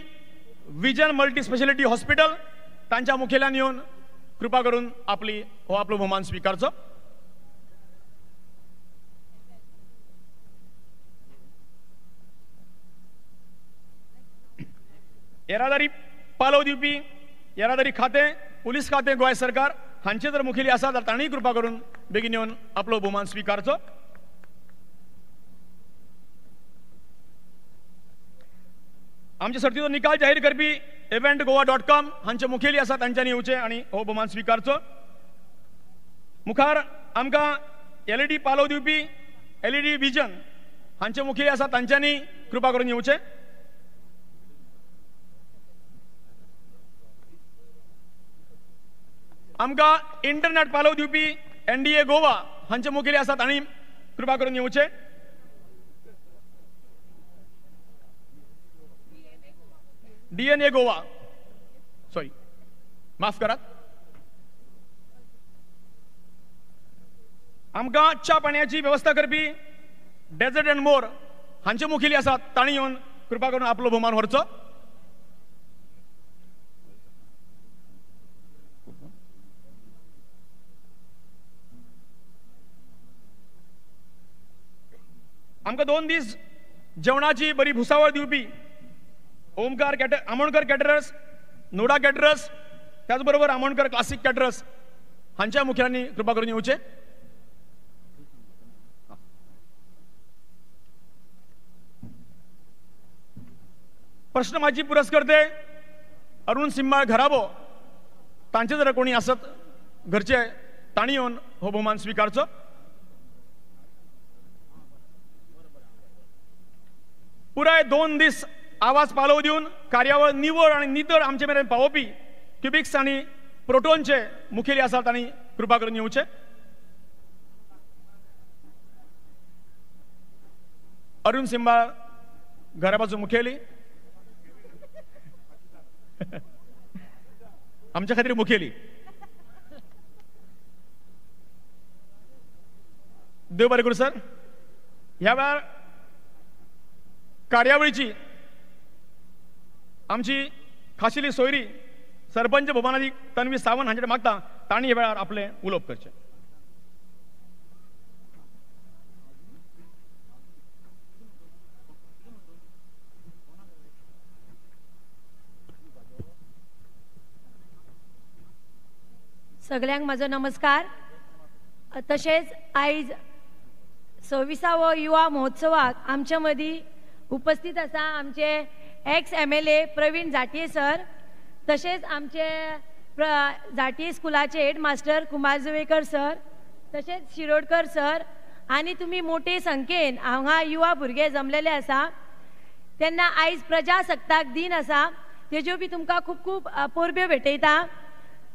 विजन मल्टी स्पेशालिटी हॉस्पिटल तांच्या मुखेल्यान येवन कृपा करून आपली हो आपलो भोवमान स्विकारचो. येरादारी पालव दिवपी येरादारी खातें, पुलीस खातें, गोंय सरकार हांचे जर मुखेली आसा तर तांणी कृपा करून बेगीन येवन आपलो भोवमान स्विकारचो. आमचे सर्तीचो निकाल जाहीर करपी इव्हेंट गोवा.com हांचे मुखेली आसा तांच्यांनी येवचे आनी हो भोवमान स्विकारचो. मुखार आमकां एलईडी पालव दिवपी एलईडी विजन हांचे मुखेली आसा तांच्यांनी कृपा करून येवचे. आमकां इंटरनेट पालव दिवपी एनडीए गोवा हांचे मुखेली आसा तांणी कृपा करून येवचे. डीएनए गोवा, सॉरी माफ करात. आमकां च्या पाणयाची वेवस्था करपी डेझर्ट अँड मोर हांचे मुखेली आसात तांणी येवन कृपा करून आपलो भोवमान व्हरचो. आमकां 2 दीस जेवणाची बरी भुसावळ दिवपी ओमकार आमोणकर कॅटरर्स, नोडा कॅटरर्स, त्याचबरोबर आमोणकर क्लासिक कॅटरर्स हांच्या मुखेल्यांनी कृपा करून येवचे. प्रश्न माची पुरस्कर्ते अरुण सिम्बाळ घराबो तांचे जर कोणी आसत घरचे तांणी येवन हो भोवमान स्विकारचो. पुराय 2 दीस आवाज पालव दिवन कार्यावळ निवळ आनी नितळ आमचे मेरेन पावोवपी क्युबिक्स आनी प्रोटोनचे मुखेली आसात तांणी कृपा करून येवचे. अरुण सिंबाळ घराबाजू मुखेली आमच्या खातीर मुखेली. देव बरें करूं सर. ह्या वेळार कार्यावळीची आमची खाशेली सोयरी सरपंच भोवमानादी तन्वी सावंत हांचे मागता तांणी ह्या वेळार आपलें उलोवप करचें.
सगळ्यांक म्हजो नमस्कार. तशेंच आयज 26वो युवा महोत्सवाक आमच्या मदीं उपस्थित आसा आमचे ex MLA Pravin Jatiye sir, तशेंच आमचे जाटिये स्कुलाचे हेडमास्टर कुमार जुवेकर सर, तशेंच शिरोडकर सर आनी तुमी मोटे संख्येन हांगा युवा भुरगे जमलेले आसा. तेन्ना आयज प्रजासत्ताक दिन आसा तेज्यो बी तुमकां खूब खूब परब्यो भेटयता.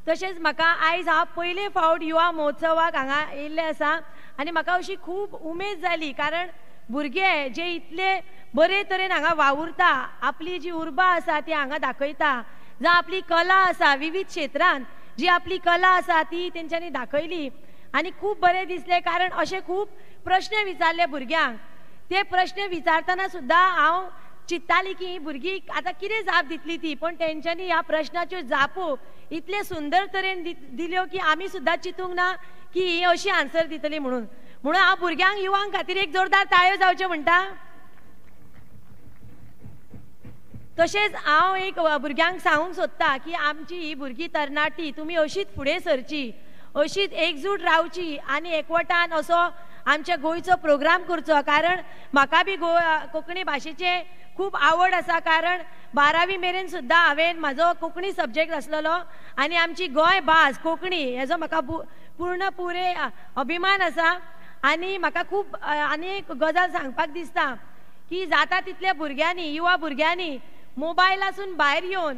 तशेंच म्हाका आयज हांव पयले फावट युवा महोत्सवाक हांगा येयल्लें आसा आनी म्हाका अशी खूब उमेद जाली, कारण भुरगे जे इतले बरे तरेन हांगा वावुरता, आपली जी उर्बा आसा ती हांगा दाखयता, जावं आपली कला आसा विविध क्षेत्रान जी आपली कला आसा ती तेंच्यांनी दाखयली आनी खूब बरें दिसलें. कारण अशे खूब प्रश्न विचारले भुरग्यांक, ते प्रश्न विचारतना सुद्दां हांव चिंत्ताली की ही भुरगीं आतां कितें जाप दितली ती, पण तेंच्यांनी ह्या प्रश्नाच्यो जापो इतले सुंदर तरेन दिल्यो की आमी सुद्दां चिंतूंक ना की ही अशी आन्सर दितली म्हणून. म्हणून हांव भुरग्यांक युवांक खातीर एक जोरदार ताळयो जावच्यो म्हणटा. तशेंच हांव एक भुरग्यांक सांगूंक सोदता की आमची ही भुरगीं तरणाटी तुमी अशीच फुडें सरची, अशीच एकजूट रावची आनी एकवटान असो आमच्या गोंयचो प्रोग्राम करचो. कारण म्हाका बी कोंकणी भाशेचें खूब आवड आसा, कारण 12वी मेरेन सुद्दां हांवें म्हाजो कोंकणी सब्जेक्ट आसलेलो आनी आमची गोंय भास कोंकणी हेजो म्हाका पूर्ण पुरे अभिमान आसा. आनी म्हाका खूब आनी एक गजाल सांगपाक दिसता की जाता तितल्या भुरग्यांनी, युवा भुरग्यांनी मोबायलासून भायर येवन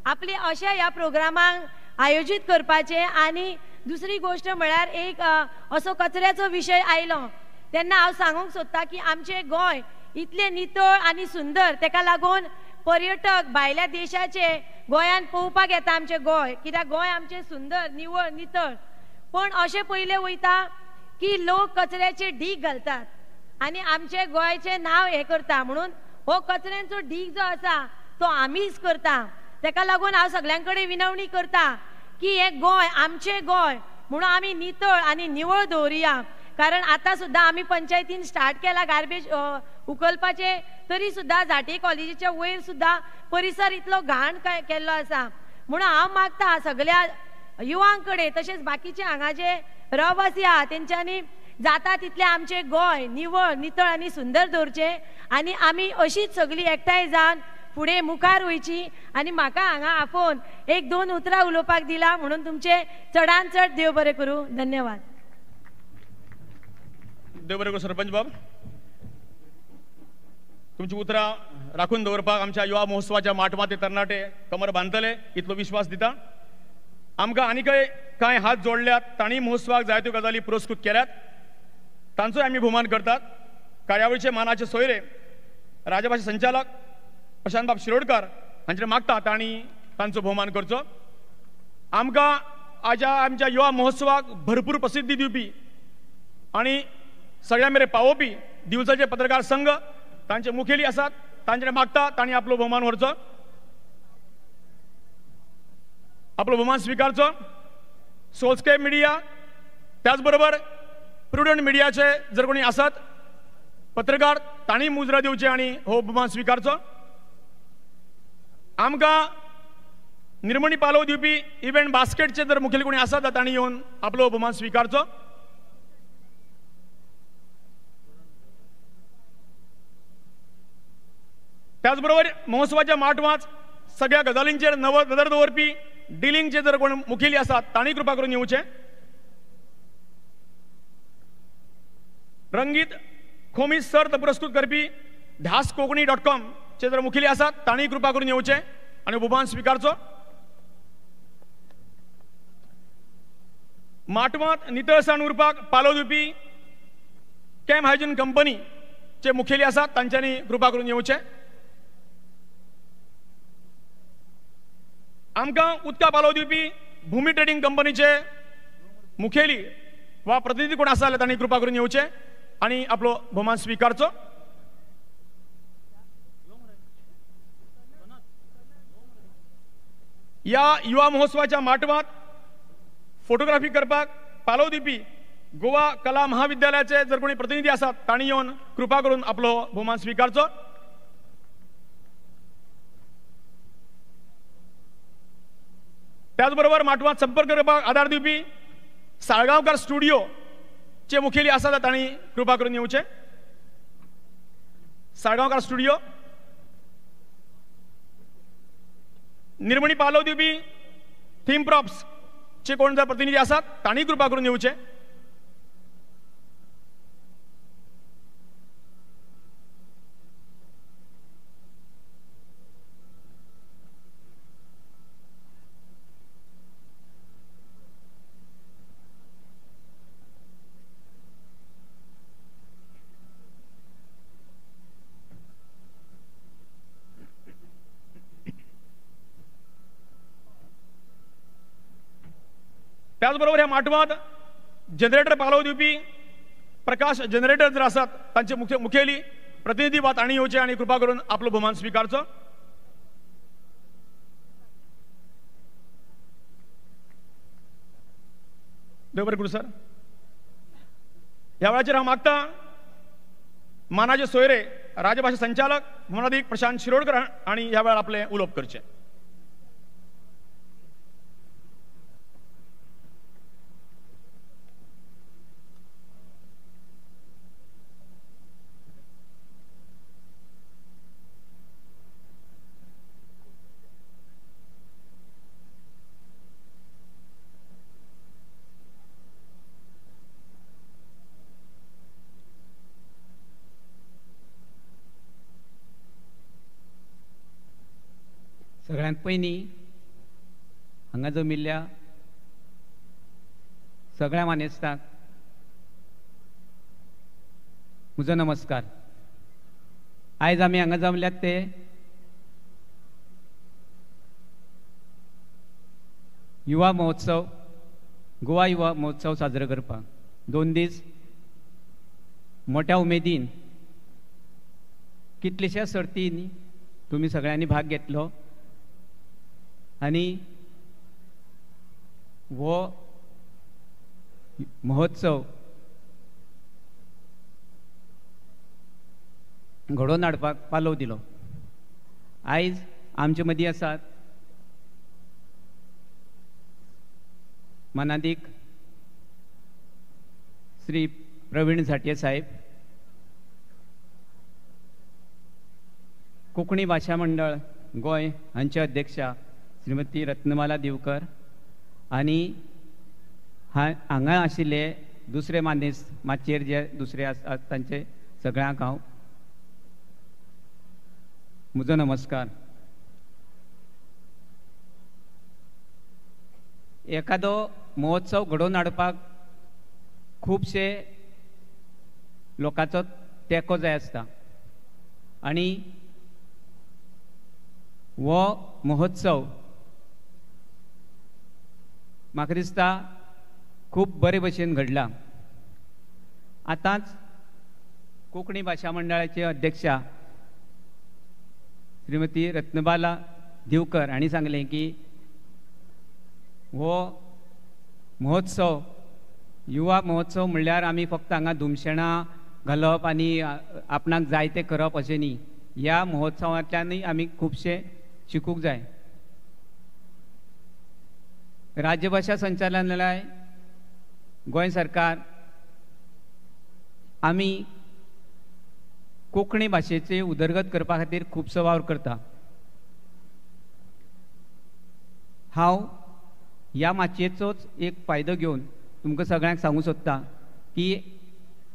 आपले अशा ह्या प्रोग्रामांक आयोजीत करपाचें. आनी दुसरी गोश्ट म्हळ्यार एक असो कचऱ्याचो विशय आयलो तेन्ना हांव सांगूंक सोदता की आमचें गोंय इतलें नितळ आनी सुंदर, तेका लागून पर्यटक भायल्या देशाचे गोंयान पळोवपाक येता आमचें गोंय, कित्याक गोंय आमचें सुंदर निवळ नितळ. पूण अशें पयलें वयता की लोक कचऱ्याचे ढीग घालतात आनी आमचे गोंयचें नांव हें करता, म्हणून हो कचऱ्यांचो ढीग जो आसा तो आमीच करता. तेका लागून हांव सगळ्यां कडेन विनवणी करता की हें गोंय आमचें गोंय म्हणून आमी नितळ आनी निवळ दवरुया. कारण आतां सुद्दां आमी पंचायतीन स्टार्ट केला गार्बेज उखलपाचें, तरी सुद्दां झांट्ये कॉलेजीच्या वयर सुद्दां परिसर इतलो घाण केल्लो आसा. म्हणून हांव मागता सगळ्या युवां कडेन तशेंच बाकीचे हांगा जे रवासी आहा तेंच्यांनी जाता तितलें आमचें गोंय निवळ नितळ आनी सुंदर दवरचें आनी आमी अशीच सगळीं एकठांय जावन फुडें मुखार वयची. आनी म्हाका हांगा आपोवन एक दोन उतरां उलोवपाक दिला म्हणून तुमचें चडान चड देव बरें करूं. धन्यवाद.
देव बरें करूं सरपंच बाब. तुमची उतरां राखून दवरपाक आमच्या युवा महोत्सवाच्या माटवांत तरणाटे कमर बांदतले इतलो विश्वास दिता. आमकां आनीकय कांय हात जोडल्यात, तांणी महोत्सवाक जायत्यो गजाली पुरस्कृत केल्यात, तांचोय आमी भोवमान करतात. कार्यावळीचे मानाचे सोयरे राजभाशा संचालक प्रशांतबाब शिरोडकर हांचे मागता तांणी तांचो भोवमान करचो. आमकां आयच्या आमच्या युवा महोत्सवाक भरपूर प्रसिद्धी दिवपी आनी सगळ्यां मेरेन पावोवपी दिवचलचे पत्रकार संघ तांचे मुखेली आसात, तांचे मागता तांणी आपलो भोवमान व्हरचो, आपलो भोवमान स्विकारचो. सोल्सके मिडिया त्याचबरोबर प्रुडंट मिडियाचे जर कोणी आसात पत्रकार तांणी मुजरा दिवचे आनी हो भोवमान स्विकारचो. आमकां निर्मणी पालव दिवपी इव्हेंट बास्केटचे जर मुखेली कोणी आसात तांणी येवन आपलो भोवमान स्विकारचो. त्याचबरोबर महोत्सवाच्या माटवांत सगळ्या गजालींचेर नदर दवरपी डिलिंगचे जर कोण मुखेली आसात तांणी कृपा करून येवचे. रंगीत खोमीस सर्त पुरस्कृत करपी ध्यास कोंकणी .com चे जर मुखेली आसात तांणी कृपा करून येवचे आनी भोवमान स्विकारचो. माटवांत नितळसाण उरपाक पालव दिवपी कॅम हायजीन कंपनीचे मुखेली आसात तांच्यांनी कृपा करून येवचे. आमकां उदका पालव दिवपी भूमी ट्रेडिंग कंपनीचे मुखेली वा प्रतिनिधी कोण आसा जाल्यार तांणी कृपा करून येवचे आनी आपलो भोवमान स्विकारचो. ह्या युवा महोत्सवाच्या माटवांत फोटोग्राफी करपाक पालव दिवपी गोवा कला महाविद्यालयाचे जर कोणी प्रतिनिधी आसात तांणी येवन कृपा करून आपलो भोवमान स्विकारचो. त्याचबरोबर माटवांत संपर्क करपाक आदार दिवपी साळगांवकार स्टुडिओचे मुखेली आसात तांणी कृपा करून येवचे. साळगांवकार स्टुडिओ. निर्मणी पालव दिवपी थीम प्रॉप्स चे कोण जर प्रतिनिधी आसात तांणी कृपा करून येवचे. त्याचबरोबर ह्या माटवांत जनरेटर पालव दिवपी प्रकाश जनरेटर जर आसात तांचे मुखेली प्रतिनिधी वा तांणी येवचे आनी कृपा करून आपलो भोवमान स्विकारचो. देव बरें करूं सर. ह्या वेळाचेर हांव मागता मानाचे सोयरे राजभाशा संचालक मोनादीक प्रशांत शिरोडकर आनी ह्या वेळार आपलें उलोवप करचें.
सगळ्यांत पयलीं हांगा जमिल्ल्या सगळ्या मानेस्तांक म्हजो नमस्कार. आयज आमी हांगा जमल्यात ते युवा महोत्सव, गोवा युवा महोत्सव साजरो करपाक. 2 दीस मोठ्या उमेदीन कितलेश्या सर्तींनी तुमी सगळ्यांनी भाग घेतलो आनी हो महोत्सव घडोवन हाडपाक पालव दिलो. आयज आमचे मदीं आसात मानादीक श्री प्रवीण झांट्ये साहेब, कोंकणी भाशा मंडळ गोंय हांचे अध्यक्षा श्रीमती रत्नमाला दिवकर आनी हांगा आशिल्ले दुसरे मानेस्त माचयेर जे दुसरे आसात तांचे सगळ्यांक हांव म्हजो नमस्कार. एखादो महोत्सव घडोवन हाडपाक खुबशे लोकांचो तेंको जाय आसता आनी हो महोत्सव म्हाका दिसता खूब बरे भशेन घडला. आतांच कोंकणी भाशा मंडळाचे अध्यक्षा श्रीमती रत्नबाला दिवकर हांणी सांगलें की हो महोत्सव युवा महोत्सव म्हणल्यार आमी फक्त हांगा धुमशेणां घालप आनी आपणाक जाय तें करप अशें न्ही. ह्या महोत्सवांतल्यानूय आमी खुबशें शिकूंक जाय. राज्यभाशा संचालनालय गोंय सरकार आमी कोंकणी भाशेची उदरगत करपा खातीर खुबसो वावर करता. हांव ह्या माचयेचोच एक फायदो घेवन तुमकां सगळ्यांक सांगूंक सोदता की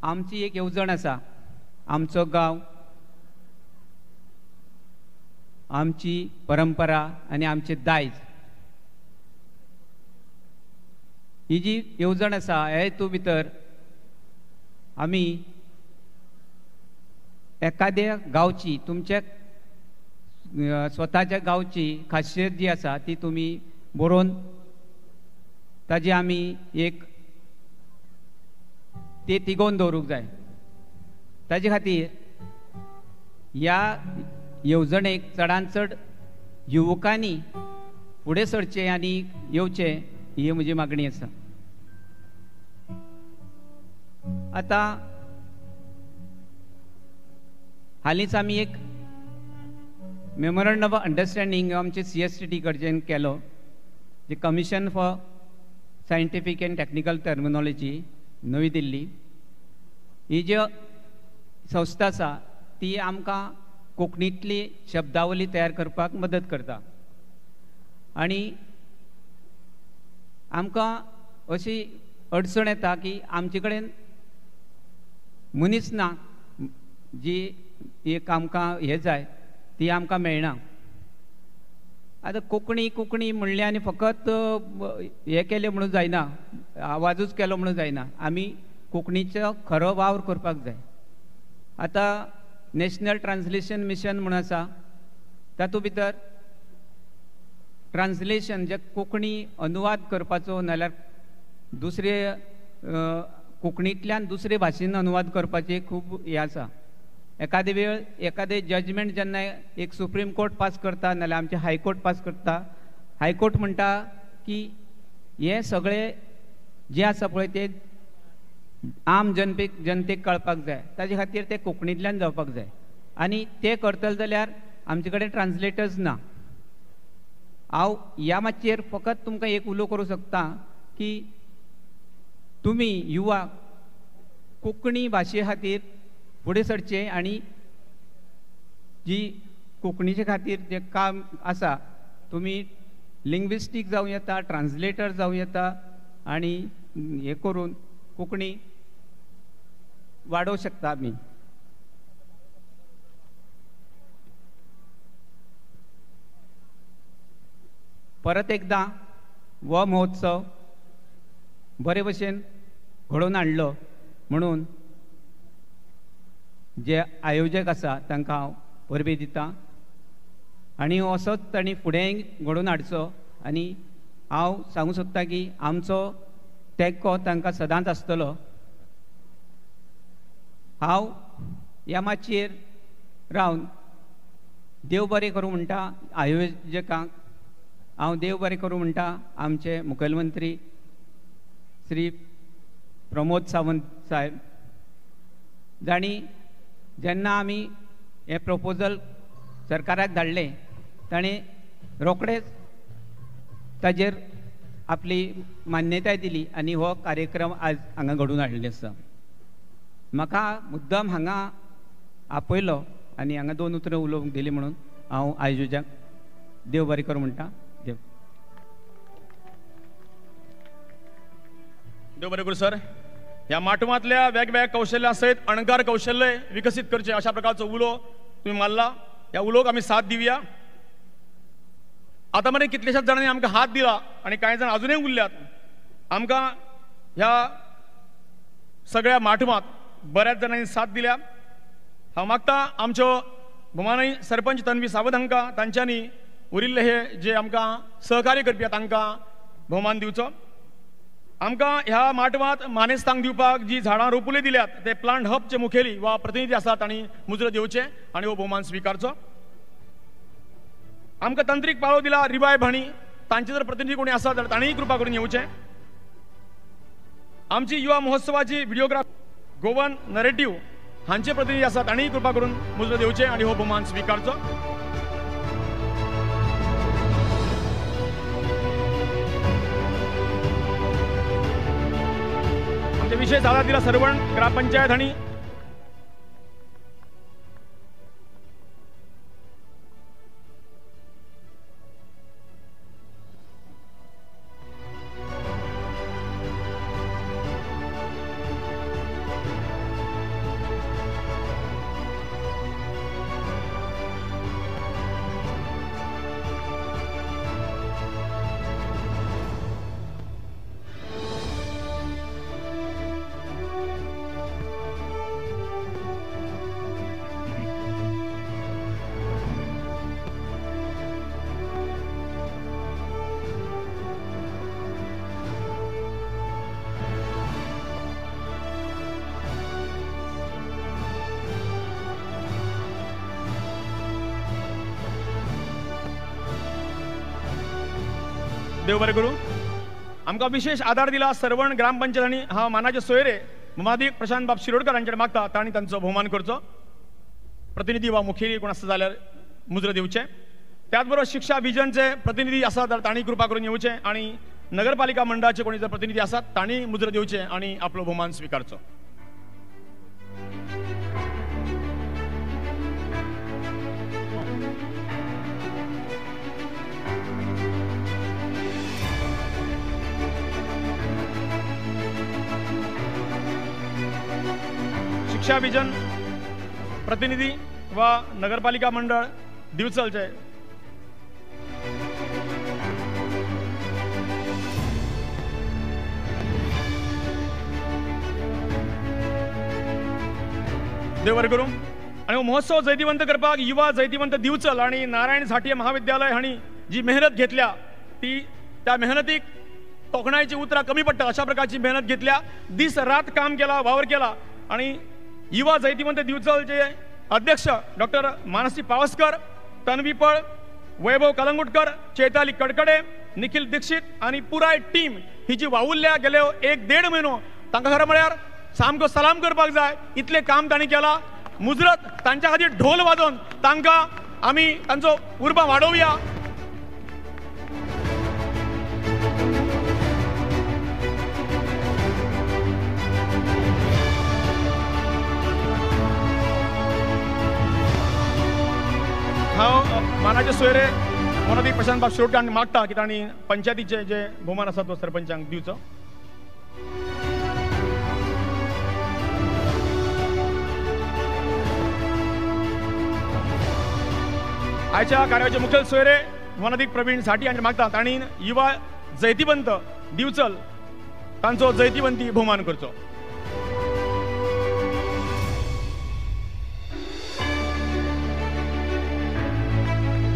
आमची एक येवजण आसा, आमचो गांव, आमची परंपरा आनी आमचें दायज. ही जी येवजण आसा हे हितूंत भितर आमी एखाद्या गांवची, तुमच्या स्वताच्या गांवची खासियत जी आसा ती तुमी बरोवन ताजी आमी एक ते तिगोवन दवरूंक जाय. ताजे खातीर ह्या येवजणेक चडान चड युवकांनी फुडें सरचें आनी येवचें ही म्हजी मागणी आसा. आतां हालींच आमी एक मेमोरंडम ऑफ अंडरस्टँडींग आमचे CSTT कडच्यान केलो, जे commission for scientific and technical terminology नवी दिल्ली ही जी संस्था आसा ती आमकां कोंकणींतली शब्दावली तयार करपाक मदत करता आनी आमकां अशी अडचण येता की आमचे कडेन मनीस ना, जी एक आमकां हें जाय ती आमकां मेळना. आतां कोंकणी कोंकणी म्हणलें आनी फकत हें केलें म्हणून जायना, आवाजूच केलो म्हणून जायना, आमी कोंकणीचो खरो वावर करपाक जाय. आतां नॅशनल ट्रान्सलेशन मिशन म्हूण आसा, तातूंत भितर ट्रान्सलेशन जे कोंकणी अनुवाद करपाचो नाल्यार दुसरे कोंकणींतल्यान दुसरे भाशेन अनुवाद करपाचें खूब हें आसा. एखादे वेळ एखादें जजमेंट जेन्ना एक सुप्रीम कोर्ट पास करता नाल्यार आमचें हायकोर्ट पास करता, हायकोर्ट म्हणटा की हें सगळें जें आसा पळय तें आम जनतेक कळपाक जाय, ताजे खातीर तें कोंकणींतल्यान जावपाक जाय आनी तें करतले जाल्यार आमचे कडेन ट्रान्सलेटर्स ना. हांव ह्या माचयेर फकत तुमकां एक उलो करूंक शकता की तुमी युवा कोंकणी भाशे खातीर फुडें सरचें आनी जी कोंकणीचे खातीर जें काम आसा तुमी लिंग्विस्टीक जावं येता, ट्रान्सलेटर जावं येता आनी हें करून कोंकणी वाडोवंक शकता आमी. परत एकदां हो महोत्सव बरे भशेन घडोवन हाडलो म्हणून जे आयोजक आसा तांकां हांव परबीं दितां आनी असोच तांणी फुडें घडोवन हाडचो आनी हांव सांगूंक सोदतां की आमचो तेंको तांकां सदांच आसतलो. हांव ह्या माचयेर रावन देव बरें करूं म्हणटा आयोजकांक, हांव देव बरें करूं म्हणटा आमचे मुखेलमंत्री श्री प्रमोद सावंत साहेब, जांणी जेन्ना आमी हें प्रपोजल सरकाराक धाडलें ताणें रोखडेच ताजेर आपली मान्यताय दिली आनी हो कार्यक्रम आज हांगा घडोवन हाडिल्लो आसा. म्हाका मुद्दम हांगा आपयलो आनी हांगा दोन उतरां उलोवंक दिली म्हणून हांव आयोजकांक देव बरें करूं म्हणटा. देव
देव बरें करूं सर. ह्या माटवांतल्या वेगवेगळ्या कौशल्या सयत अणकार कौशल्य विकसीत करचें अशा प्रकारचो उलो तुमी मारला. ह्या उलोक आमी साथ दिवया. आतां मेरेन कितल्याशाच जाणांनी आमकां हात दिला आनी कांय जाण अजुनूय उरल्यात. आमकां ह्या सगळ्या माटवांत बऱ्याच जाणांनी साथ दिल्या. हांव मागता आमच्यो भोमानय सरपंच तन्वी सावंत हांकां तांच्यांनी उरिल्ले हे जे आमकां सहकार्य करपी तांकां भोवमान दिवचो. आमकां ह्या माटवांत मानेस्तांक दिवपाक जी झाडां रोपुले दिल्यात ते प्लांट हबचे मुखेली वा प्रतिनिधी आसात तांणी मुजरत येवचे आनी हो भोवमान स्विकारचो. आमकां तंत्रीक पाळो दिला रिवायब हांणी, तांचे जर प्रतिनिधी कोणी आसा जाल्यार तांणीय कृपा करून येवचे. आमची युवा महोत्सवाची व्हिडिओग्राफ गोवन नरेटिव्ह हांचे प्रतिनिधी आसात तांणीय कृपा करून मुजरत येवचे आनी हो भोवमान स्विकारचो. विशेष आधार दिला सरवण ग्रामपंचायत हांणी. देव बरें करूं. आमकां विशेष आधार दिला सरवण ग्रामपंचायत हांणी. हांव मानाचे सोयरे मादीक प्रशांत बाब शिरोडकर हांचे मागता तांणी तांचो भोवमान करचो. प्रतिनिधी वा मुखेली कोण आसा जाल्यार मुजरत येवचे. त्याच बरोबर शिक्षा विजनचे प्रतिनिधी आसा जाल्यार तांणी कृपा करून येवचे आनी नगरपालिका मंडळाचे कोणी जर प्रतिनिधी आसात तांणी मुजरत येवचे आनी आपलो भोवमान स्विकारचो. शिक्षा विजन प्रतिनिधी वा नगरपालिका मंडळ दिवचलचे देव बरें करूं. आनी हो महोत्सव जैतिवंत करपाक युवा जैतिवंत दिवचल आनी नारायण झांट्ये महाविद्यालय हांणी जी मेहनत घेतल्या ती त्या मेहनतीक तोखणायची उतरां कमी पडटा अशा प्रकारची मेहनत घेतल्या. दीस रात काम केला, वावर केला आनी युवा जैतिवंत दिवचलचे अध्यक्ष डॉक्टर मानसी पावसकर, तन्वी पळ, वैभव कलंगुटकर, चैताली कडकडे, निखिल दीक्षित आनी पुराय टीम ही जी वावुरल्या गेले एक देड म्हयनो तांकां खरें म्हळ्यार सामको सलाम करपाक जाय. इतलें काम तांणी केलां. मुजरत तांच्या खातीर ढोल वाजोवन तांकां आमी तांचो उर्बा वाडोवया. हांव मानाचे सोयरे मोनादीक प्रशांत बाब शिरोडकर मागता की तांणी पंचायतीचे जे भोवमान आसा तो सरपंचांक दिवचो. आयच्या कार्याचे मुखेल सोयरे मोनादीक प्रवीण साठी हांचे मागता तांणी युवा जैतिवंत दिवचल तांचो जैतिवंती भोवमान करचो.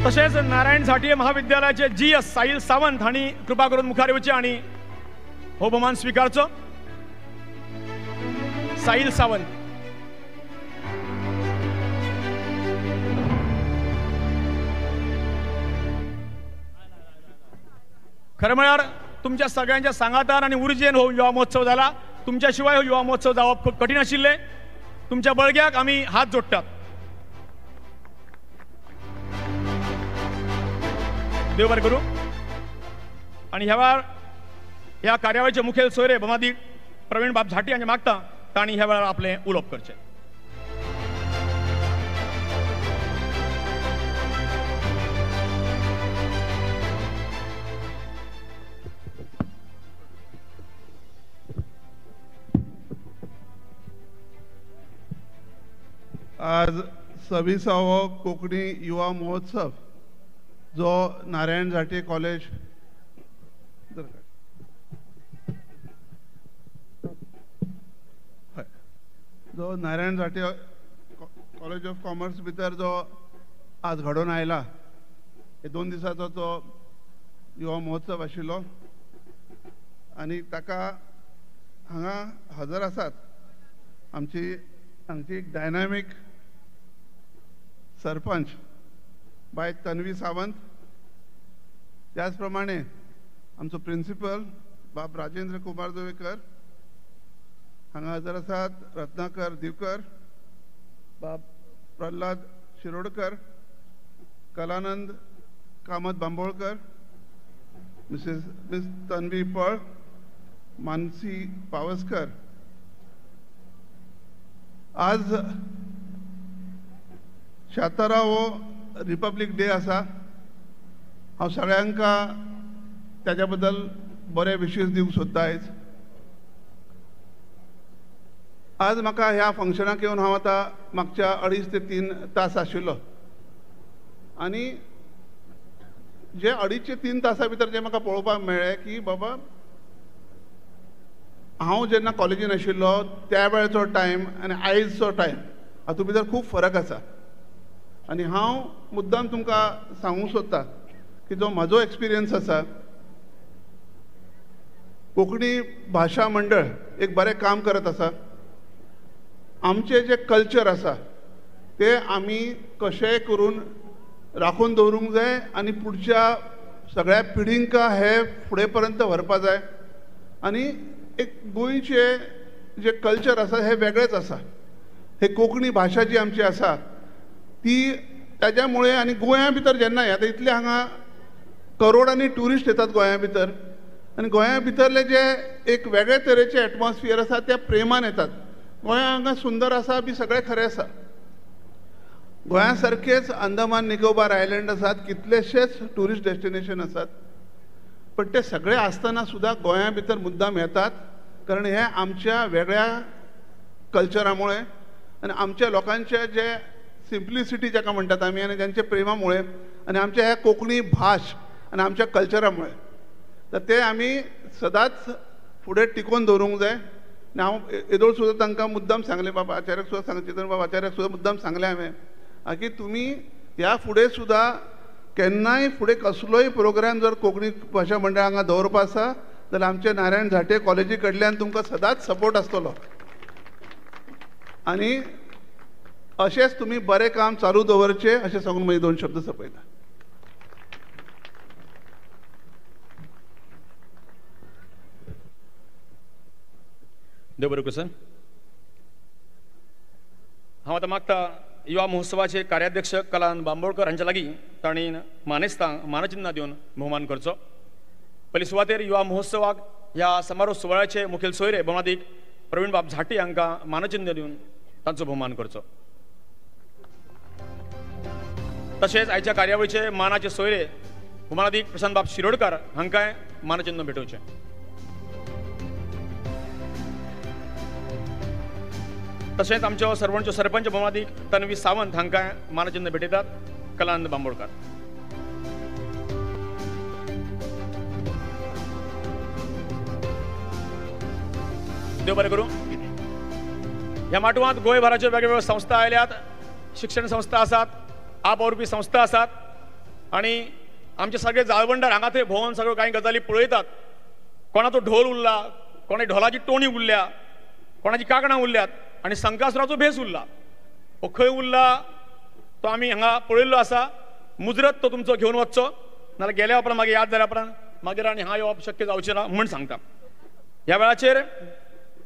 तशेंच नारायण झांटये महाविद्यालयाचे जी एस साहिल सावंत हांणी कृपा करून मुखार येवचे आनी हो भोवमान स्विकारचो। साहिल सावंत। खरें म्हळ्यार तुमच्या सगळ्यांच्या सांगातान आनी उर्जेन हो युवा महोत्सव जाला। तुमच्या शिवाय हो युवा महोत्सव जावप खूब कठीण आशिल्लें। तुमच्या बळग्याक आमी हात जोडटात। देव बरें करूं। आनी ह्या वेळार ह्या कार्यावळीचे मुखेल सोयरे भोमादीक प्रवीण बाब झांटी हांचे मागता तांणी ह्या वेळार आपलें उलोवप करचें।
आज 26वो कोंकणी युवा महोत्सव जो नारायण झांटये कॉलेज जो Narayan Zantye college of commerce भितर जो आज घडोवन आयला, हे 2 दिसाचो तो युवा महोत्सव आशिल्लो आनी ताका हांगा हजर आसात आमची हांगची एक डायनामीक सरपंच बाय तन्वी सावंत, त्याच प्रमाणे आमचो प्रिंसिपल बाब राजेंद्र कुमार जोवेकर हांगा हजर आसात, रत्नाकर दिवकर, बाब प्रल्हाद शिरोडकर, कलानंद कामत बांबोळकर, मिस तन्वी पळ, मानसी पावसकर। आज 76वो रिपब्लीक डे आसा। हांव सगळ्यांक ताच्या बद्दल बरे विशीस दिवंक सोदता। आयज आज म्हाका ह्या फंक्शनाक येवन हांव आतां मागच्या 2.5 ते 3 तास आशिल्लो आनी जे 2.5 ते 3 तासां भितर जें म्हाका पळोवपाक मेळ्ळें की बाबा हांव जेन्ना कॉलेजीन आशिल्लो त्या वेळचो टायम आनी आयजचो टायम हातूंत भितर खूब फरक आसा। आनी हांव मुद्दाम तुमकां सांगूंक सोदता की जो म्हजो एक्सपिरियन्स आसा, कोंकणी भाशा मंडळ एक बरें काम करत आसा। आमचें जें कल्चर आसा तें आमी कशेंय करून राखून दवरूंक जाय आनी पुढच्या सगळ्या पिढींका हे फुडें पर्यंत व्हरपा जाय। आनी एक गोंयचें जें कल्चर आसा हें वेगळेंच आसा। हे कोंकणी भाशा जी आमची आसा ती ताज्या मुळे आनी गोंया भितर जेन्ना आतां इतले हांगा करोडांनी ट्युरिस्ट येतात गोंया भितर आनी गोंया भितरले जे एक वेगळे तरेचे एटमॉस्फियर आसा त्या प्रेमान येतात। गोंया हांगा सुंदर आसा बी सगळें खरें आसा। गोंया सारकेच अंदमान निकोबार आयलंड आसात, कितलेशेच ट्युरिस्ट डेस्टिनेशन आसात, पण ते सगळे आसतना सुद्दां गोंया भितर मुद्दाम येतात, कारण हे आमच्या वेगळ्या कल्चरामुळे आनी आमच्या लोकांचे जे सिम्प्लिसिटी जाका म्हणटात आमी आनी तांच्या प्रेमामुळे आनी आमच्या ह्या कोंकणी भाश आनी आमच्या कल्चरामुळे तर ते आमी सदांच फुडें टिकोवन दवरूंक जाय। आनी हांव येदोळ सुद्दां तांकां मुद्दाम सांगलें, बाबा आचार्याक सुद्दां सांगलें, चेतन बाबा आचार्याक सुद्दां मुद्दाम सांगलें हांवें की तुमी ह्या फुडें सुद्दां केन्नाय फुडें कसलोय प्रोग्राम जर कोंकणी भाशा मंडळ हांगा दवरपा आसा जाल्यार आमचे नारायण झांट्ये कॉलेजी कडल्यान तुमकां सदांच सपोर्ट आसतलो आनी अशेंच तुमी बरें काम चालू दवरचें अशें सांगून म्हजे 2 शब्द सोंपयता।
देव बरें करूं सर। हांव आतां मागता युवा महोत्सवाचे कार्याध्यक्ष कलानंद बांबोळकर हांच्या लागीं तांणी मानेस्तांक मानचिन्ह दिवन भोवमान करचो। पयली सुवातेर युवा महोत्सवाक ह्या समारोह सुवाळ्याचे मुखेल सोयरे भोवमादीक प्रवीण बाब झांटी हांकां मानचिन्ह दिवन तांचो भोवमान करचो। तशेंच आयच्या कार्यावळीचे मानाचे सोयरे भोवमानादीक प्रशांत बाब शिरोडकर हांकांय मानचिन्ह भेटोवचें। तशेंच आमच्यो सरवणच्यो सरपंच भोवमादीक तन्वी सावंत हांकां मानचिन्ह भेटयतात कलानंद बांबोळकर। देव बरें करूं। ह्या माटवांत गोंयभराच्यो वेगवेगळ्यो संस्था आयल्यात, शिक्षण संस्था आसात, आप वावुरपी संस्था आसात। आनी आमचे सगळे जाळवणदार हांगा थंय भोंवन सगळ्यो कांय गजाली पळयतात. कोणाचो ढोल उरला, कोणा ढोलाची टोणी उरल्या, कोणाची कांकणां उरल्यात आनी संकासुराचो भेस उरला. हो खंय उरला तो आमी हांगा पळयल्लो आसा. मुजरत तो तुमचो घेवन वचचो, नाजाल्यार गेल्या उपरांत मागीर याद जाल्या उपरांत मागीर आनी हांगा येवप शक्य जावचें ना म्हूण सांगता. ह्या वेळाचेर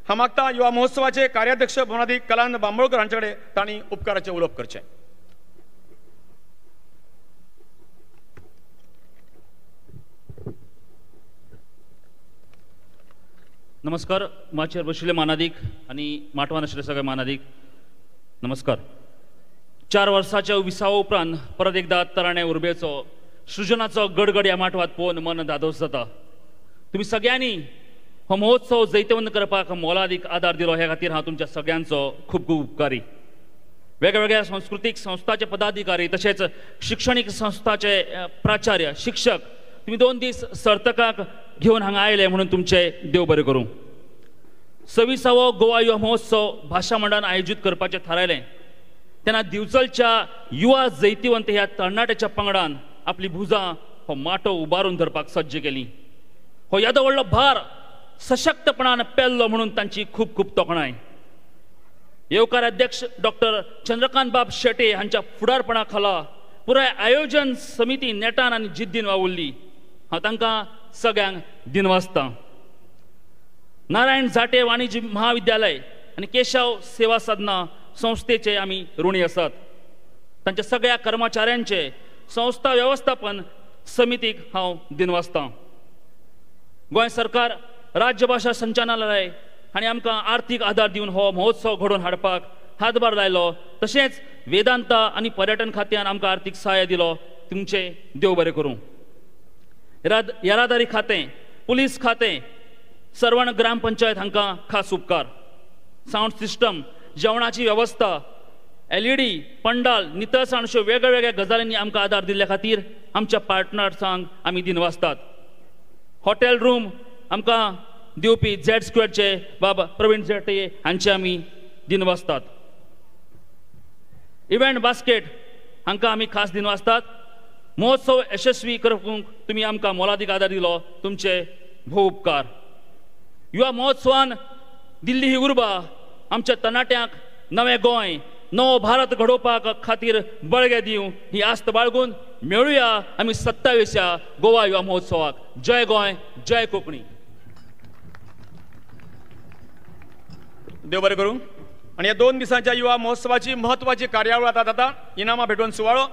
हांव मागता युवा महोत्सवाचे कार्याध्यक्ष भोवनादीक कलानंद बांबोळकर हांचे कडेन तांणी उपकाराचें उलोवप करचें.
नमस्कार. माचयेर बशिल्ले मानादीक आनी माटवान आशिल्ले सगळे मानादीक नमस्कार. 4 वर्साच्या विसावा उपरांत परत एकदा तराण्या उर्बेचो सृजनाचो गडगड ह्या माटवात पळोवन मन धादोस जाता. तुमी सगळ्यांनी हो महोत्सव जैतवंत करपाक मोलादीक आदार दिलो ह्या खातीर हांव तुमच्या सगळ्यांचो खूब खूब उपकारी. वेगवेगळ्या संस्कृतीक संस्थाचे पदाधिकारी तशेंच शिक्षणीक संस्थाचे प्राचार्य शिक्षक तुमी 2 दीस सर्तकाक घेवन हांगा आयले म्हणून तुमचे देव बरें करूं. 26वो गोवा युवा महोत्सव भाशा मंडळान आयोजीत करपाचें थारायलें तेन्ना दिवचलच्या युवा जैतिवंत ह्या तरणाट्याच्या पंगडान आपली भुजां हो माटो उबारून धरपाक सज्ज केली. हो येदो व्हडलो भार सशक्तपणान पेल्लो म्हणून तांची खूब खूब तोखणाय. येवकार अध्यक्ष डॉक्टर चंद्रकांत बाब शेटे हांच्या फुडारपणा खाला पुराय आयोजन समिती नेटान आनी जिद्दीन वावुरली. हांव तांकां सगळ्यांक दिनवासता. नारायण झाटे वाणिज्य महाविद्यालय आनी केशव सेवा साधना संस्थेचे आमी ऋणी आसात. तांच्या सगळ्या कर्मचाऱ्यांचे संस्था वेवस्थापन समितीक हांव दिनवासता. गोंय सरकार राज्यभाशा संचालनालय आनी आमकां आर्थीक आदार दिवन हो महोत्सव घडोवन हाडपाक हातभार लायलो. तशेंच वेदांता आनी पर्यटन खात्यान आमकां आर्थीक सहाय्य दिलो. तुमचें देव बरें करूं. येरादारी खातें, पुलीस खातें, सर्वण ग्रामपंचायत हांकां खास उपकार. सावंड सिस्टम, जेवणाची वेवस्था, LED, पंडाल, नितळसाण अश्यो वेगळ्या गजालींनी आमकां आदार दिल्ल्या खातीर आमच्या पार्टनर्सांक आमी दिनवासतात. हॉटेल रूम आमकां दिवपी झेड स्क्वेअरचे बाबा प्रवीण झेटे हांचे आमी दिनवासतात. इव्हेंट बास्केट हांकां आमी खास दिनवासतात. महोत्सव यशस्वी करूंक तुमी आमकां मोलादीक आदार दिलो, तुमचे भोव उपकार. युवा महोत्सवान दिल्ली ही उर्बा आमच्या तरणाट्यांक नवें गोंय, नवो भारत घडोवपाक खातीर बळगें दिवं ही आस्त बाळगून मेळुया आमी 27व्या गोवा युवा महोत्सवाक. जय गोंय, जय कोंकणी.
देव बरें करूं. आनी ह्या 2 दिसांच्या युवा महोत्सवाची म्हत्वाची कार्यावळ आतां जाता इनामां भेटवण सुवाळो.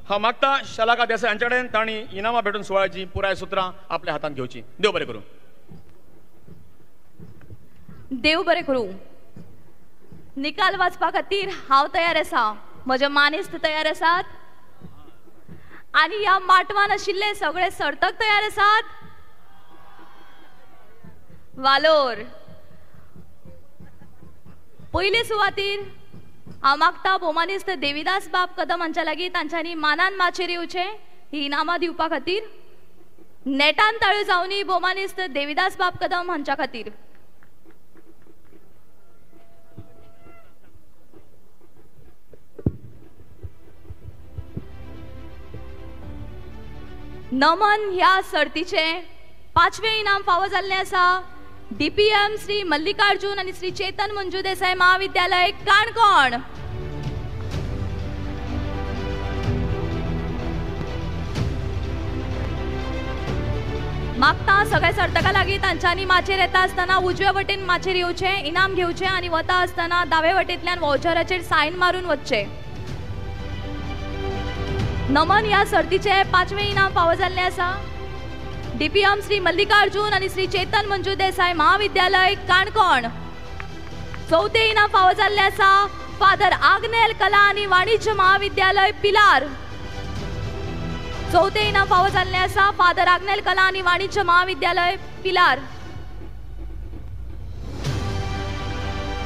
हांव मागता शलाका देसाय हांचे कडेन तांणी इनामां भेटवण सुवाळ्याची पुराय सुत्रां आपल्या हातांत घेवची. देव बरें करूं.
देव बरें करूं. निकाल वाचपा खातीर हांव तयार आसा, म्हजे मानेस्त तयार आसात आनी ह्या माटवान आशिल्ले सगळे सर्तक तयार आसात. वालोर पयले सुवातीर हांव मागता भोवमानेस्त देविदास बाब कदम हांच्या लागीं तांच्यांनी मानान माचयेर येवचें ही इनामां दिवपा खातीर. नेटान ताळयो जावनी भोवमानेस्त देविदास बाब कदम हांच्या खातीर. नमन ह्या सर्तीचें 5वें इनाम फावो जाल्लें आसा. DPM Shri Mallikarjun आनी श्री चेतन मंजू देसाय महाविद्यालय काणकोण. मागता सगळ्या सर्तकां लागीं तांच्यांनी माचयेर येता आसतना उजव्या वटेन माचयेर येवचें, इनाम घेवचें आनी वता आसतना दावे वटेंतल्यान वावचराचेर सायन मारून वचचें. नमन ह्या सर्तीचें 5वें इनाम फावो जाल्लें आसा. DPM Shri Mallikarjun आनी श्री चेतन मंजू देसाय महाविद्यालय काणकोण. 4थें इनाम फावो जाल्लें आसा फादर आग्नेल कला आनी वाणिज्य महाविद्यालय पिलार. 4थें इनाम फावो जाल्लें आसा फादर आग्नेल कला आनी वाणिज्य महाविद्यालय पिलार.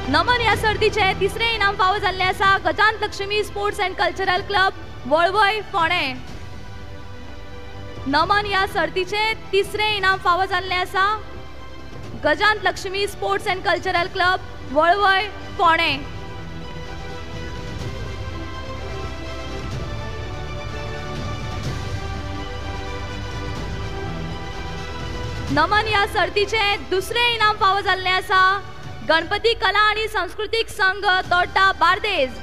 नमन ह्या सर्तीचें 3रें इनाम फावो जाल्लें आसा Gajant Lakshmi sports and cultural club Valvai Ponda. Naman ह्या सर्तीचें 3रें इनाम फावो जाल्लें आसा Gajant Lakshmi sports and cultural club Valvai Ponda. नमन ह्या सर्तीचें दुसरें इनाम फावो जाल्लें आसा गणपती कला आनी सांस्कृतीक संघ तोड्डा बार्देज।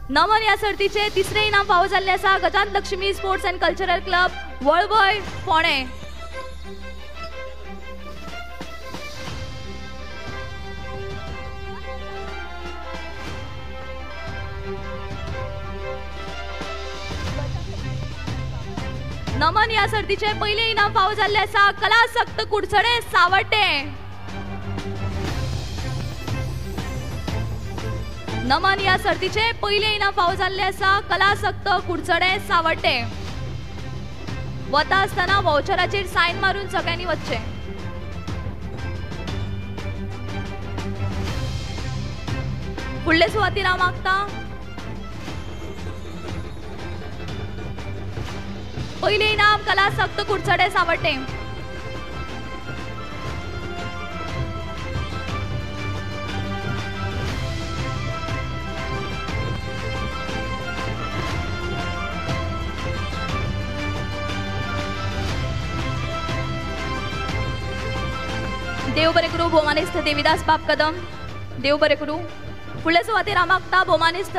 नमन ह्या सर्तीचें तिसरें इनाम फावो जाल्लें आसा Gajant Lakshmi sports and cultural club Valvai Ponda. नमन ह्या सर्तीचें पयलें इनाम फावो जाल्लें आसा कलासक्त कुडचडे सावड्डे। नमन ह्या सर्तीचें पयलें इनाम फावो जाल्लें आसा कलासक्त कुडचडे सावड्डे। वता आसतना वावचराचेर सायन मारून सगळ्यांनी वचचें। फुडले सुवातीर हांव मागता पयलें इनाम कलासक्त कुडचडे सावड्डे। देव बरें करूं भोवमानेस्त देविदास बाब कदम, देव बरें करूं। फुडले सुवातेर हांव मागता भोवमानेस्त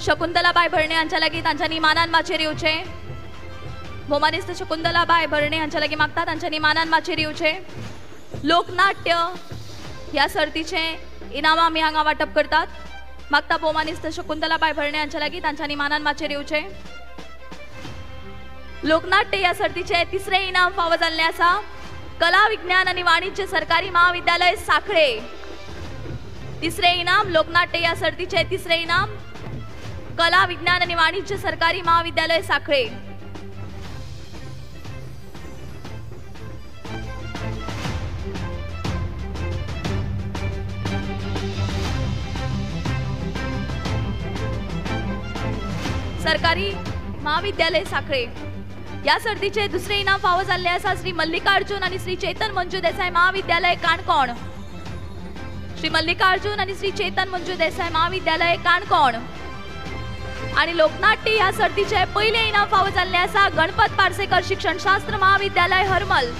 शकुंतलाबाय भरणे हांच्या लागीं तांच्यांनी मानान माचयेर येवचें। भोवमानेस्त शकुंतलाबाय भरणे हांच्या लागीं मागता तांच्यांनी मानान माचयेर येवचें। लोकनाट्य ह्या सर्तीचें इनामां आमी हांगा वांटप करतात। मागता भोवमानेस्त शकुंतलाबाय भरणे हांच्या लागीं तांच्यांनी मानान माचयेर येवचें। लोकनाट्य ह्या सर्तीचें तिसरें इनाम फावो जाल्लें आसा कला विज्ञान आनी वाणिज्य सरकारी महाविद्यालय साखळे। तिसरें इनाम लोकनाट्य ह्या सर्तीचें तिसरें इनाम कला विज्ञान आनी वाणिज्य सरकारी महाविद्यालय साखळे। सरकारी महाविद्यालय साखळे ह्या सर्तीचे दुसरे इनाम फावो जाल्लें आसा श्री मल्लिकार्जुन आनी श्री चेतन मंजू देसाय महाविद्यालय काणकोण। श्री मल्लिकार्जुन आनी श्री चेतन मंजू देसाय महाविद्यालय काणकोण। आनी लोकनाट्य ह्या सर्तीचे पयलें इनाम फावो जाल्लें आसा गणपत पार्सेकर शिक्षणशास्त्र महाविद्यालय हरमल।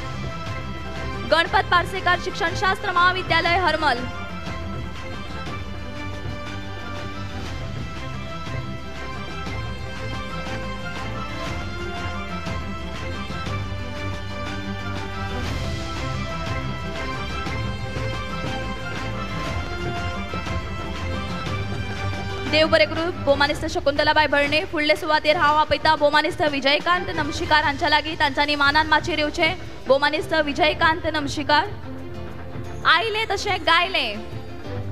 गणपत पार्सेकर शिक्षणशास्त्र महाविद्यालय हरमल। देव बरें करूं भोवमानेस्त शकुंतलाबाय भरणे। फुडले सुवातेर हांव आपयता भोवमानेस्त विजयकांत नमशीकार हांच्या लागीं तांच्यांनी मानान माचयेर येवचें। भोवमानेस्त विजयकांत नमशीकार। आयलें तशें गायलें,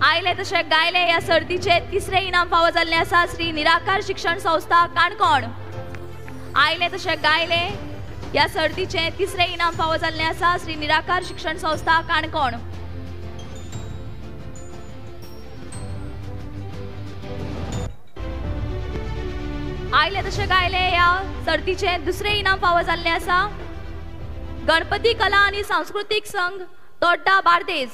आयलें तशें गायलें ह्या सर्तीचें तिसरें इनाम फावो जाल्लें आसा श्री निराकार शिक्षण संस्था काणकोण। आयलें तशें गायलें ह्या सर्तीचें तिसरें इनाम फावो जाल्लें आसा श्री निराकार शिक्षण संस्था काणकोण। आयलें तशें गायलें ह्या सर्तीचें दुसरें इनाम फावो जाल्लें आसा गणपती कला आनी सांस्कृतीक संघ तोड्डा बार्देज।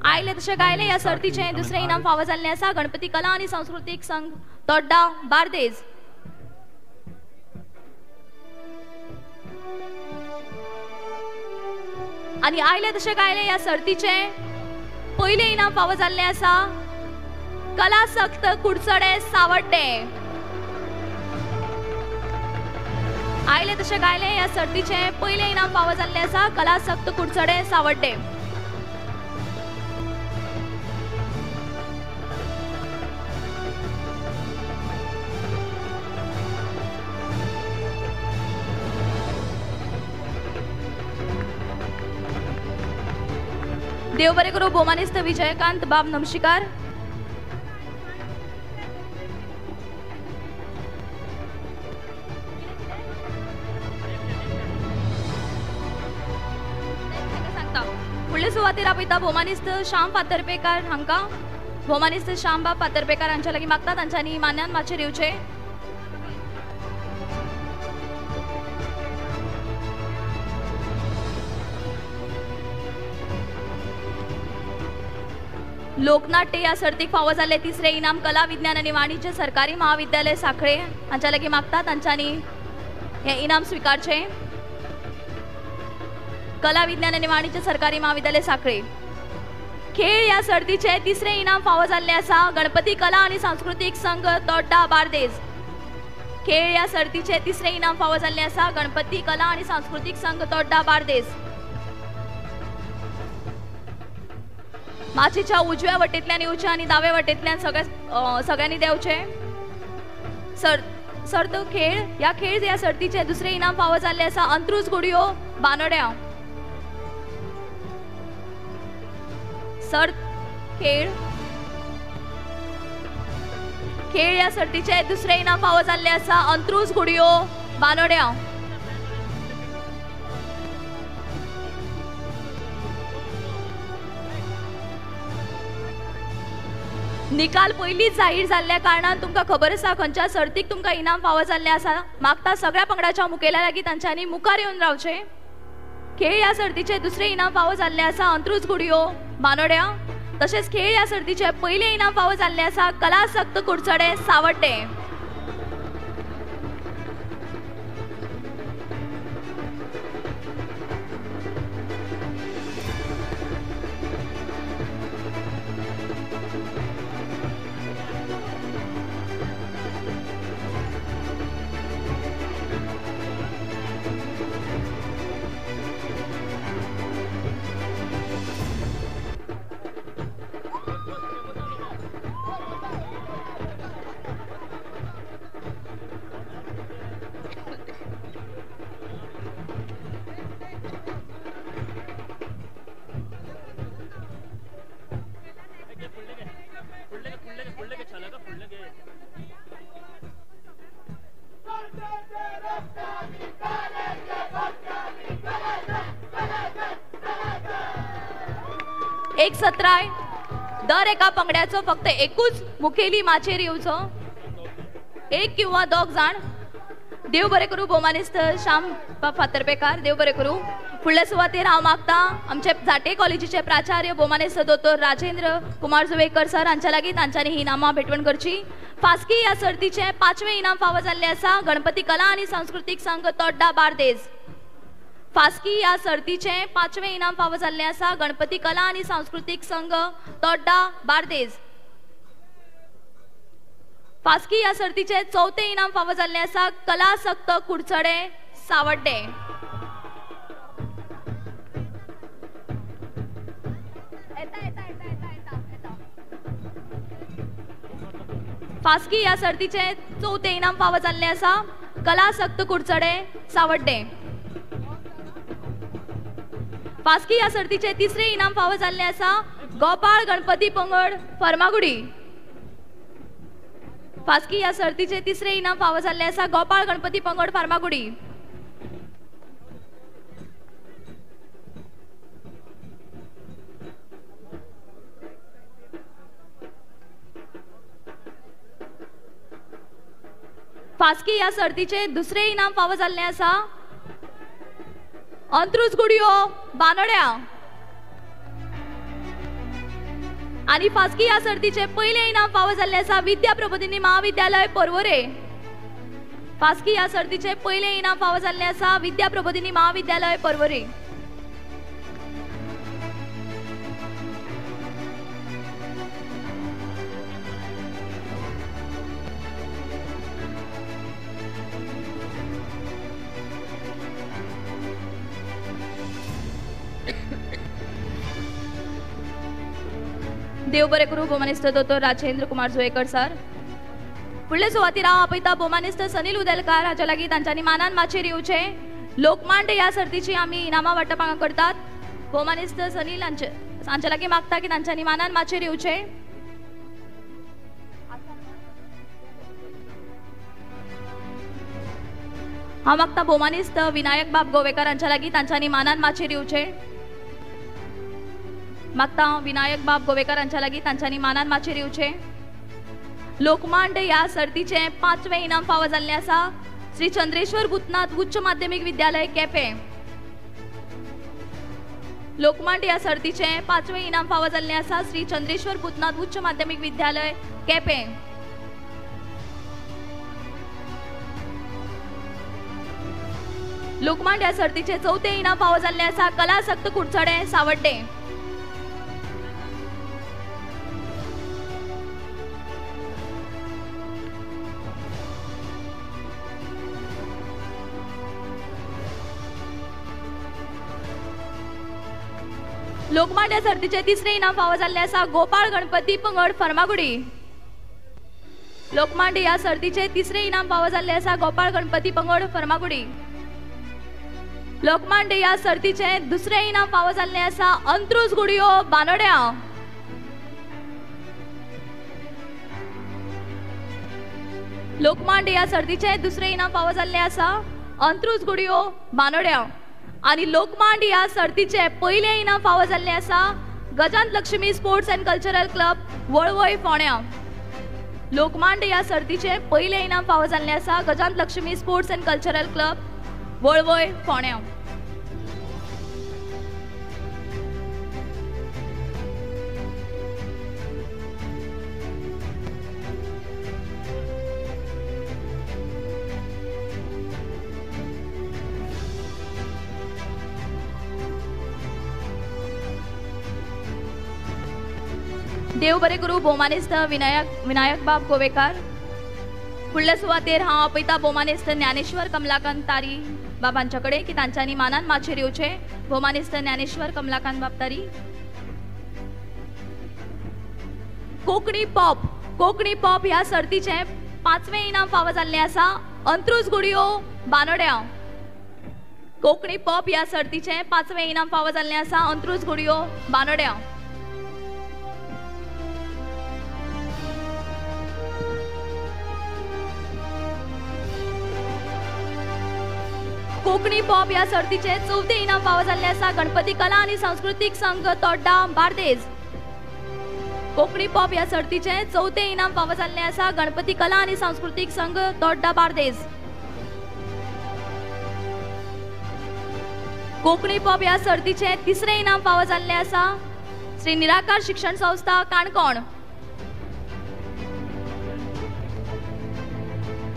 आयलें तशें गायलें ह्या सर्तीचें दुसरें इनाम फावो जाल्लें आसा गणपती कला आनी सांस्कृतीक संघ तोड्डा बार्देज। आनी आयलें तशें गायलें ह्या सर्तीचें पयलें इनाम फावो जाल्लें आसा कलासक्त कुडचडे सावड्डे। आयलें तशें गायलें ह्या सर्तीचें पयलें इनाम फावो जाल्लें आसा कलासक्त कुडचडे सावड्डे। देव बरें करूं भोवमानेस्त विजयकांत बाब नमशीकार। फुडले सुवातेर आपयता भोवमानेस्त श्याम फातर्पेकार हांकां। भोवमानेस्त श्यामबाब फातर्पेकार हांच्या लागीं मागता तांच्यांनी मान्यान माचयेर येवचें। लोकनाट्य ह्या सर्तीक फावो जाल्लें तिसरें इनाम कला विज्ञान आनी वाणिज्य सरकारी महाविद्यालय साखळे हांच्या लागीं मागता तांच्यांनी हें इनाम स्विकारचें. कला विज्ञान आनी वाणिज्य सरकारी महाविद्यालय साखळे. खेळ ह्या सर्तीचें तिसरें इनाम फावो जाल्लें आसा गणपती कला आनी सांस्कृतीक संघ तोड्डा बार्देस. खेळ ह्या सर्तीचें तिसरें इनाम फावो जाल्लें आसा गणपती कला आनी सांस्कृतीक संघ तोड्डा बार्देस. माचीच्या उजव्या वटेंतल्यान येवचें आनी दाव्या वटेंतल्यान सगळ्यांनी देंवचें. सर्त खेळ ह्या खेळ ह्या सर्तीचें दुसरें इनाम फावो जाल्लें आसा अंत्रुज गुडयो बानोड्या. सर्त खेळ खेळ ह्या सर्तीचें दुसरें इनाम फावो जाल्लें आसा अंत्रुज गुडयो बानोड्या. निकाल पयलींच जाहीर जाल्ल्या कारणान तुमकां खबर आसा खंयच्या सर्तीक तुमकां इनाम फावो जाल्लें आसा. मागता सगळ्या पंगडाच्या मुखेल्या लागीं तांच्यांनी मुखार येवन रावचें. खेळ ह्या सर्तीचें दुसरें इनाम फावो जाल्लें आसा अंत्रुज गुडयो बानोड्या. तशेंच खेळ ह्या सर्तीचें पयलें इनाम फावो जाल्लें आसा कलासक्त कुडचडे सावड्डे. एक सत्राय दर एका पंगड्याचो फक्त एकूच मुखेली माचयेर येवचो, एक किंवा दोग जाण. देव बरें करूं भोवमानेस्त श्याम फातर्पेकार, देव बरें करूं. फुडल्या सुवातेर हांव मागता आमचे झांट्ये कॉलेजीचे प्राचार्य भोवमानेस्त दोतोर राजेंद्र कुमार जुवेकर सर हांच्या लागीं तांच्यांनी ही इनामां भेटवण करची. फास्की ह्या सर्तीचें पांचवें इनाम फावो जाल्लें आसा गणपती कला आनी सांस्कृतीक संघ तोड्डा बार्देस. फास्की ह्या सर्तीचें पांचवें इनाम फावो जाल्लें आसा गणपती कला आनी सांस्कृतीक संघ तोड्डा बार्देस. फास्की ह्या सर्तीचें चवथें इनाम फावो जाल्लें आसा कलासक्त कुडचडे सावड्डे. फास्की ह्या सर्तीचें चवथें इनाम फावो जाल्लें आसा कलासक्त कुडचडे सावड्डे. फास्की ह्या सर्तीचें तिसरें इनाम फावो जाल्लें आसा गोपाळ गणपती पंगड फर्मागुडी. फास्की ह्या सर्तीचें तिसरें इनाम फावो जाल्लें आसा गोपाळ गणपती पंगड फार्मागुडी. फास्की ह्या सर्तीचें दुसरें इनाम फावो जाल्लें आसा अंत्रुज गुडयो बानोड्या. आनी फास्की ह्या सर्तीचें पयलें इनाम फावो जाल्लें आसा विद्या प्रबोधिनी महाविद्यालय पर्वरे. फास्की ह्या सर्तीचें पयलें इनाम फावो जाल्लें आसा विद्या प्रबोधिनी महाविद्यालय पर्वरे. देव बरें करूं भोवमानेस्त दोतोर राजेंद्र कुमार जुवेकर सर. फुडले सुवातीर हांव आपयता भोवमानेस्त सनील उदेलकार हाच्या लागीं तांच्यांनी मानान माचयेर येवचें. लोकमांड ह्या सर्तीची आमी इनामां वांटप हांगा करतात. भोवमानेस्त सनील हांच्या लागीं मागता की तांच्यांनी मानान माचयेर येवचें. हांव मागता भोवमानेस्त विनायक बाब गोवेकर हांच्या लागीं तांच्यांनी मानान माचयेर येवचें. मागता विनायक बाब गोवेकर हांच्या लागीं तांच्यांनी मानान माचयेर येवचें. लोकमांड ह्या सर्तीचें पांचवें इनाम फावो जाल्लें आसा श्री चंद्रेश्वर भूतनाथ उच्च माध्यमीक विद्यालय केपें. लोकमांड ह्या सर्तीचें 5वें इनाम फावो जाल्लें आसा श्री चंद्रेश्वर भूतनाथ उच्च माध्यमीक विद्यालय केपें. लोकमांड ह्या सर्तीचें 4थें इनाम फावो जाल्लें आसा कलासक्त कुडचडें सावड्डें. लोकमांड ह्या सर्तीचें 3रें इनाम फावो जाल्लें आसा गोपाळ गणपती पंगड फर्मागुडी. लोकमांड ह्या सर्तीचें 3रें इनाम फावो जाल्लें आसा गोपाळ गणपती पंगड फर्मागुडी. लोकमांड ह्या सर्तीचें 2रें इनाम फावो जाल्लें आसा अंत्रुज गुडियो बानोड्या. लोकमांड ह्या सर्तीचें 2रें इनाम फावो जाल्लें आसा अंत्रुज गुडियो बानोड्या. आनी लोकमांड ह्या सर्तीचें 1लें इनाम फावो जाल्लें आसा Gajant Lakshmi sports and cultural club Valvai फोंड्या. लोकमांड ह्या सर्तीचें 1लें इनाम फावो जाल्लें आसा Gajant Lakshmi sports and cultural club Valvai फोंड्या. देव बरें करूं भोवमानेस्त विनायक बाब गोवेकार. फुडल्या सुवातेर हांव आपयता भोवमानेस्त ज्ञानेश्वर कमलाकांत तारी बाबांच्या कडेन की तांच्यांनी मानान माचयेर येवचें. भोवमानेस्त ज्ञानेश्वर कमलाकांत बाब तारी. कोंकणी पॉप, कोंकणी पॉप ह्या सर्तीचें 5वें इनाम फावो जाल्लें आसा अंत्रुज गुडियो बानोड्या. कोंकणी पॉप ह्या सर्तीचें 5वें इनाम फावो जाल्लें आसा अंत्रुज गुडियो बानोड्या. कोंकणी पॉप ह्या सर्तीचें 4थें इनाम फावो जाल्लें आसा गणपती कला आनी सांस्कृतीक संघ तोड्डा बार्देज. कोंकणी पॉप ह्या सर्तीचें 4थें इनाम फावो जाल्लें आसा गणपती कला आनी सांस्कृतीक संघ तोड्डा बार्देज. कोंकणी पॉप ह्या सर्तीचें 3रें इनाम फावो जाल्लें आसा श्री निराकार शिक्षण संस्था काणकोण.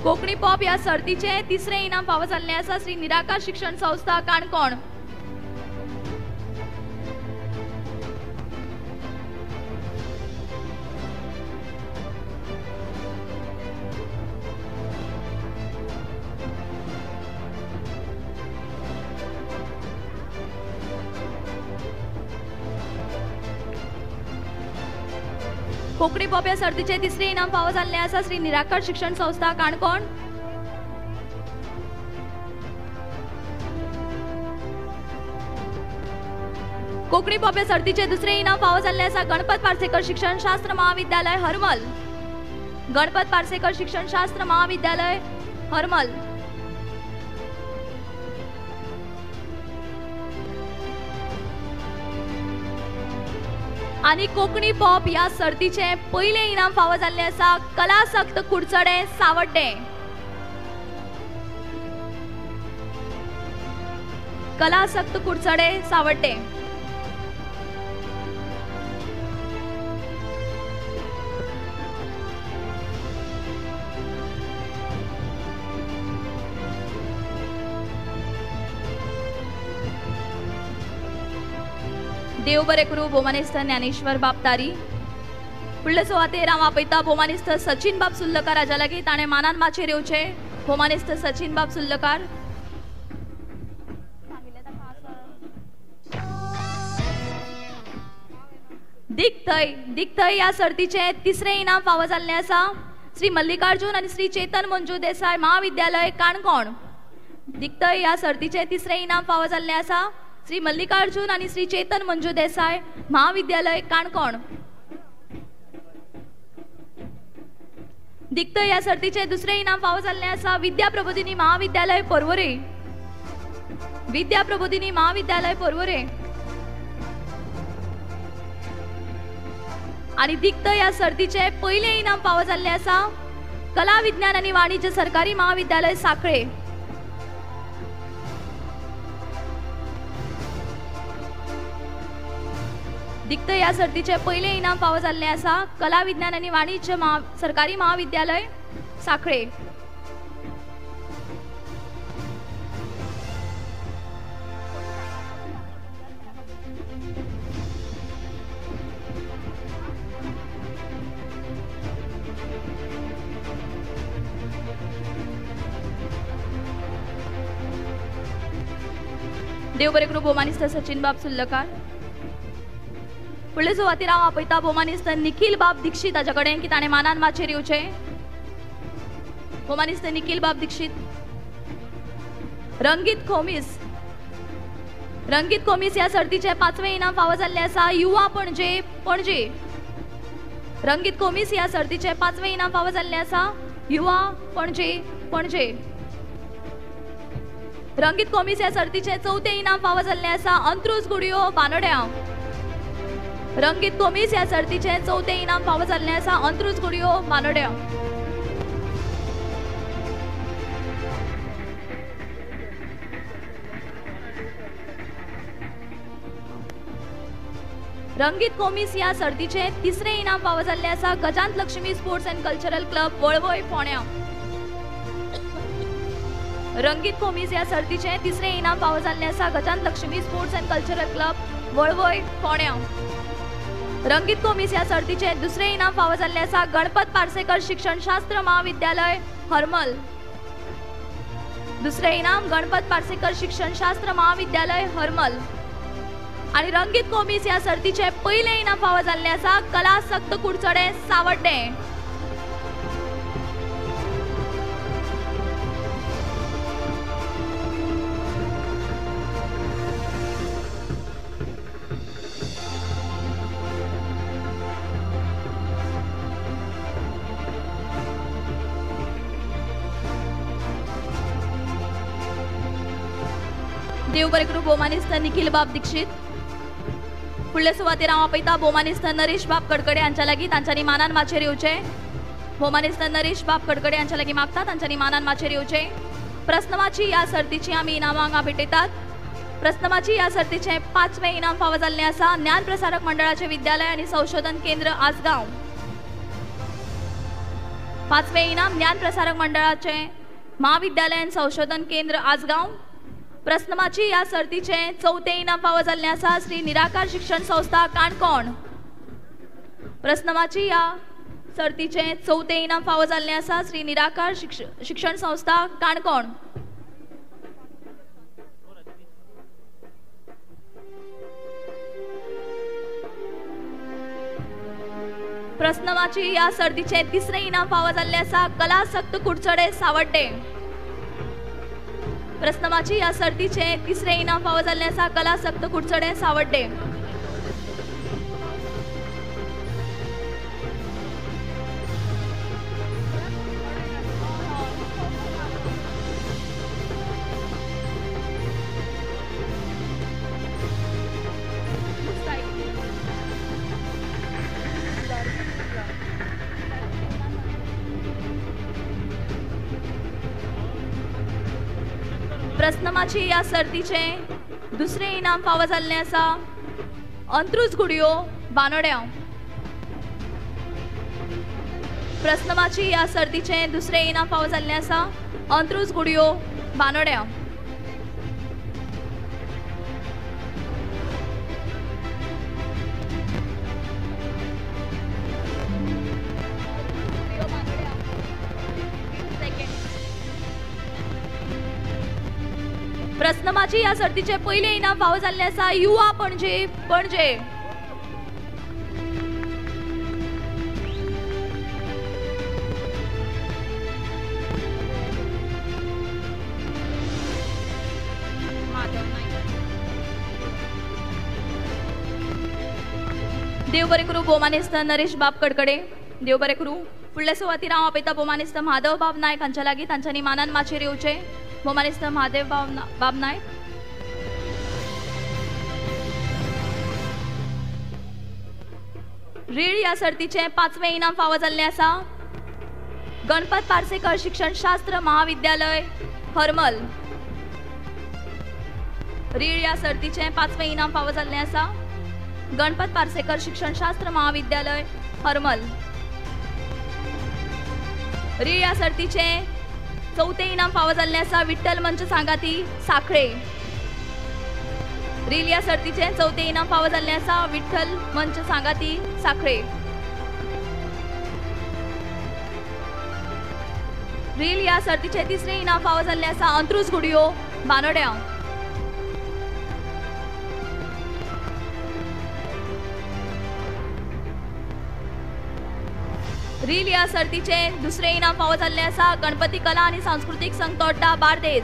कोंकणी पॉप ह्या सर्तीचें 3रें इनाम फावो जाल्लें आसा श्री निराकार शिक्षण संस्था काणकोण. कोंकणी पॉप ह्या सर्तीचें 3रें इनाम फावो जाल्लें आसा श्री निराकार शिक्षण संस्था काणकोण. कोंकणी पॉप ह्या सर्तीचें 2रें इनाम फावो जाल्लें आसा गणपत पार्सेकर शिक्षण शास्त्र महाविद्यालय हरमल. गणपत पार्सेकर शिक्षण शास्त्र महाविद्यालय हरमल. आनी कोंकणी पॉप ह्या सर्तीचें 1लें इनाम फावो जाल्लें आसा कलासक्त कुडचडें सावड्डें. कलासक्त कुडचडें सावड्डें. देव बरें करूं भोवमानेस्त ज्ञानेश्वर बाब तारी. फुडले सुवातेर हांव आपयता भोवमानेस्त सचिन बाब सुर्लकार हाज्या लागीं ताणें मानान माचयेर येवचें. भोवमानेस्त सचिन बाब सुर्लकार. दिग्थय, दिग्थय ह्या सर्तीचें 3रें इनाम फावो जाल्लें आसा श्री मल्लिकार्जुन आनी श्री चेतन मंजू देसाय महाविद्यालय काणकोण. दिग्थय ह्या सर्तीचें 3रें इनाम फावो जाल्लें आसा श्री मल्लिकार्जुन आनी श्री चेतन मंजू देसाय महाविद्यालय काणकोण. दिग्थय ह्या सर्तीचें 2रें इनाम फावो जाल्लें आसा विद्या प्रबोधिनी महाविद्यालय पर्वरे. विद्या प्रबोधिनी महाविद्यालय पर्वरे. आनी दिग्थय ह्या सर्तीचें 1लें इनाम फावो जाल्लें आसा कला विज्ञान आनी वाणिज्य सरकारी महाविद्यालय साखळे. दिक्त ह्या सर्तीचें पयलें इनाम फावो जाल्लें आसा कला विज्ञान आनी वाणिज्य सरकारी महाविद्यालय साखळे. देव बरें करूं भोवमानिस्त सचिन बाब सुर्लकार. फुडले सुवातीर हांव आपयता भोवमानिस्त निखील बाब दीक्षित हाच्या कडेन की ताणें मानान माचयेर येवचें. भोवमानिस्त निखील बाब दीक्षित. रंगीत खोमीस. रंगीत खोमीस ह्या सर्तीचें पांचवें इनाम फावो जाल्लें आसा युवा पणजे पणजे. रंगीत खोमीस ह्या सर्तीचें पांचवें इनाम फावो जाल्लें आसा युवा पणजे पणजे. रंगीत खोमीस ह्या सर्तीचें चवथें इनाम फावो जाल्लें आसा अंत्रुज गुडियो बानोड्या. रंगीत खोमीस ह्या सर्तीचें चवथें इनाम फावो जाल्लें आसा अंत्रुज गुडियो बानोड्या. रंगीत खोमीस ह्या सर्तीचें तिसरें इनाम फावो जाल्लें आसा Gajant Lakshmi sports and cultural club Valvai फोंड्या. रंगीत खोमीस ह्या सर्तीचें तिसरें इनाम फावो जाल्लें आसा Gajant Lakshmi sports and cultural club Valvai फोंड्या. रंगीत खोमीस ह्या सर्तीचें दुसरें इनाम फावो जाल्लें आसा गणपत पार्सेकर शिक्षणशास्त्र महाविद्यालय हरमल. दुसरें इनाम गणपत पार्सेकर शिक्षणशास्त्र महाविद्यालय हरमल. आनी रंगीत खोमीस ह्या सर्तीचें पयलें इनाम फावो जाल्लें आसा कलासक्त कुडचडें सावड्डें. देव बरें करूं भोवमानिस्त निखील बाब दीक्षित. फुडले सुवातेर हांव आपयता भोवमानिस्त नरेश बाब कडकडे हांच्या लागीं तांच्यांनी मानान माचयेर येवचें. भोवमानिस्त नरेश बाब कडकडे हांच्या लागीं मागता तांच्यांनी मानान माचयेर येवचें. प्रस्नमाची ह्या सर्तीची आमी इनामां हांगा भेटयतात. प्रस्नमाची ह्या सर्तीचें पांचवें इनाम फावो जाल्लें आसा ज्ञान प्रसारक मंडळाचें विद्यालय आनी संशोधन केंद्र आसगांव. पांचवें इनाम ज्ञान प्रसारक मंडळाचें महाविद्यालय आनी संशोधन केंद्र आसगांव. प्रस्नमाची ह्या सर्तीचें चवथें इनाम फावो जाल्लें आसा श्री निराकार शिक्षण संस्था काणकोण. प्रस्नमाची ह्या सर्तीचें चवथें इनाम फावो जाल्लें आसा श्री निराकार शिक्षण संस्था काणकोण. प्रस्नमाची ह्या सर्तीचें तिसरें इनाम फावो जाल्लें आसा कलासक्त कुडचडे सावड्डें. प्रस्नमाची ह्या सर्तीचें तिसरें इनाम फावो जाल्लें आसा कलासक्त कुडचडें सावड्डें. प्रस्नमाची ह्या सर्तीचें दुसरें इनाम फावो जाल्लें आसा अंत्रुज गुडियो बानोड्या. प्रस्नमाची ह्या सर्तीचें दुसरें इनाम फावो जाल्लें आसा अंत्रुज गुडियो बानोड्या. प्रस्नमाची ह्या सर्तीचें पयलें इनाम फावो जाल्लें आसा युवा पणजे पणजे. देव बरें करूं भोवमानेस्त नरेश बाब कडकडे. देव बरें करूं. फुडले सुवातीर हांव आपयता भोवमानेस्त माधव बाब नायक हांच्या लागीं तांच्यांनी मानान माचयेर येवचें. भोवमानेस्त महादेव बाब नायक. रीळ ह्या सर्तीचें पांचवें इनाम फावो जाल्लें आसा गणपत पार्सेकर शिक्षणशास्त्र महाविद्यालय हरमल. रीळ ह्या सर्तीचें पांचवें इनाम फावो जाल्लें आसा गणपत पार्सेकर शिक्षणशास्त्र महाविद्यालय हरमल. रीळ ह्या सर्तीचे चवथें इनाम फावो जाल्लें आसा विठ्ठल मंच सांगाती साखळे. रील ह्या सर्तीचे चवथें इनाम फावो जाल्लें आसा विठ्ठल मंच सांगाती साखळे. रील ह्या सर्तीचे तिसरें इनाम फावो जाल्लें आसा अंत्रुज गुडियो बानोड्या. रील ह्या सर्तीचे दुसरें इनाम फावो जाल्लें आसा गणपती कला आनी सांस्कृतीक संघ तोड्डा बार्देज.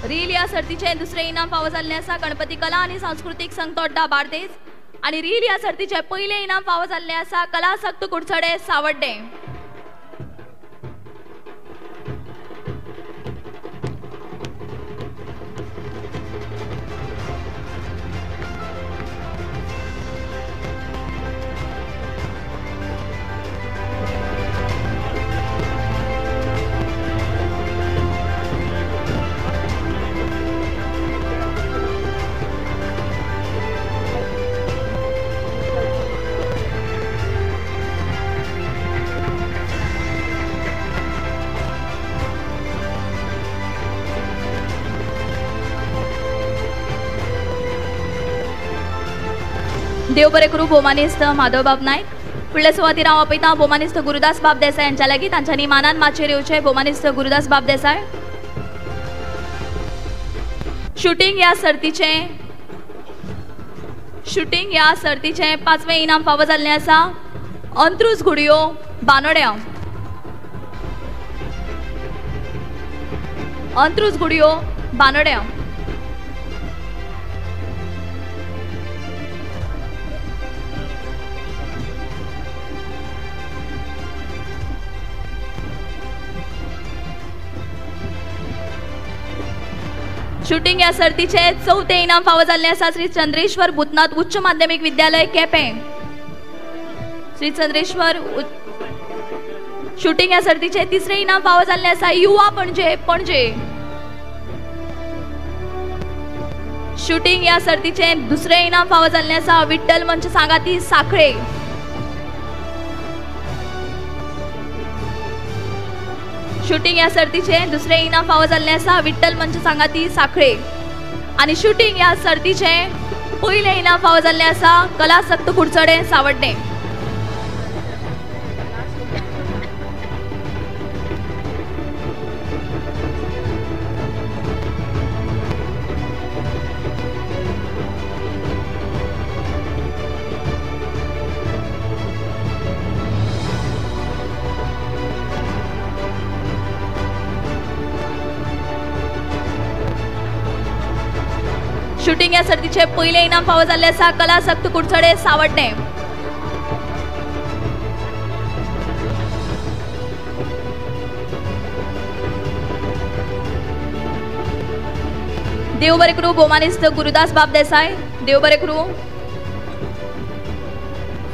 रील ह्या सर्तीचे दुसरें इनाम फावो जाल्लें आसा गणपती कला आनी सांस्कृतीक संघ तोड्डा बार्देज. आनी रील ह्या सर्तीचे पयलें इनाम फावो जाल्लें आसा कलासक्त कुडचडे सावड्डें. देव बरें करूं भोवमानेस्त माधवबाब नायक. फुडल्या सुवातीर हांव आपयतां भोवमानेस्त गुरुदास बाब देसाय हांच्या लागीं. तांच्यांनी मानान माचयेर येवचें भोवमानेस्त गुरुदास बाब देसाय. शुटींग ह्या सर्तीचें पांचवें इनाम फावो जाल्लें आसा अंत्रुज घुडयो बानोड्या. अंत्रुज घुडयो बानोड्या. शूटिंग ह्या सर्तीचे चवथें इनाम फावो जाल्लें आसा श्री चंद्रेश्वर भूतनाथ उच्च माध्यमीक विद्यालय केपें. श्री चंद्रेश्वर शूटिंग ह्या सर्तीचे तिसरें इनाम फावो जाल्लें आसा युवा पणजे पणजे. शूटिंग ह्या सर्तीचे दुसरें इनाम फावो जाल्लें आसा विठ्ठल मंच सांगाती साखळे. शूटिंग ह्या सर्तीचे दुसरें इनाम फावो जाल्लें आसा विठ्ठल मंच सांगाती साखळे. आनी शूटिंग ह्या सर्तीचे पयलें इनाम फावो जाल्लें आसा कलासक्त कुडचडे सावड्डें. शूटिंग ह्या सर्तीचे पयलें इनाम फावो जाल्लें आसा कलासक्त कुडचडे सावड्डें. देव बरें करूं भोवमानेस्त गुरुदास बाब देसाय. देव बरें करूं.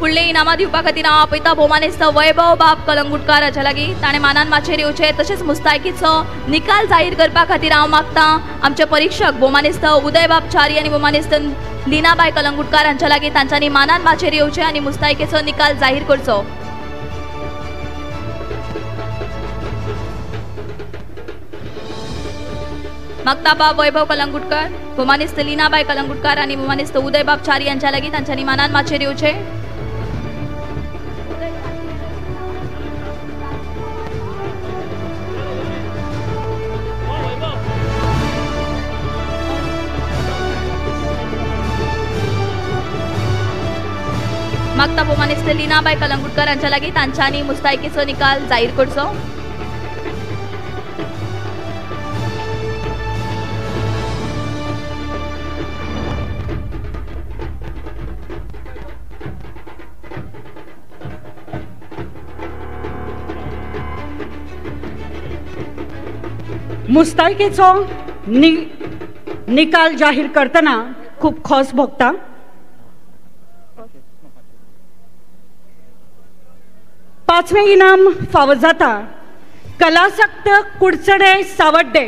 फुडलीं इनामां दिवपा खातीर हांव आपयतां भोवमानेस्त वैभव बाब कलंगुटकार हाच्या लागीं. ताणें मानान माचयेर येवचें. तशेंच मुस्तायकीचो निकाल जाहीर करपा खातीर हांव मागतां आमचे परिक्षक भोवमानेस्त उदय बाब च्यारी आनी भोवमानेस्त लीनाबाय कलंगुटकार हांच्या लागीं. तांच्यांनी मानान माचयेर येवचें आनी मुस्तायकेचो निकाल जाहीर करचो. मागता बाब वैभव कलंगुटकर, भोवमानेस्त लीनाबाय कलंगुटकार आनी भोवमानेस्त उदय बाब च्यारी हांच्या लागीं. तांच्यांनी मानान माचयेर येवचें. मागता भोवमानेस्त लीनाबाय कलंगुटकर हांच्या लागीं. तांच्यांनी मुस्तायकीचो निकाल जाहीर करचो.
मुस्तायकेचो निकाल जाहीर करतना खूब खोस भोगता. पांचवें इनाम फावो जाता कलासक्त कुडचडे सावड्डे.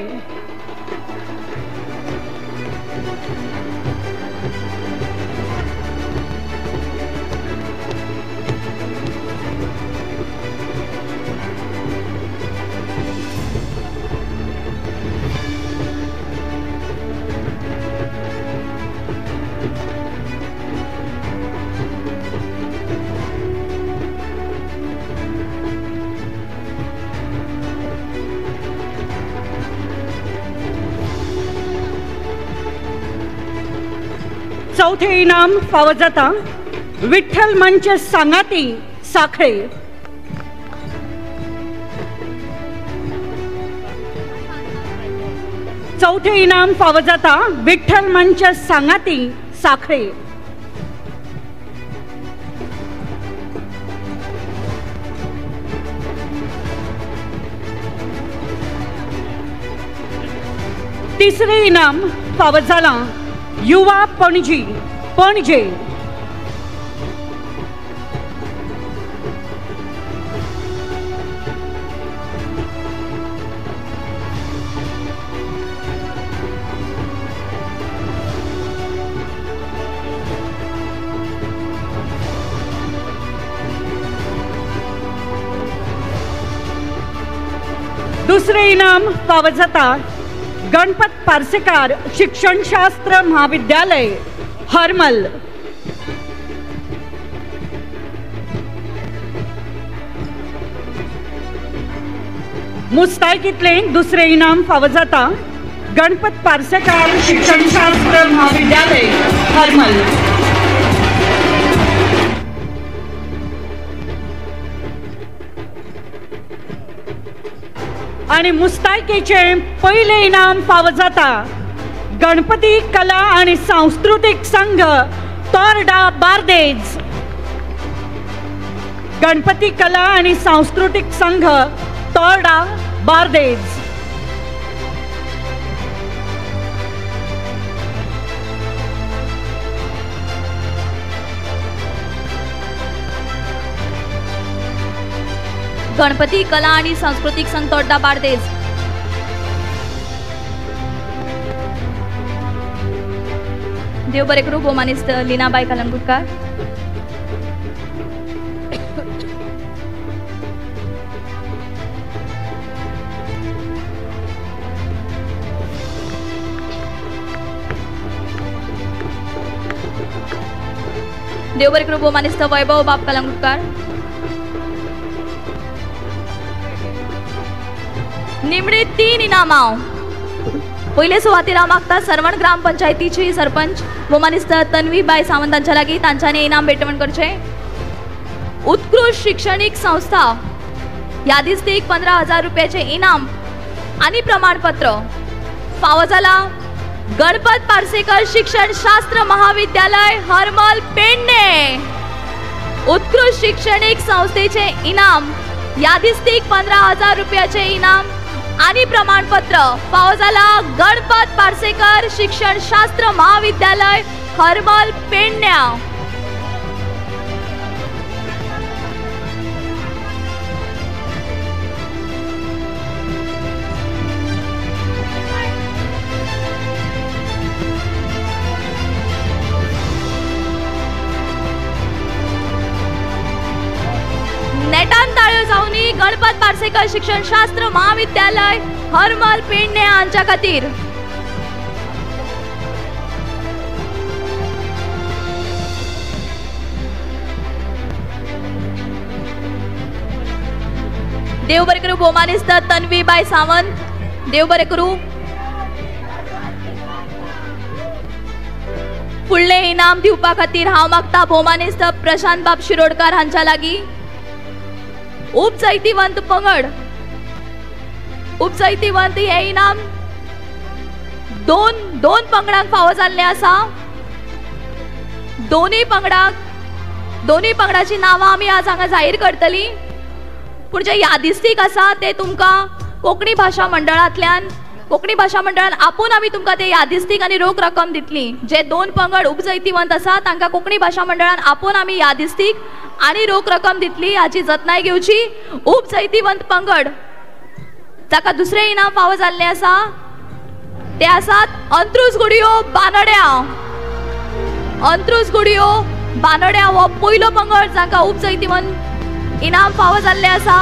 चौथे इनाम फावो जाता विठ्ठल मंच सांगाती साखळे. चौथे इनाम फावो जाता विठ्ठल मंच सांगाती साखळे. तिसरे इनाम फावो जालां युवा पणजी पणजे. दुसरे इनाम फावो जाता गणपत पार्सेकार शिक्षणशास्त्र महाविद्यालय हरमल. मुस्तायकीतलें दुसरें इनाम फावो जाता गणपत पार्सेकार शिक्षणशास्त्र महाविद्यालय हरमल. आणि मुस्तायकीचें पयलें इनाम फावो जाता गणपती कला आणि सांस्कृतीक संघ तोर्डा बार्देज. गणपती कला आणि सांस्कृतीक संघ तोर्डा बार्देज.
गणपती कला आणि सांस्कृतिक संघ तोर्डा बार्देज. देव बरें करूं भोवमानेस्त लीनाबाई कलंगुटकार. देव बरें करूं भोवमानेस्त वैभव बाब कलंगुटकार. निमणी 3 इनामां. पयले सुवातेर हांव मागता सरवण ग्रामपंचायतीची सरपंच भोवमानेस्त तन्वीबाय सावंत हांच्या लागीं तांच्यांनी इनाम भेटवण करचें. उत्कृश्ट शिक्षणीक संस्था यादिस्तीक 15,000 रुपयाचें इनाम आनी प्रमाणपत्र फावो जालां गणपत पार्सेकर शिक्षण शास्त्र महाविद्यालय हरमल पेडणे. उत्कृश्ट शिक्षणीक संस्थेचें इनाम यादिस्तीक 15,000 रुपयाचें इनाम आनी प्रमाणपत्र फावो जाला गणपत पार्सेकर शिक्षण शास्त्र महाविद्यालय हरमल पेडण्या. नेटान ताळयो जावनी गणपत पार्सेकर शिक्षण शास्त्र महाविद्यालय हरमल पेडणे हांच्या खातीर. देव बरें करूं भोवमानेस्त तन्वीबाय सावंत. देव बरें करूं. फुडलें इनाम दिवपा खातीर हांव मागता भोवमानेस्त प्रशांत बाब शिरोडकार हांच्या लागीं. उपजैतिवंत पंगड उपजैतिवंत हे इनाम दोन पंगडांक फावो जाल्लें आसा. दोनूय पंगडाची नांवां आमी आज हांगा जाहीर करतली. पूण जे यादिस्तीक आसा ते तुमकां कोंकणी भाशा मंडळांतल्यान कोंकणी भाशा मंडळान आपूण आमी तुमकां ते यादिस्तीक आनी रोख रक्कम दितली. जे 2 पंगड उपजैतिवंत आसा तांकां कोंकणी भाशा मंडळान आपूण आमी यादिस्तीक आनी रोख रक्कम दितली हाची जतनाय घेवची. उप जैतिवंत पंगड जाका दुसरें इनाम फावो जाल्लें आसा ते आसात अंत्रुज गुडियो बानड्या. अंत्रुज गुडियो बानड्या हो पयलो पंगड जांकां उप जैतिवंत इनाम फावो जाल्लें आसा.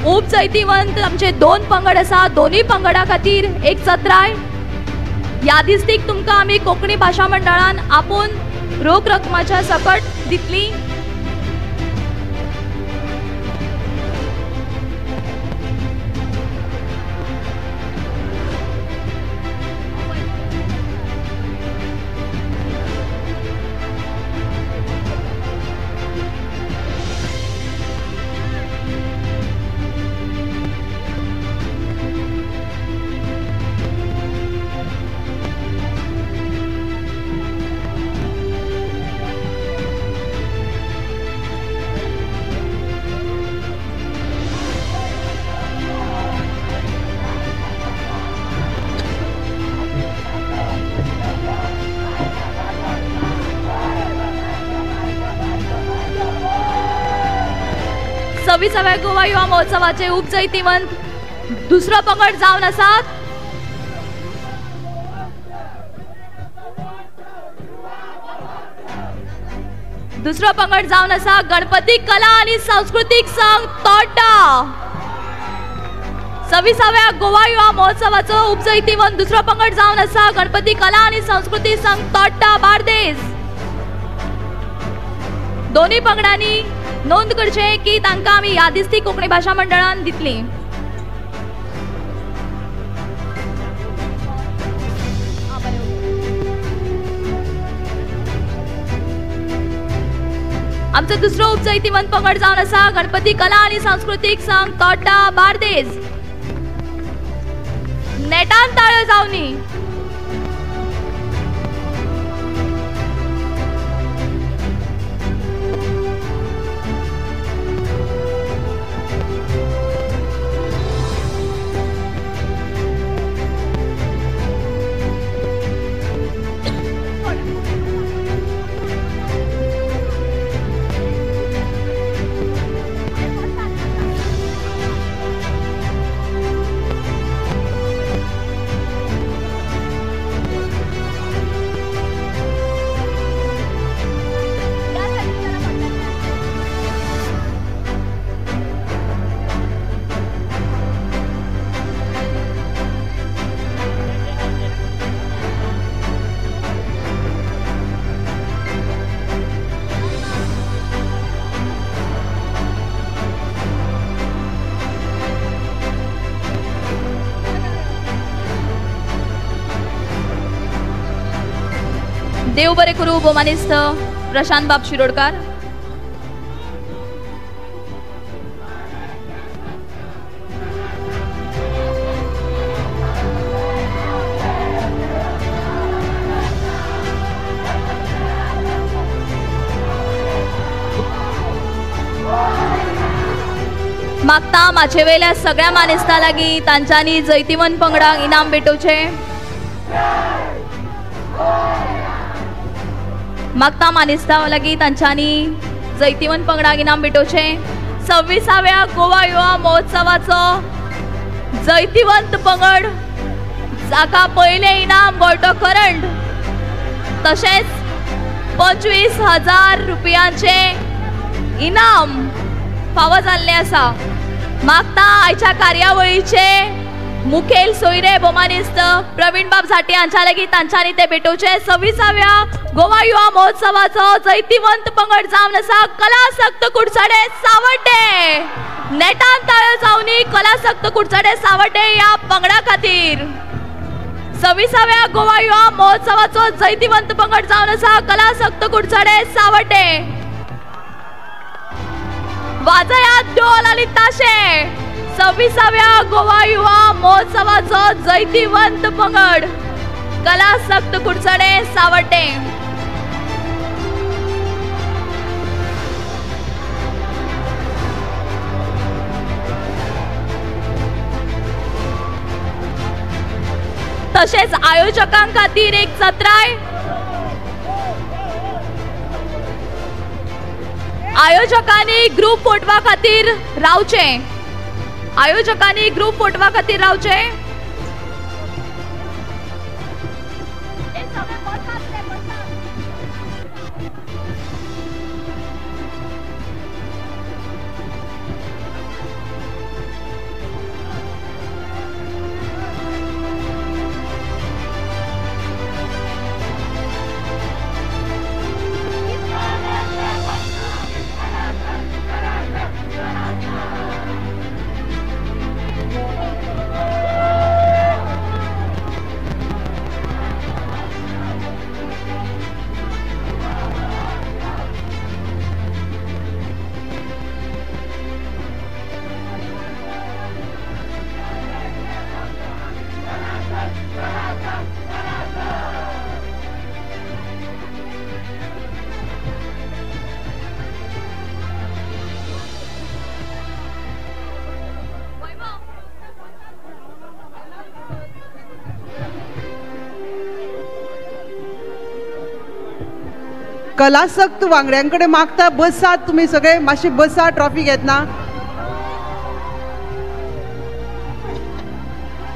उप जैतिवंत आमचे दोन पंगड आसा, दोनूय पंगडा खातीर एक चत्राय यादिस्तीक तुमकां आमी कोंकणी भाशा मंडळान आपून रोख रकमाच्या सकट दितली. सव्वीसाव्या गोवा युवा महोत्सवाचे उपजैतिवंत दुसरो पंगड जावन आसात दुसरो पंगड जावन आसा गणपती कला आनी सांस्कृतीक संघ तोड्डा. 26व्या गोवा युवा महोत्सवाचो उपजैतिवंत दुसरो पंगड जावन आसा गणपती कला आनी सांस्कृतीक संघ तोड्डा बार्देस. दोन्ही पंगडांनी नोंद करचे की तांकां आमी यादिस्ती कोंकणी भाशा मंडळान दितली. आमचो दुसरो उपजैतिवंत पंगड जावन आसा गणपती कला आनी सांस्कृतीक संघ तोड्डा बार्देस. नेटान ताळयो जावनी. देव बरे करू भोवमानेस्त प्रशांत बाब शिरोडकार. मागता माचे वयल्या सगळ्या मानेस्तां लागीं तांच्यांनी जैतिवंत पंगडाक इनाम भेटोवचें. मागता मानेस्तां लागीं तांच्यांनी जैतिवंत पंगडाक इनाम भेटोवचें. 26व्या गोवा युवा महोत्सवाचो जैतिवंत पंगड जाका पयलें इनाम गोल्टो करंड तशेंच 25,000 रुपयांचें इनाम फावो जाल्लें आसा. मागता आयच्या कार्यावळीचे मुखेल सोयरे भोवमानेस्त प्रवीण बाब झाटे हांच्या लागीं तांच्यांनी ते भेटोवचे. 26व्या गोवा युवा महोत्सवाचो जैतिवंत पंगड जावन आसा कलासक्त कुडचडे सावड्डे. नेटान ताळयो जावनी कलासक्त कुडचडे सावड्डे ह्या पंगडा खातीर. 26व्या गोवा युवा महोत्सवाचो जैतिवंत पंगड जावन आसा कलासक्त कुडचडे सावड्डे. वाजयात ढोल आनी ताशे. 26व्या गोवा युवा महोत्सवाचो जैतिवंत पंगड कलासक्त कुडचडे सावड्डे. तशेंच आयोजकां खातीर एक चत्राय. आयोजकांनी ग्रुप फोटवा खातीर रावचे. आयोजकांनी ग्रुप फोटवा खातीर रावचे.
कलासक्त वांगड्यांकडे मागता बसात तुमी सगळे मातशे बसा ट्रॉफी घेतना.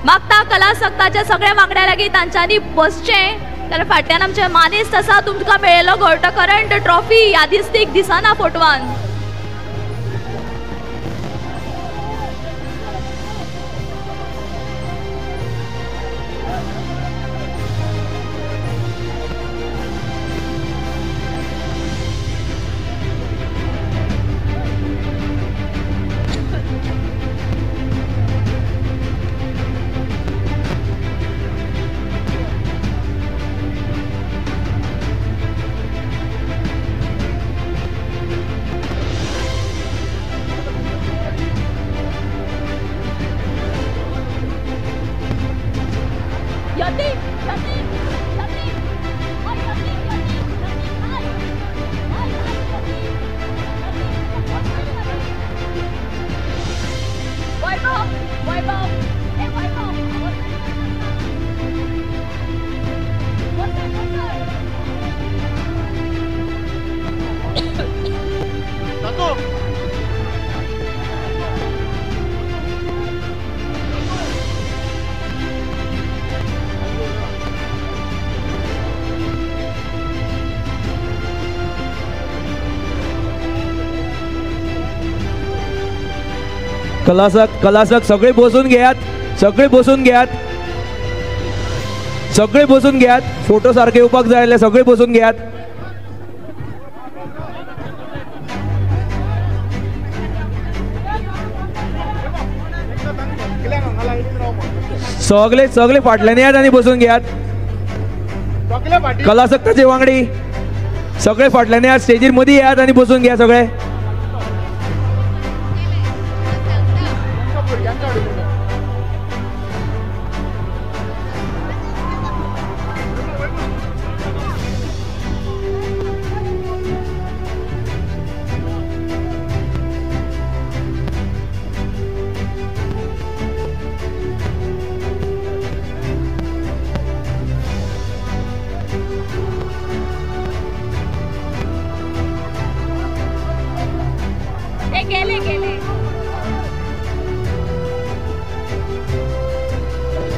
मागता कलासक्ताच्या सगळ्या वांगड्या लागीं तांच्यांनी बसचें, कारण फाटल्यान आमचे मानेस्त आसा. तुमकां मेळिल्लो घोळटो करंट ट्रॉफी यादिस्तीक दिसना फोटवान.
कलासक कलासक सगळे बसून घेयात, सगळे बसून घेयात, सगळे बसून घेयात. फोटो सारखे येवपाक जाय जाल्यार सगळे बसून घेयात. सगळे सगळे फाटल्यान येयात आनी बसून घेयात. कलासक्ताचे वांगडी सगळे फाटल्यान येयात, स्टेजीर मदीं येयात आनी बसून घेयात सगळे.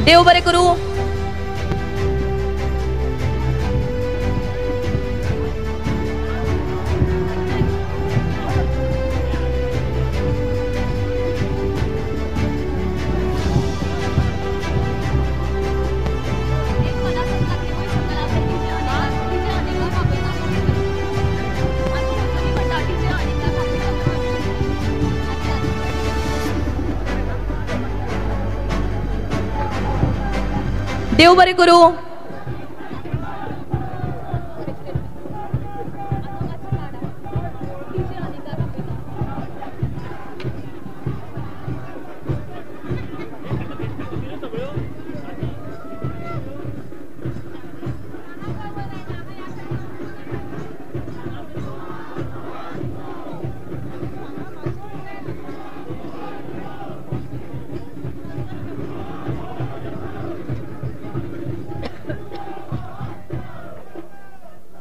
देव बरे करू. देव बरे करू.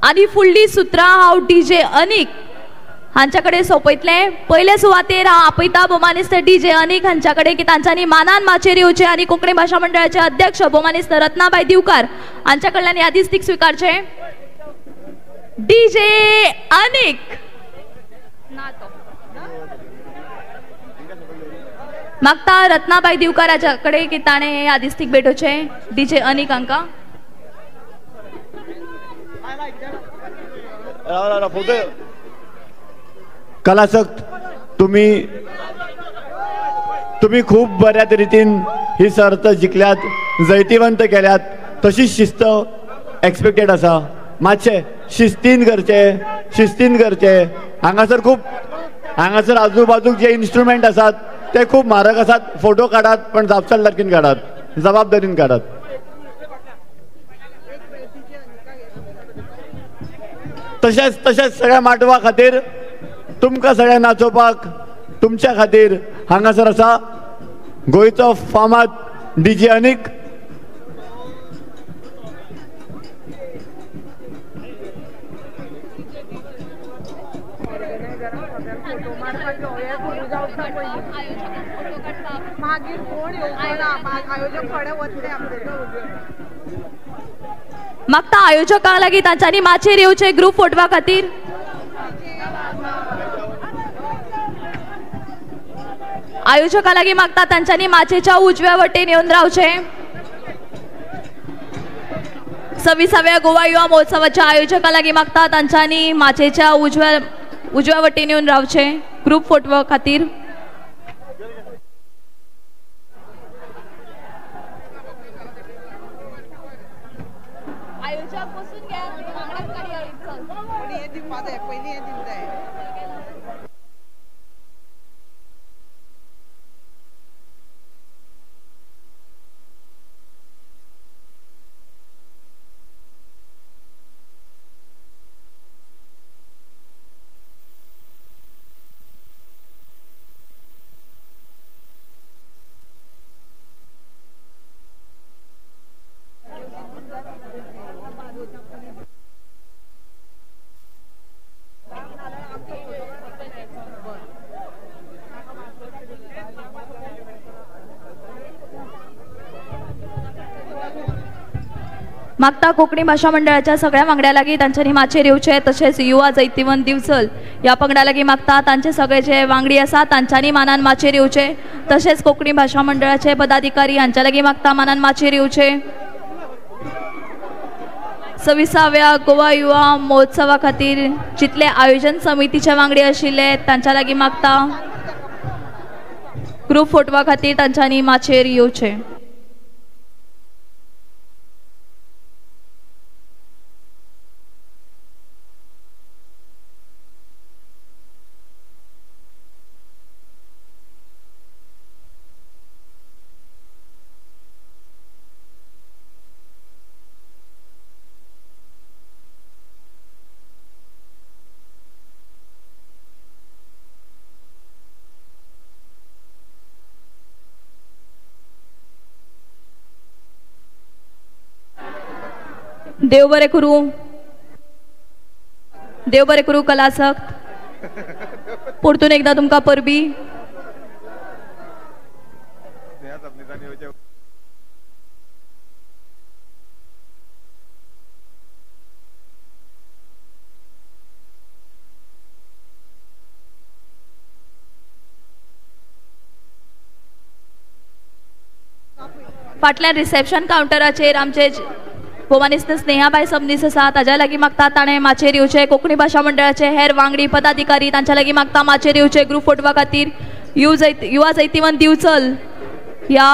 आनी फुडली सुत्रां हांव डीजे अनीक हांच्या कडेन सोंपयतलें. पयले सुवातेर हांव आपयता भोवमानेस्त डीजे अनीक हांच्या कडेन की तांच्यांनी मानान माचयेर येवचें आनी कोंकणी भाशा मंडळाचे अध्यक्ष भोवमानेस्त रत्नाबाय दिवकार हांच्या कडल्यान यादिस्तीक स्विकारचें. डीजे अनीक मागता रत्नाबाई दिवकार हाच्या कडेन की ताणें हे यादिस्तीक भेटोवचें डीजे अनीक हांकां.
फोटो कलासक्त तुम्ही तुम्ही खूप बऱ्या रितीन ही सर्त जिखल्यात, जैतिवंत केल्यात. तशीच शिस्त एक्सपेक्टेड आसा. मातशें शिस्तीन करचें, शिस्तीन करचें. हांगासर खूब हांगासर आजूबाजूक जे इन्स्ट्रुमेंट आसात ते खूब म्हारग आसात. फोटो काडात पण जापसालदारकीन काडात, जबाबदारीन काडात. तशेंच तशेंच सगळ्या माटवा खातीर तुमकां सगळ्या नाचोवपाक तुमच्या खातीर हांगासर आसा गोंयचो फामाद डीजे अनीक.
मागता आयोजकां लागीं तांच्यांनी माचयेर येवचें ग्रुप फोटवा खातीर. आयोजकां लागीं मागता तांच्यांनी माचयेच्या उजव्या वटेन येवन रावचें. 26व्या गोवा युवा महोत्सवाच्या आयोजकां लागीं मागता तांच्यांनी माचयेच्या उजव्या वटेन येवन रावचें ग्रुप फोटवा खातीर. आयोजक बसून घ्या. मागता कोंकणी भाशा मंडळाच्या सगळ्या वांगड्या लागीं तांच्यांनी माचयेर येवचें. तशेंच युवा जैतिवंत दिवचल ह्या पंगडा लागीं मागता तांचे सगळे जे वांगडी आसा तांच्यांनी मानान माचयेर येवचें. तशेंच कोंकणी भाशा मंडळाचे पदाधिकारी हांच्या लागीं मागता मानान माचयेर येवचें. 26व्या गोवा युवा महोत्सवा खातीर जितले आयोजन समितीचे वांगडी आशिल्ले तांच्या लागीं मागता ग्रुप फोटवा खातीर तांच्यांनी माचयेर येवचें. देव बरें करूं, देव बरें करूं कलासक्त. परतून एकदा तुमकां परबी. फाटल्यान रिसेप्शन कावंटराचेर आमचे भोवमानेस्त स्नेहाबाय सबनीस आसा ताज्या लागीं मागता ताणें माचयेर येवचें. कोंकणी भाशा मंडळाचे हेर वांगडी पदाधिकारी तांच्या लागीं मागता माचयेर येवचें ग्रुप फोटवा खातीर. युवा जैतिवंत दिवचल ह्या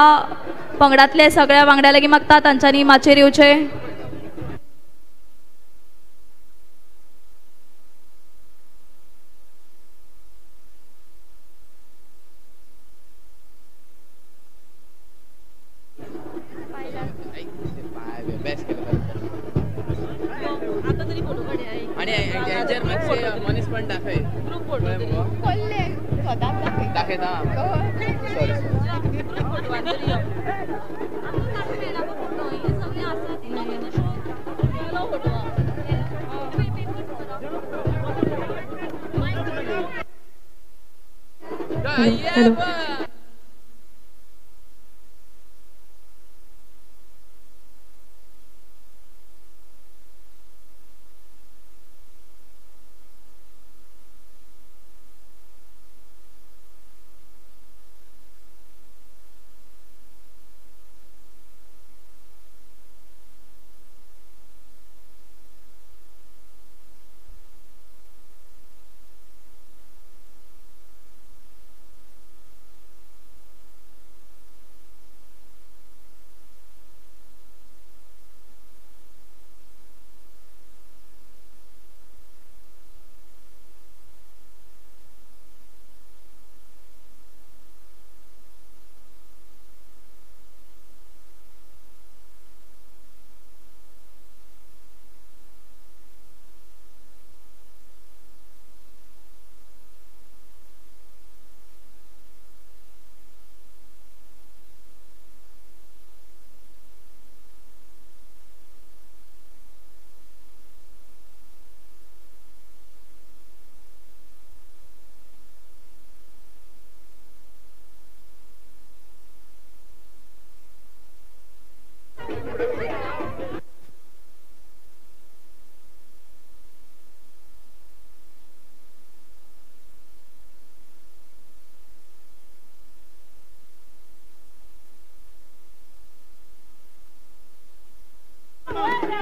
पंगडांतले सगळ्या वांगड्या लागीं मागता तांच्यांनी माचयेर येवचें.
Hello hello.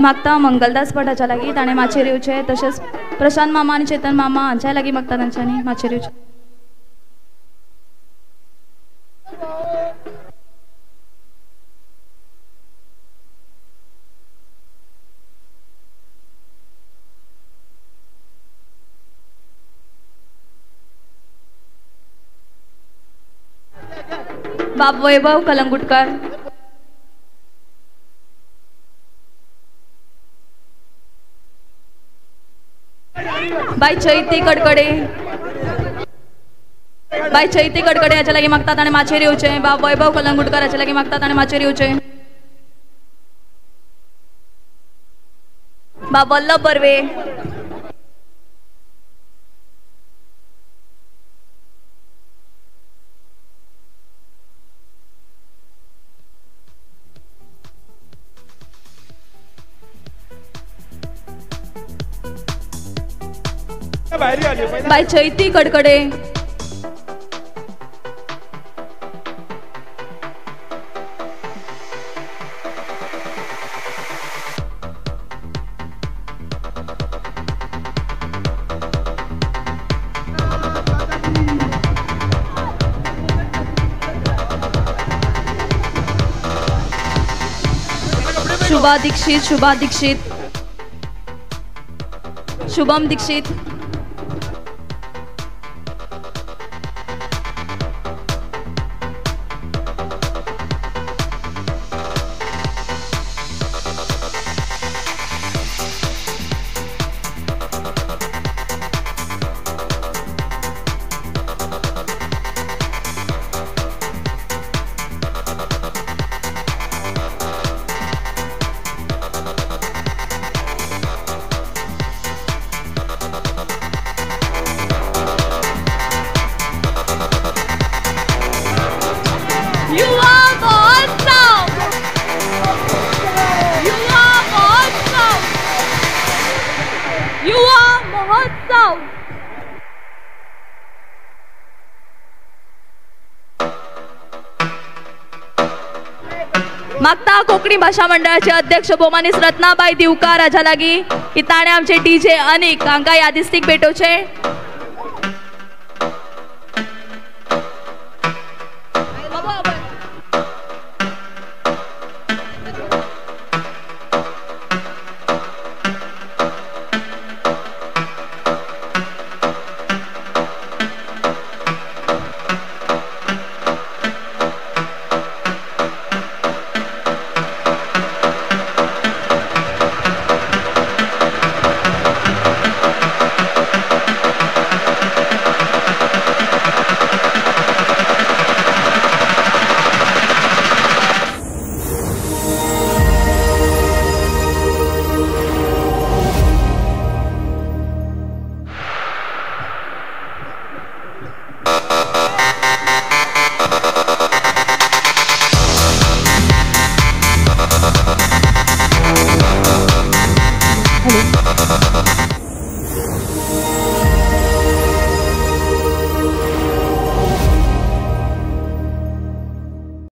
मागता मंगलदास भटाच्या लागीं ताणें माचयेर येवचें, तशेंच प्रशांत मामा आनी चेतन मामा हांच्या लागीं मागता तांच्यांनी माचयेर येवचें. बाब वैभव कलंगुटकर, बाय चैती कडकडे, बाय चैती कडकडे हाच्या लागीं मागतात आनी माचयेर येवचें. बाब वैभव कलंगुटकर हाच्या लागीं मागतात आनी माचयेर येवचें. बाब वल्लभ बर्वे, बाय चैती कडकडे, शुभा दीक्षित, शुभा दीक्षित, शुभम दीक्षित, मागता कोंकणी भाशा मंडळाचे अध्यक्ष भोमानीस रत्नाबाई दिवकार हाच्या लागीं की ताणें आमचे डीजे अनीक हांकां यादिस्तीक भेटोवचें.
हॅलो.